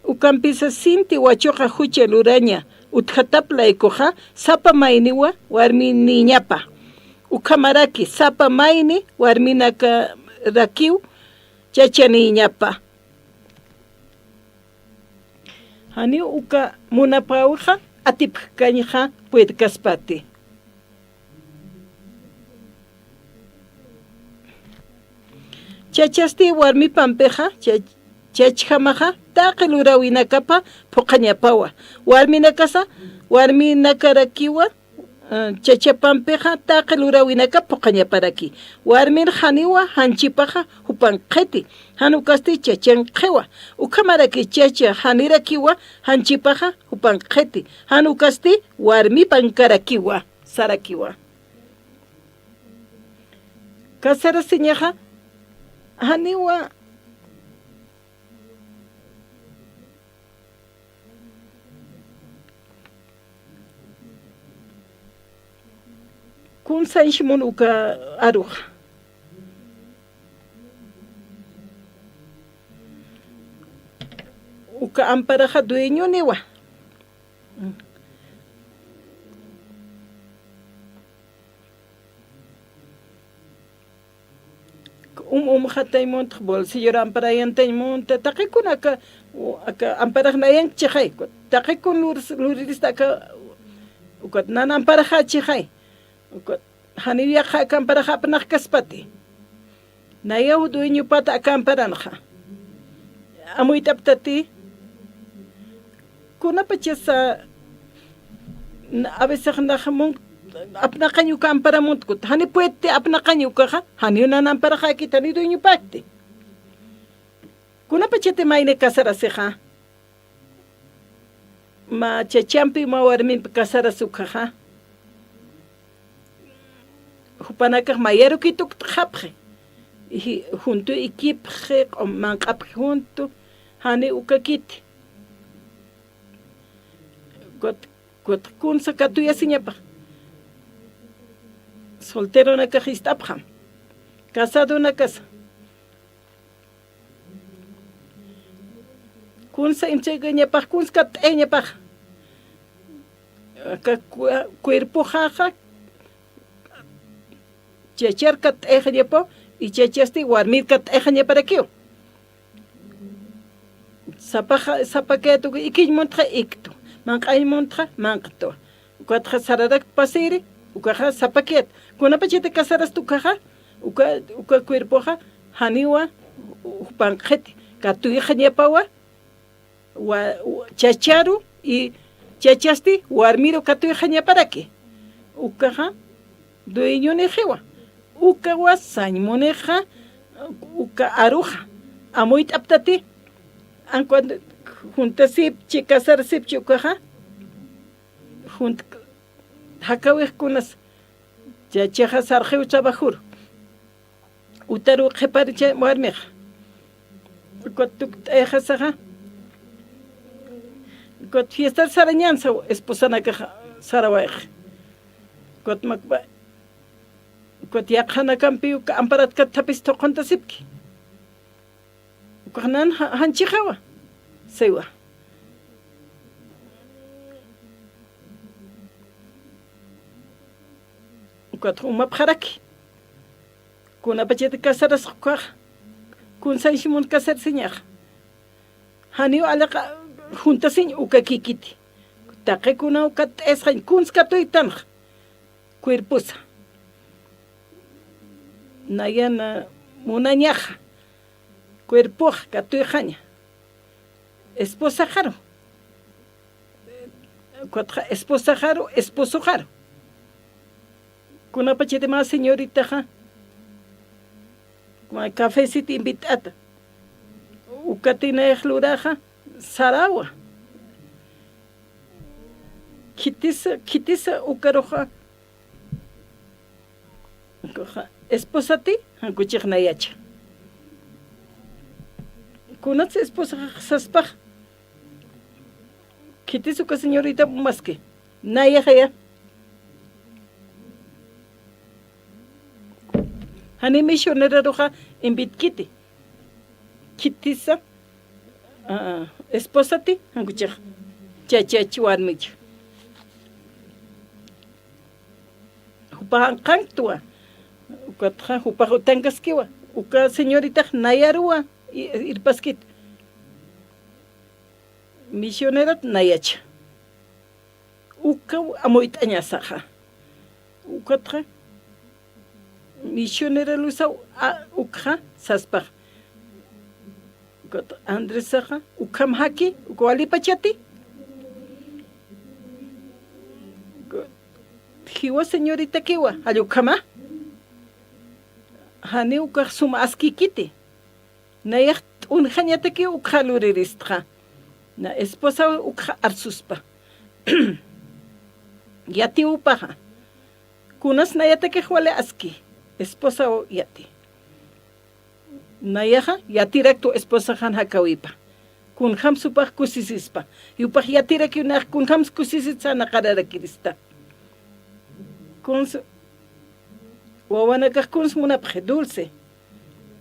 Ukampisa sinti wachuxa jucha luraña utjatap laykuxa, sapa mayniwa warminïñapa. Ukhamaraki sapa mayni warminakarakiw chachanïñapa. Janiw uka munapäwixa atipkañxa puedkaspati. Chachasti warmipampixa, cha-, chachjamaxa, taqi luräwinakapa phuqhañapawa. Warminakasa, warminakarakiwa, eh, chachapampixa, taqi luräwinakap phuqhañaparaki. Warmir janiwa, janchipaxa, jupan qhiti. Jan ukasti chachan qhiwa. Ukhamaraki chacha janirakiwa, janchipaxa, jupan qhiti. Jan ukasti warmipankarakiwa, sarakiwa. Casarasiñaxa, janiwa. Kunsañs mun uka aruxa. Uka amparaxa dueñoniwa. Um, um, jatay muntx, bolsillor amparayantañ munta, taqikun aka, u-, aka amparax nayankchixay, taqikun lur-, lurirista aka, ukat nan amparaxachixay, ukat janiw yaqha aka amparax apnaqkaspati. Nayaw dueñopat aka amparanxa. Amuyt'aptati. Kunapachasa, na-, a veces nax mun-, apnaqañ uka ampara muntkut. Jani puedti apnaqañ ukaxa, janiw nan amparaxäkit, jani dueñopäkti. Kunapachati mayni casarasixa. Mä chachampi mä warmimpi casarasi ukhaxa. Jupanakax mayarukit ukt'xapxi. Iji-, juntu ikipxi, q'um-, manq'apxi juntu, jani ukakiti. Kut-, kut kunsa katuyasiñapax. Solteronakax ist'apxam. Casadonakasa. Kunsa entregañapax, kunsa katt'ayañapax. Aka cu-, cuerpoxaxa, chachar katt'ayañapaw, y chachasti warmir katt'ayañaparakiw. Sapaxa, sapakayat uka ikiñ muntxa iktu, manq'añ muntxa manq'tu. Ukatxa sararakt pasiri, ukaxa sapakayat. Kunapachati casarasti ukaxa, uka, uka cuerpoxa, janiwa, jupan qhiti, katuyxañapawa, wa-, wa-, chacharu, y chachasti, warmiru katuyxañaparaki. Ukaxa, dueñonixiwa. Ukawa sañ munixa, uka aruxa. Amuyt'aptati, an cuando juntasipchi, casarasipchi ukaxa, junt-, jakawix kunas, chachaxa sarxiw trabajuru. Utaru qhiparicha warmixa. Ukat tukt'ayxasaxa. Ukat fiestar sarañansa esposanakaxa sarawayxa. Ukat makpa-, ukat yaqhanakampi uka amparat kathapis thuquntasipki. Ukax nan ja-, janchixawa. Siwa. Ukat jumapxaraki. Kunapachati casarasx ukax. Kunsañs mun casarasiñax. Janiw aliqa juntasiñ ukakikiti. Taqikunaw katt'asxañ kunsa katuytanx. Cuerposa. Nayan munañaxa. Cuerpoxa katuyxaña. Esposaxaru. Ukatxa esposaxaru, esposoxaru. Kunapachati mä señoritaxa, mä cafesit invit'ata. Ukatinayax luraxa, sarawa. Khitisa, khitisa ukaruxa, esposati, jan kuchix nayacha. Kunatsa esposax saspax. Khitis uka señorita maski. Nayaxaya. Jani misioneraruxa invitkiti. Khitisa, ah, esposati, jan kuchix. Chachach warmich. Jupax anqanktwa. Ukatxa jupax utankaskiwa. Uka señoritax nayaruwa i-, irpaskit. Misionerat nayacha. Ukaw amuyt'añasaxa. Ukatxa misionera lusaw, a, ukxa saspax. Ukat Andresaxa, ukham jaki, uka walipachati. Jiwa señoritakiwa, jall ukhama. Jani ukax sum askikiti. Nayax t'unjañatakiw ukxa luriristxa. Na esposaw ukxa arsuspa. Yatiw jupaxa. Kunas nayatakix wali aski. Esposaw yati. Nayaxa yatiraktwa esposax jan jakäwipa. Kunjams jupax kusisispa. Jupax yatirakiw nayax kunjams kusisit sarnaqararakirista. Kuns wawanakax kuns munapxi, dulce.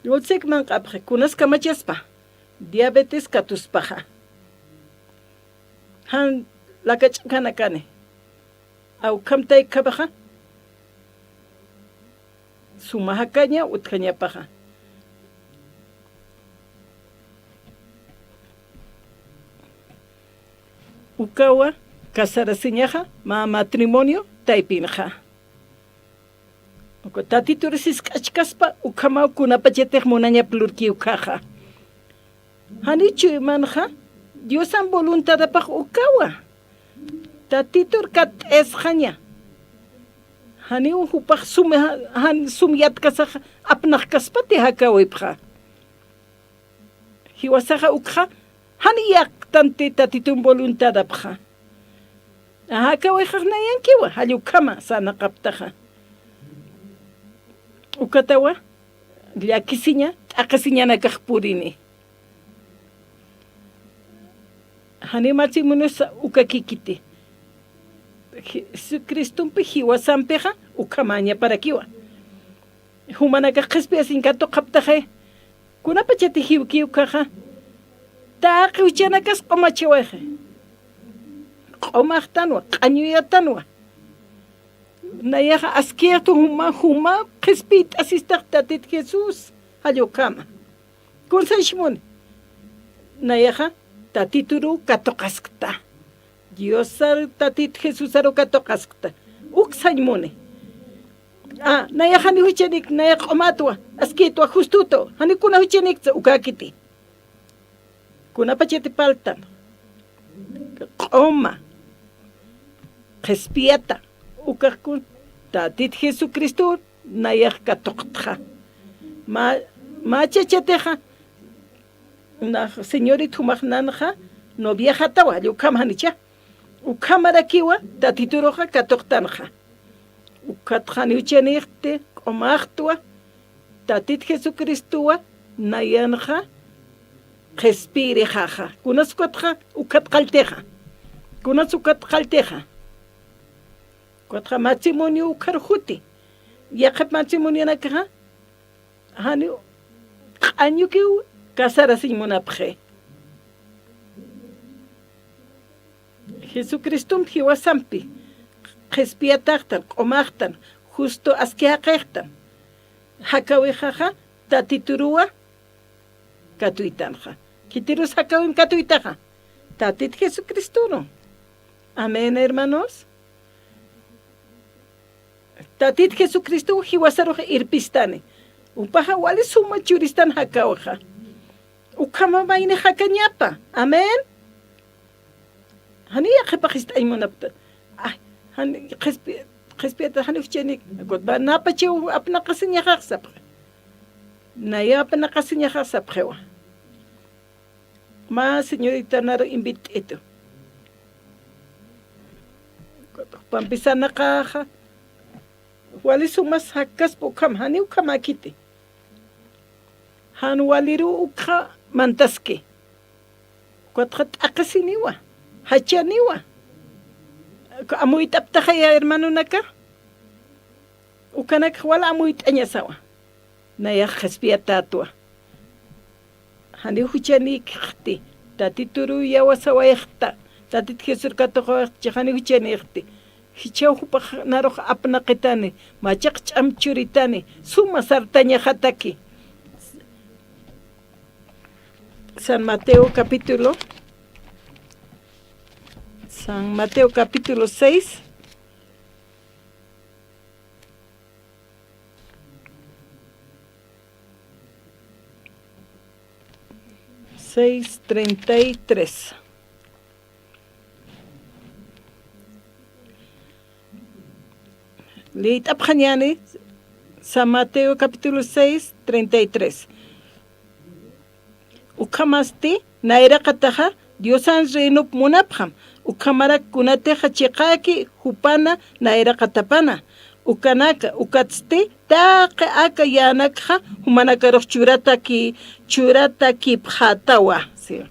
Dulcek manq'apxi, kunas kamachaspa. Diabetes katuspaxa. Jan lakach'kanakani. Awkham taykapaxa. Suma jakaña utjañapaxa. Ukawa casarasiñaxa, mä matrimonio taypinxa. Uka Tatitur sisk'achkaspa, ukhamaw kunapachatix munañap lurki ukkhaxa. Jani chuymanxa, Diosan voluntadapax ukawa. Tatitur katt'isxaña. Janiw jupax sum, jan sum yatkasax apnaqkaspati jakäwipxa. Jiwasaxa ukxa, jan yaqtanti Tatitun voluntadapxa. Jakäwixax nayankiwa, jall ukhama sarnaqaptaxa. Ukatawa, llakisiña, t'aqhisiñanakax purini. Jani matrimonios ukakikiti. Jesucristompi jiwasampixa ukhamäñaparakiwa. Jumanakax qhispiyasiñ katuqaptaxi. Kunapachati jiwki ukkhaxa. Taqi juchanakas q'umachawayxi. Q'umaxtanwa, q'añuyatanwa. Nayaxa askiyatu juma, juma qhispiyt'asistax Tatit Jesús, jall ukhama. Kun sañch muni. Nayaxa Tatituruw katuqaskta. Diosar Tatit Jesusaruw katuqaskta. Uk sañ muni. A, nayax jani juchanik, nayax q'umatwa, askitwa, justutu, jani kuna juchanikta ukäkiti. Kunapachati parltan. Q'uma. Qhispiyata. Ukax kun Tatit Jesucristur nayax katuqtxa. Mä, mä chachatixa, nax señorit jumax nanxa noviajatawa, jall ukham janicha. Ukhamarakiwa Tatituruxa katuqtanxa. Ukatxa jani juchanïxti, q'umaxtwa, Tatit Jesucristowa nayanxa qhispiyirixaxa. Kunas ukatxa, ukat qalltixa. Kunas ukat qalltixa. Ukatxa matrimonio ukhar juti. Yaqhip matrimonionakaxa, jani q'añukiw casarasiñ munapxi. Jesucristomp jiwasampi qhispiyataxtan, q'umaxtan, justo aski jaqixtan. Jakäwixaxa Tatituruwa katuytanxa. Khitirus jakäwimp katuytaxa. Tatit Jesucristoru. Amén, hermanos. Tatit Jesucristow jiwasarux irpistani. Jupaxa wali suma churistan jakäwixa. Ukhama mayni jakañapa. Amén. Jani yaqhipax ist'añ munapxta. Ay, jani qhispi, qhispiyata jani juchanik. Akut mä napachaw apnaqasiñaxax sapxi. Nayaw apnaqasiñaxax sapxiwa. Mä señorita naru invit'itu. Jupampis sarnaqaxa, wali sumas jakkaspa ukham, jani ukhamäkiti. Jan waliruw ukxa mantaski. Ukatxa t'aqhisiniwa, jachaniwa. Amuyt'aptaxaya hermanonaka. Ukanakxa wal amuyt'añasawa. Nayax qhispiyatätwa. Janiw juchanïkxti, Tatituruw iyawasawayxta, Tatit Jesur katuqawayxta, janiw juchanïkxti. Jichhaw jupax narux apnaqitani, machaq ch'am churitani, suma sartañaxataki. San Mateo capítulo, San Mateo capítulo seis, seis treinta y tres. Liyt'apxañäni, San Mateo capítulo seis treinta y tres. Ukhamasti nayraqataxa Diosan reinop munapxam, ukhamarak kunatixa chiqäki jupana nayraqatapana. Ukanaka, ukatsti taqi aka yänakxa jumanakarux churataki, churatakipxätawa, si.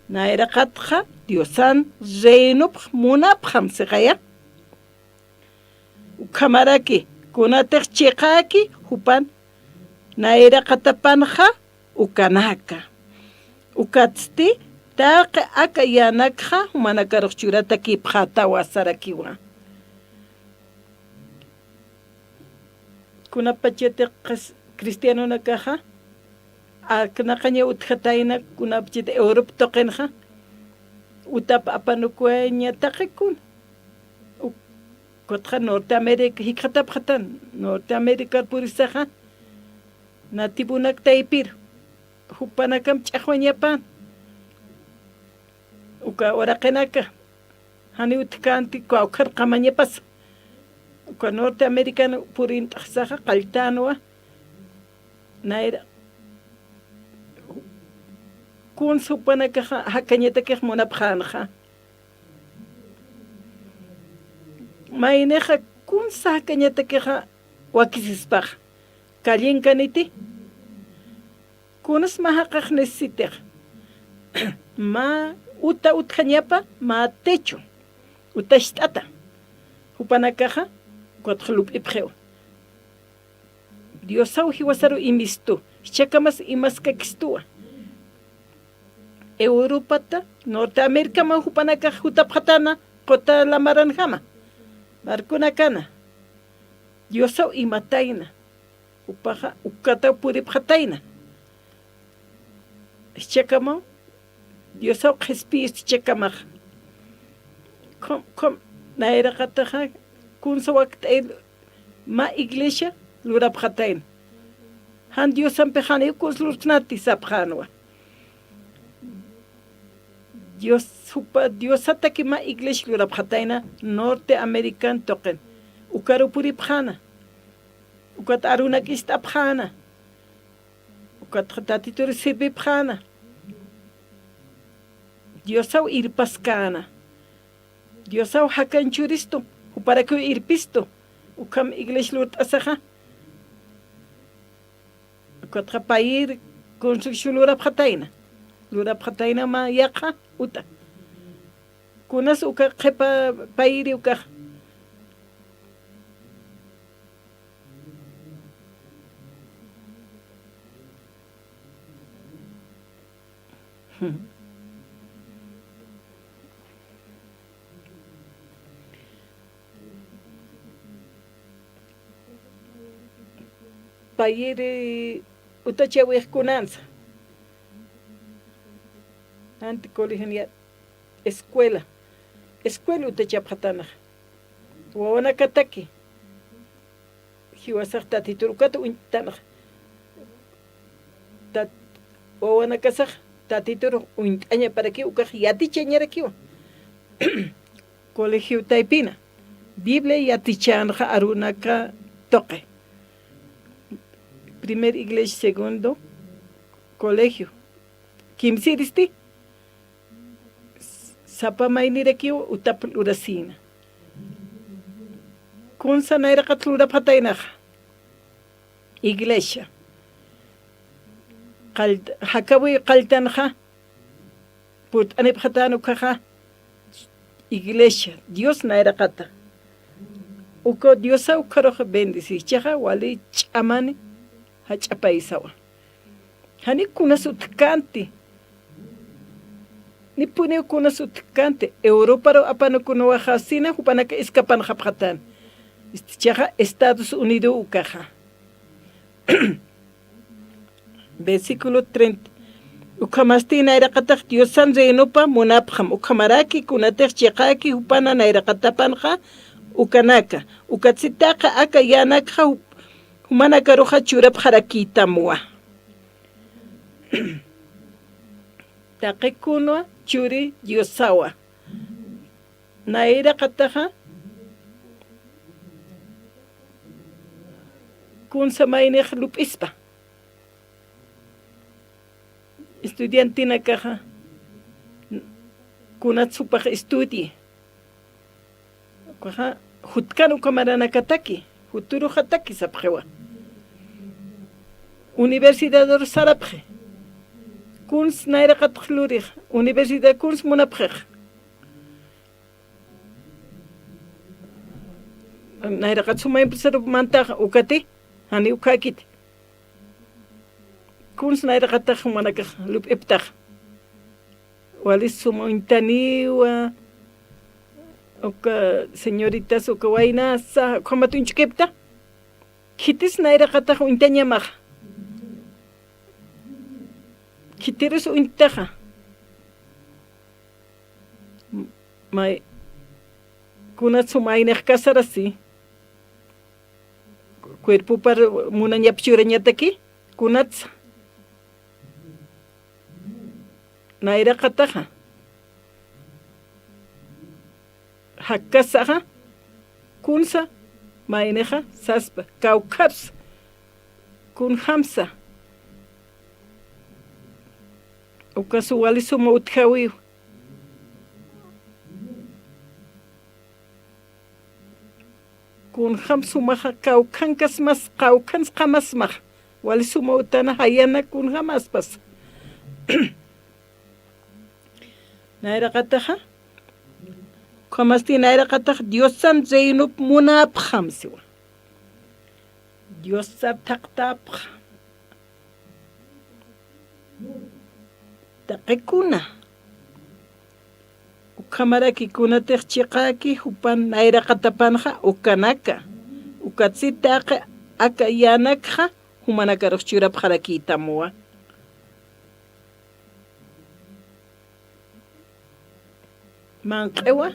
Nayraqatxa Diosan reinopx munapxam, sixaya. Ukhamaraki, kunatix chiqäki, jupan nayraqatapanxa ukanaka. Ukatsti taqi aka yänakxa jumanakarux churatakipxätawa sarakiwa. Kunapachatix cristianonakaxa, aknaqaña utjatayna, kunapachat Europa tuqinxa, utap apanukuwaña taqikun. Ukatxa Norteamérica jikxatapxatan, Norteaméricap purisaxa, nativunak taypir, jupanakam ch'axwañapan. Uka uraqinaka, janiw utjkänti, kawkharqamañapasa. Uka Norteamericano purint'xsaxa, qalltänwa, nayra, kunsa jupanakaxa jakañatakix munapxänxa. Maynixa kunsa jakañatakixa wakisispaxa. Callenkaniti. Kunas mä jaqix necesitix. Mä uta utjañapa, mä techo. Utacht'ata. Jupanakaxa, ukatxa lup'ipxiwa. Diosaw jiwasaru imistu, jichhakamas imaskakistuwa. Europata, Norteamericama jupanakax jutapxatana, quta lamaranjama, barconakana. Diosaw imatayna, jupaxa ukataw puripxatayna. Jichhakamaw, Diosaw qhispiyistu jichhakamaxa. Khum, khum, nayraqataxa, kunsa wakt'ayir mä iglesia lurapxatayna. Jan Diosampix janiw kunsa lurt'nati sapxänwa. Dios, jupa, Diosataki mä iglesia lurapxatayna Norteamerican tuqin. Ukaru puripxäna. Ukat arunak ist'apxäna. Ukatxa Tatitur sirvipxäna. Diosaw irpaskäna. Diosaw jakañ churistu, juparakiw irpistu. Ukham iglesia lurt'asaxa. Ukatxa payir construcción lurapxatayna. Lurapxatayna mä yaqha uta. Kunas uka qhipa payiri ukax. Payiri utachäwix kunansa. Janti colegion ya escuela. Escuela utachapxatanax. Wawanakataki. Jiwasax Tatitur ukat uñt'tanax. Tat-, wawanakasax Tatitur uñt'añaparakiw ukax yatichañarakiwa. Colegio taypina. Biblia yatichänxa arunaka tuqi. Primer iglesia, segundo colegio. Kimsiristi. Sapa maynirakiw utap lurasïna. Kunsa nayraqat lurapxataynaxa. Iglesia. Qall-, jakawi qalltanxa. Purt'anipxatän ukaxa. Iglesia. Dios nayraqata. Uka Diosa ukharux bendecir. Jichhaxa wali ch'amani jach'a paysawa. Jani kunas utjkänti. Nipuniw kunas utjkänti, Europaru apanukunawaxasina jupanaka escapanxapxatän. Isti chiqa Estados Unidos ukaxa. Versículo treinta. Ukhamasti nayraqatax Diosan reinopa munapxam, ukhamaraki kunatix chiqäki jupana nayraqatapanxa ukanaka, ukatsti taqi aka yänakxa jup-, jumanakaruxa churapxarakïtamwa. Taqikunwa churi Diosawa. Nayraqataxa kunsa maynix lup'ispa. Estudiantenakaxa kunatsupax estudie. Ukaxa jutkan uka maranakataki, juturuxataki sapxiwa. Universidador sarapxi. Kuns nayraqatax lurix, universidad kuns munapxix. Nayraqat suma empresarup mantaxa ukati, jani ukhakiti. Kuns nayraqatax jumanakax lup'iptax. Wali suma uñtaniwa, uka señoritas, uka waynasa, ukhamat uñch'ukipta. Khitis nayraqatax uñtañamaxa. Khitirus uñtaxa. May, kunatsu maynix casarasi. Cuerpopar munañap churañataki, kunatsa. Nayraqataxa. Jakkasaxa, kunsa, maynixa, saspa, kawkhapsa, kunjamsa. Ukasu wali suma utjawiw. Kunjam sumaxa kawkhankas mas, kawkhans qamas max, wali suma utana jayana kunjamaspas. Nayraqataxa, ukhamasti nayraqatax Diosan reinop munapxam siwa. Diosar thaqtapxa. Taqikuna. Ukhamaraki kunatix chiqäki jupan nayraqatapanxa ukanaka. Ukatsti taqi aka yänakxa jumanakarux churapxarakïtamwa. Manq'iwa,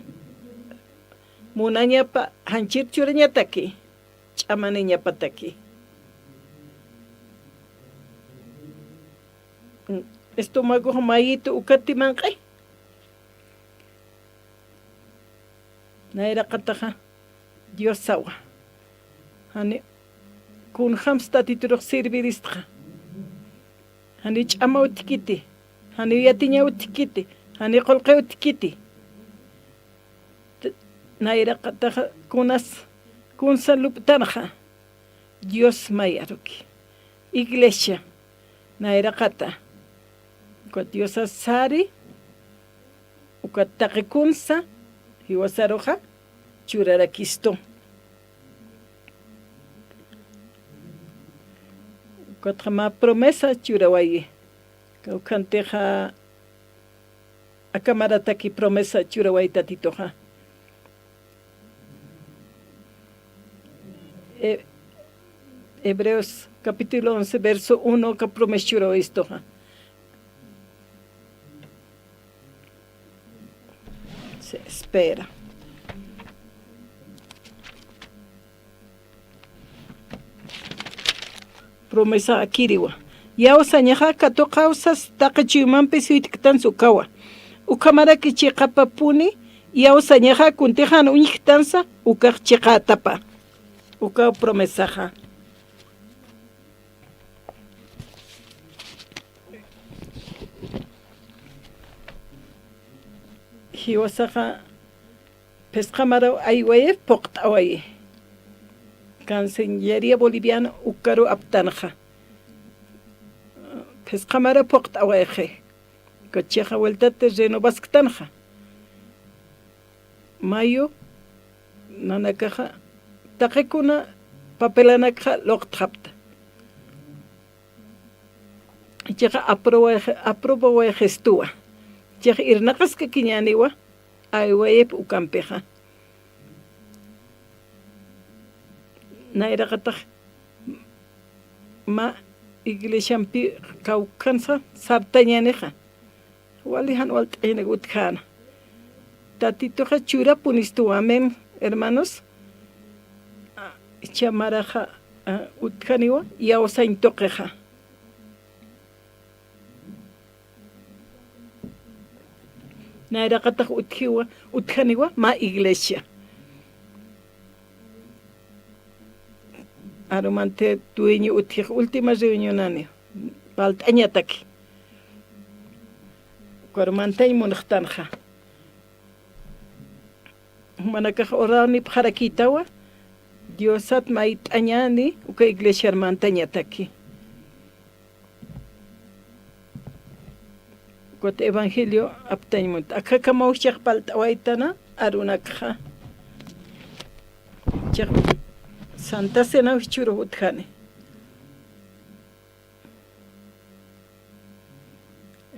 munañapa janchir churañataki, ch'amaniñapataki. Estomagox mayitu ukati manq'i. Nayraqataxa Diosawa. Jani kunjams Tatiturux sirviristxa. Jani ch'ama utjkiti, jani yatiña utjkiti, jani qullqi utjkiti. T-, nayraqataxa kunas, kunsa lup'tanxa. Dios mayaruki. Iglesia, nayraqata. Uka Diosasari, uka taqi kunsa, jiwasaruxa, churarakistu. Ukatxa mä promesa churawayi. Kawkhantixa aka marataki promesa churawayi Tatituxa. E-, Hebreos capítulo once, verso uno, aka promesa churawayistuxa. Se espera. Promesa akiriwa. Iyawsañaxa katuqaw sas taqi chuymampis suyt'ktansa ukawa. Ukhamaraki chiqapapuni, iyawsañaxa kuntix jan uñjktansa ukax chiqätapa. Ukaw promesaxa. Jiwasaxa phisqa maraw aywayir phuqt'awayi. Cancillería Boliviana ukaru aptanxa. Phisqa maraw phuqt'awayxi. Uka chiqa vueltati renovasktanxa. Mayo nanakaxa taqikuna papelanakxa luqtxapta. Chiqa aprobawayxi-, aprobawayxistuwa. Jichhax irnaqaskakiñäniwa, aywayip ukampixa. Nayraqatax mä iglesiampi kawkhansa sartañänixa. Wali jan walt'añanak utjäna. Tatituxa churapunistuwa, amén, hermanos. Jichha maraxa, ah, utjaniwa, iyawsañ tuqixa. Nayraqatax utjiwa, utjaniwa, mä iglesia. Arumanti dueño utjix última reunionani, palt'añataki. Ukarumantañ munxtanxa. Jumanakax oranipxarakïtawa, Diosat mayt'añäni, uka iglesiar mantañataki. Ukat evangelio aptañ munta. Akhakamawjax palt'awaytana arunakxa. Jichhax Santa Cena jichhürux utjani.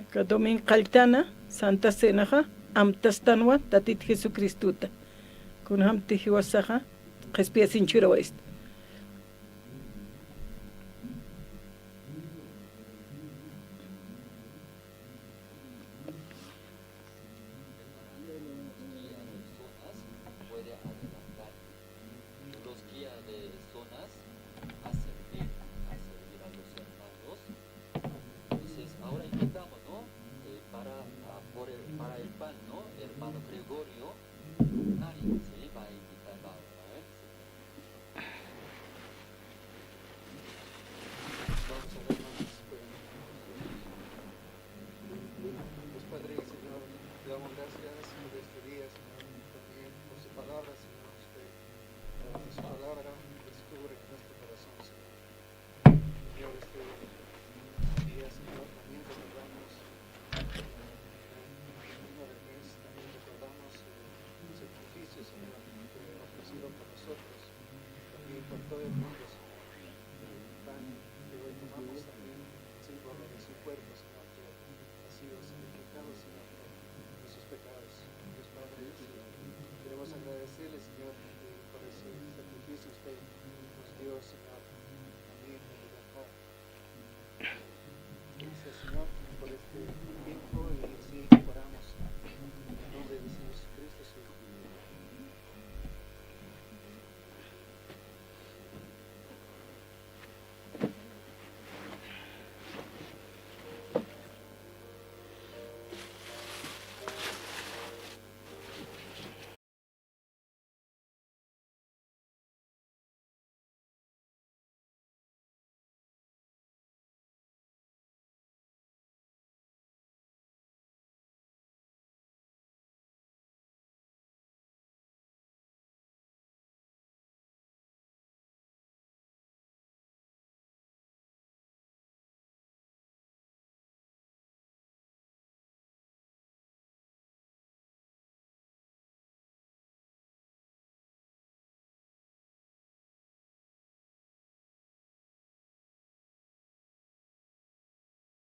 Aka domingo qalltana Santa Cenaxa amtastanwa Tatit Jesucristuta. Kunjamti jiwasaxa qhispiyasiñ churawayistu. Los guía de zonas a servir, a servir a los hermanos. Entonces, ahora invitamos, ¿no? Eh, para, ah, por el, para el pan, ¿no? Hermano Gregorio Nari, sí, va a invitar, va a orar, ¿eh? Vamos a orar, hermanos. Pues, Padre, Señor, te damos gracias por este día, Señor, también por su palabra, Señor. Usted, eh, su palabra descubre nuestro corazón, Señor. Señor, este día, Señor, también recordamos, eh, el primero del mes, también recordamos su sacrificio, Señor, que ofreció por nosotros, también por todo el mundo, Señor. El pan que hoy tomamos también, símbolo de su cuerpo, Señor, que ha sido sacrificado, Señor, por nuestros pecados. Dios Padre, Señor, queremos agradecerle, Señor, eh, por ese sacrificio que usted nos dio, Señor, también en libertad. Gracias, Señor, por este tiempo y así oramos en el nombre de Señor Jesucristo, su Hijo.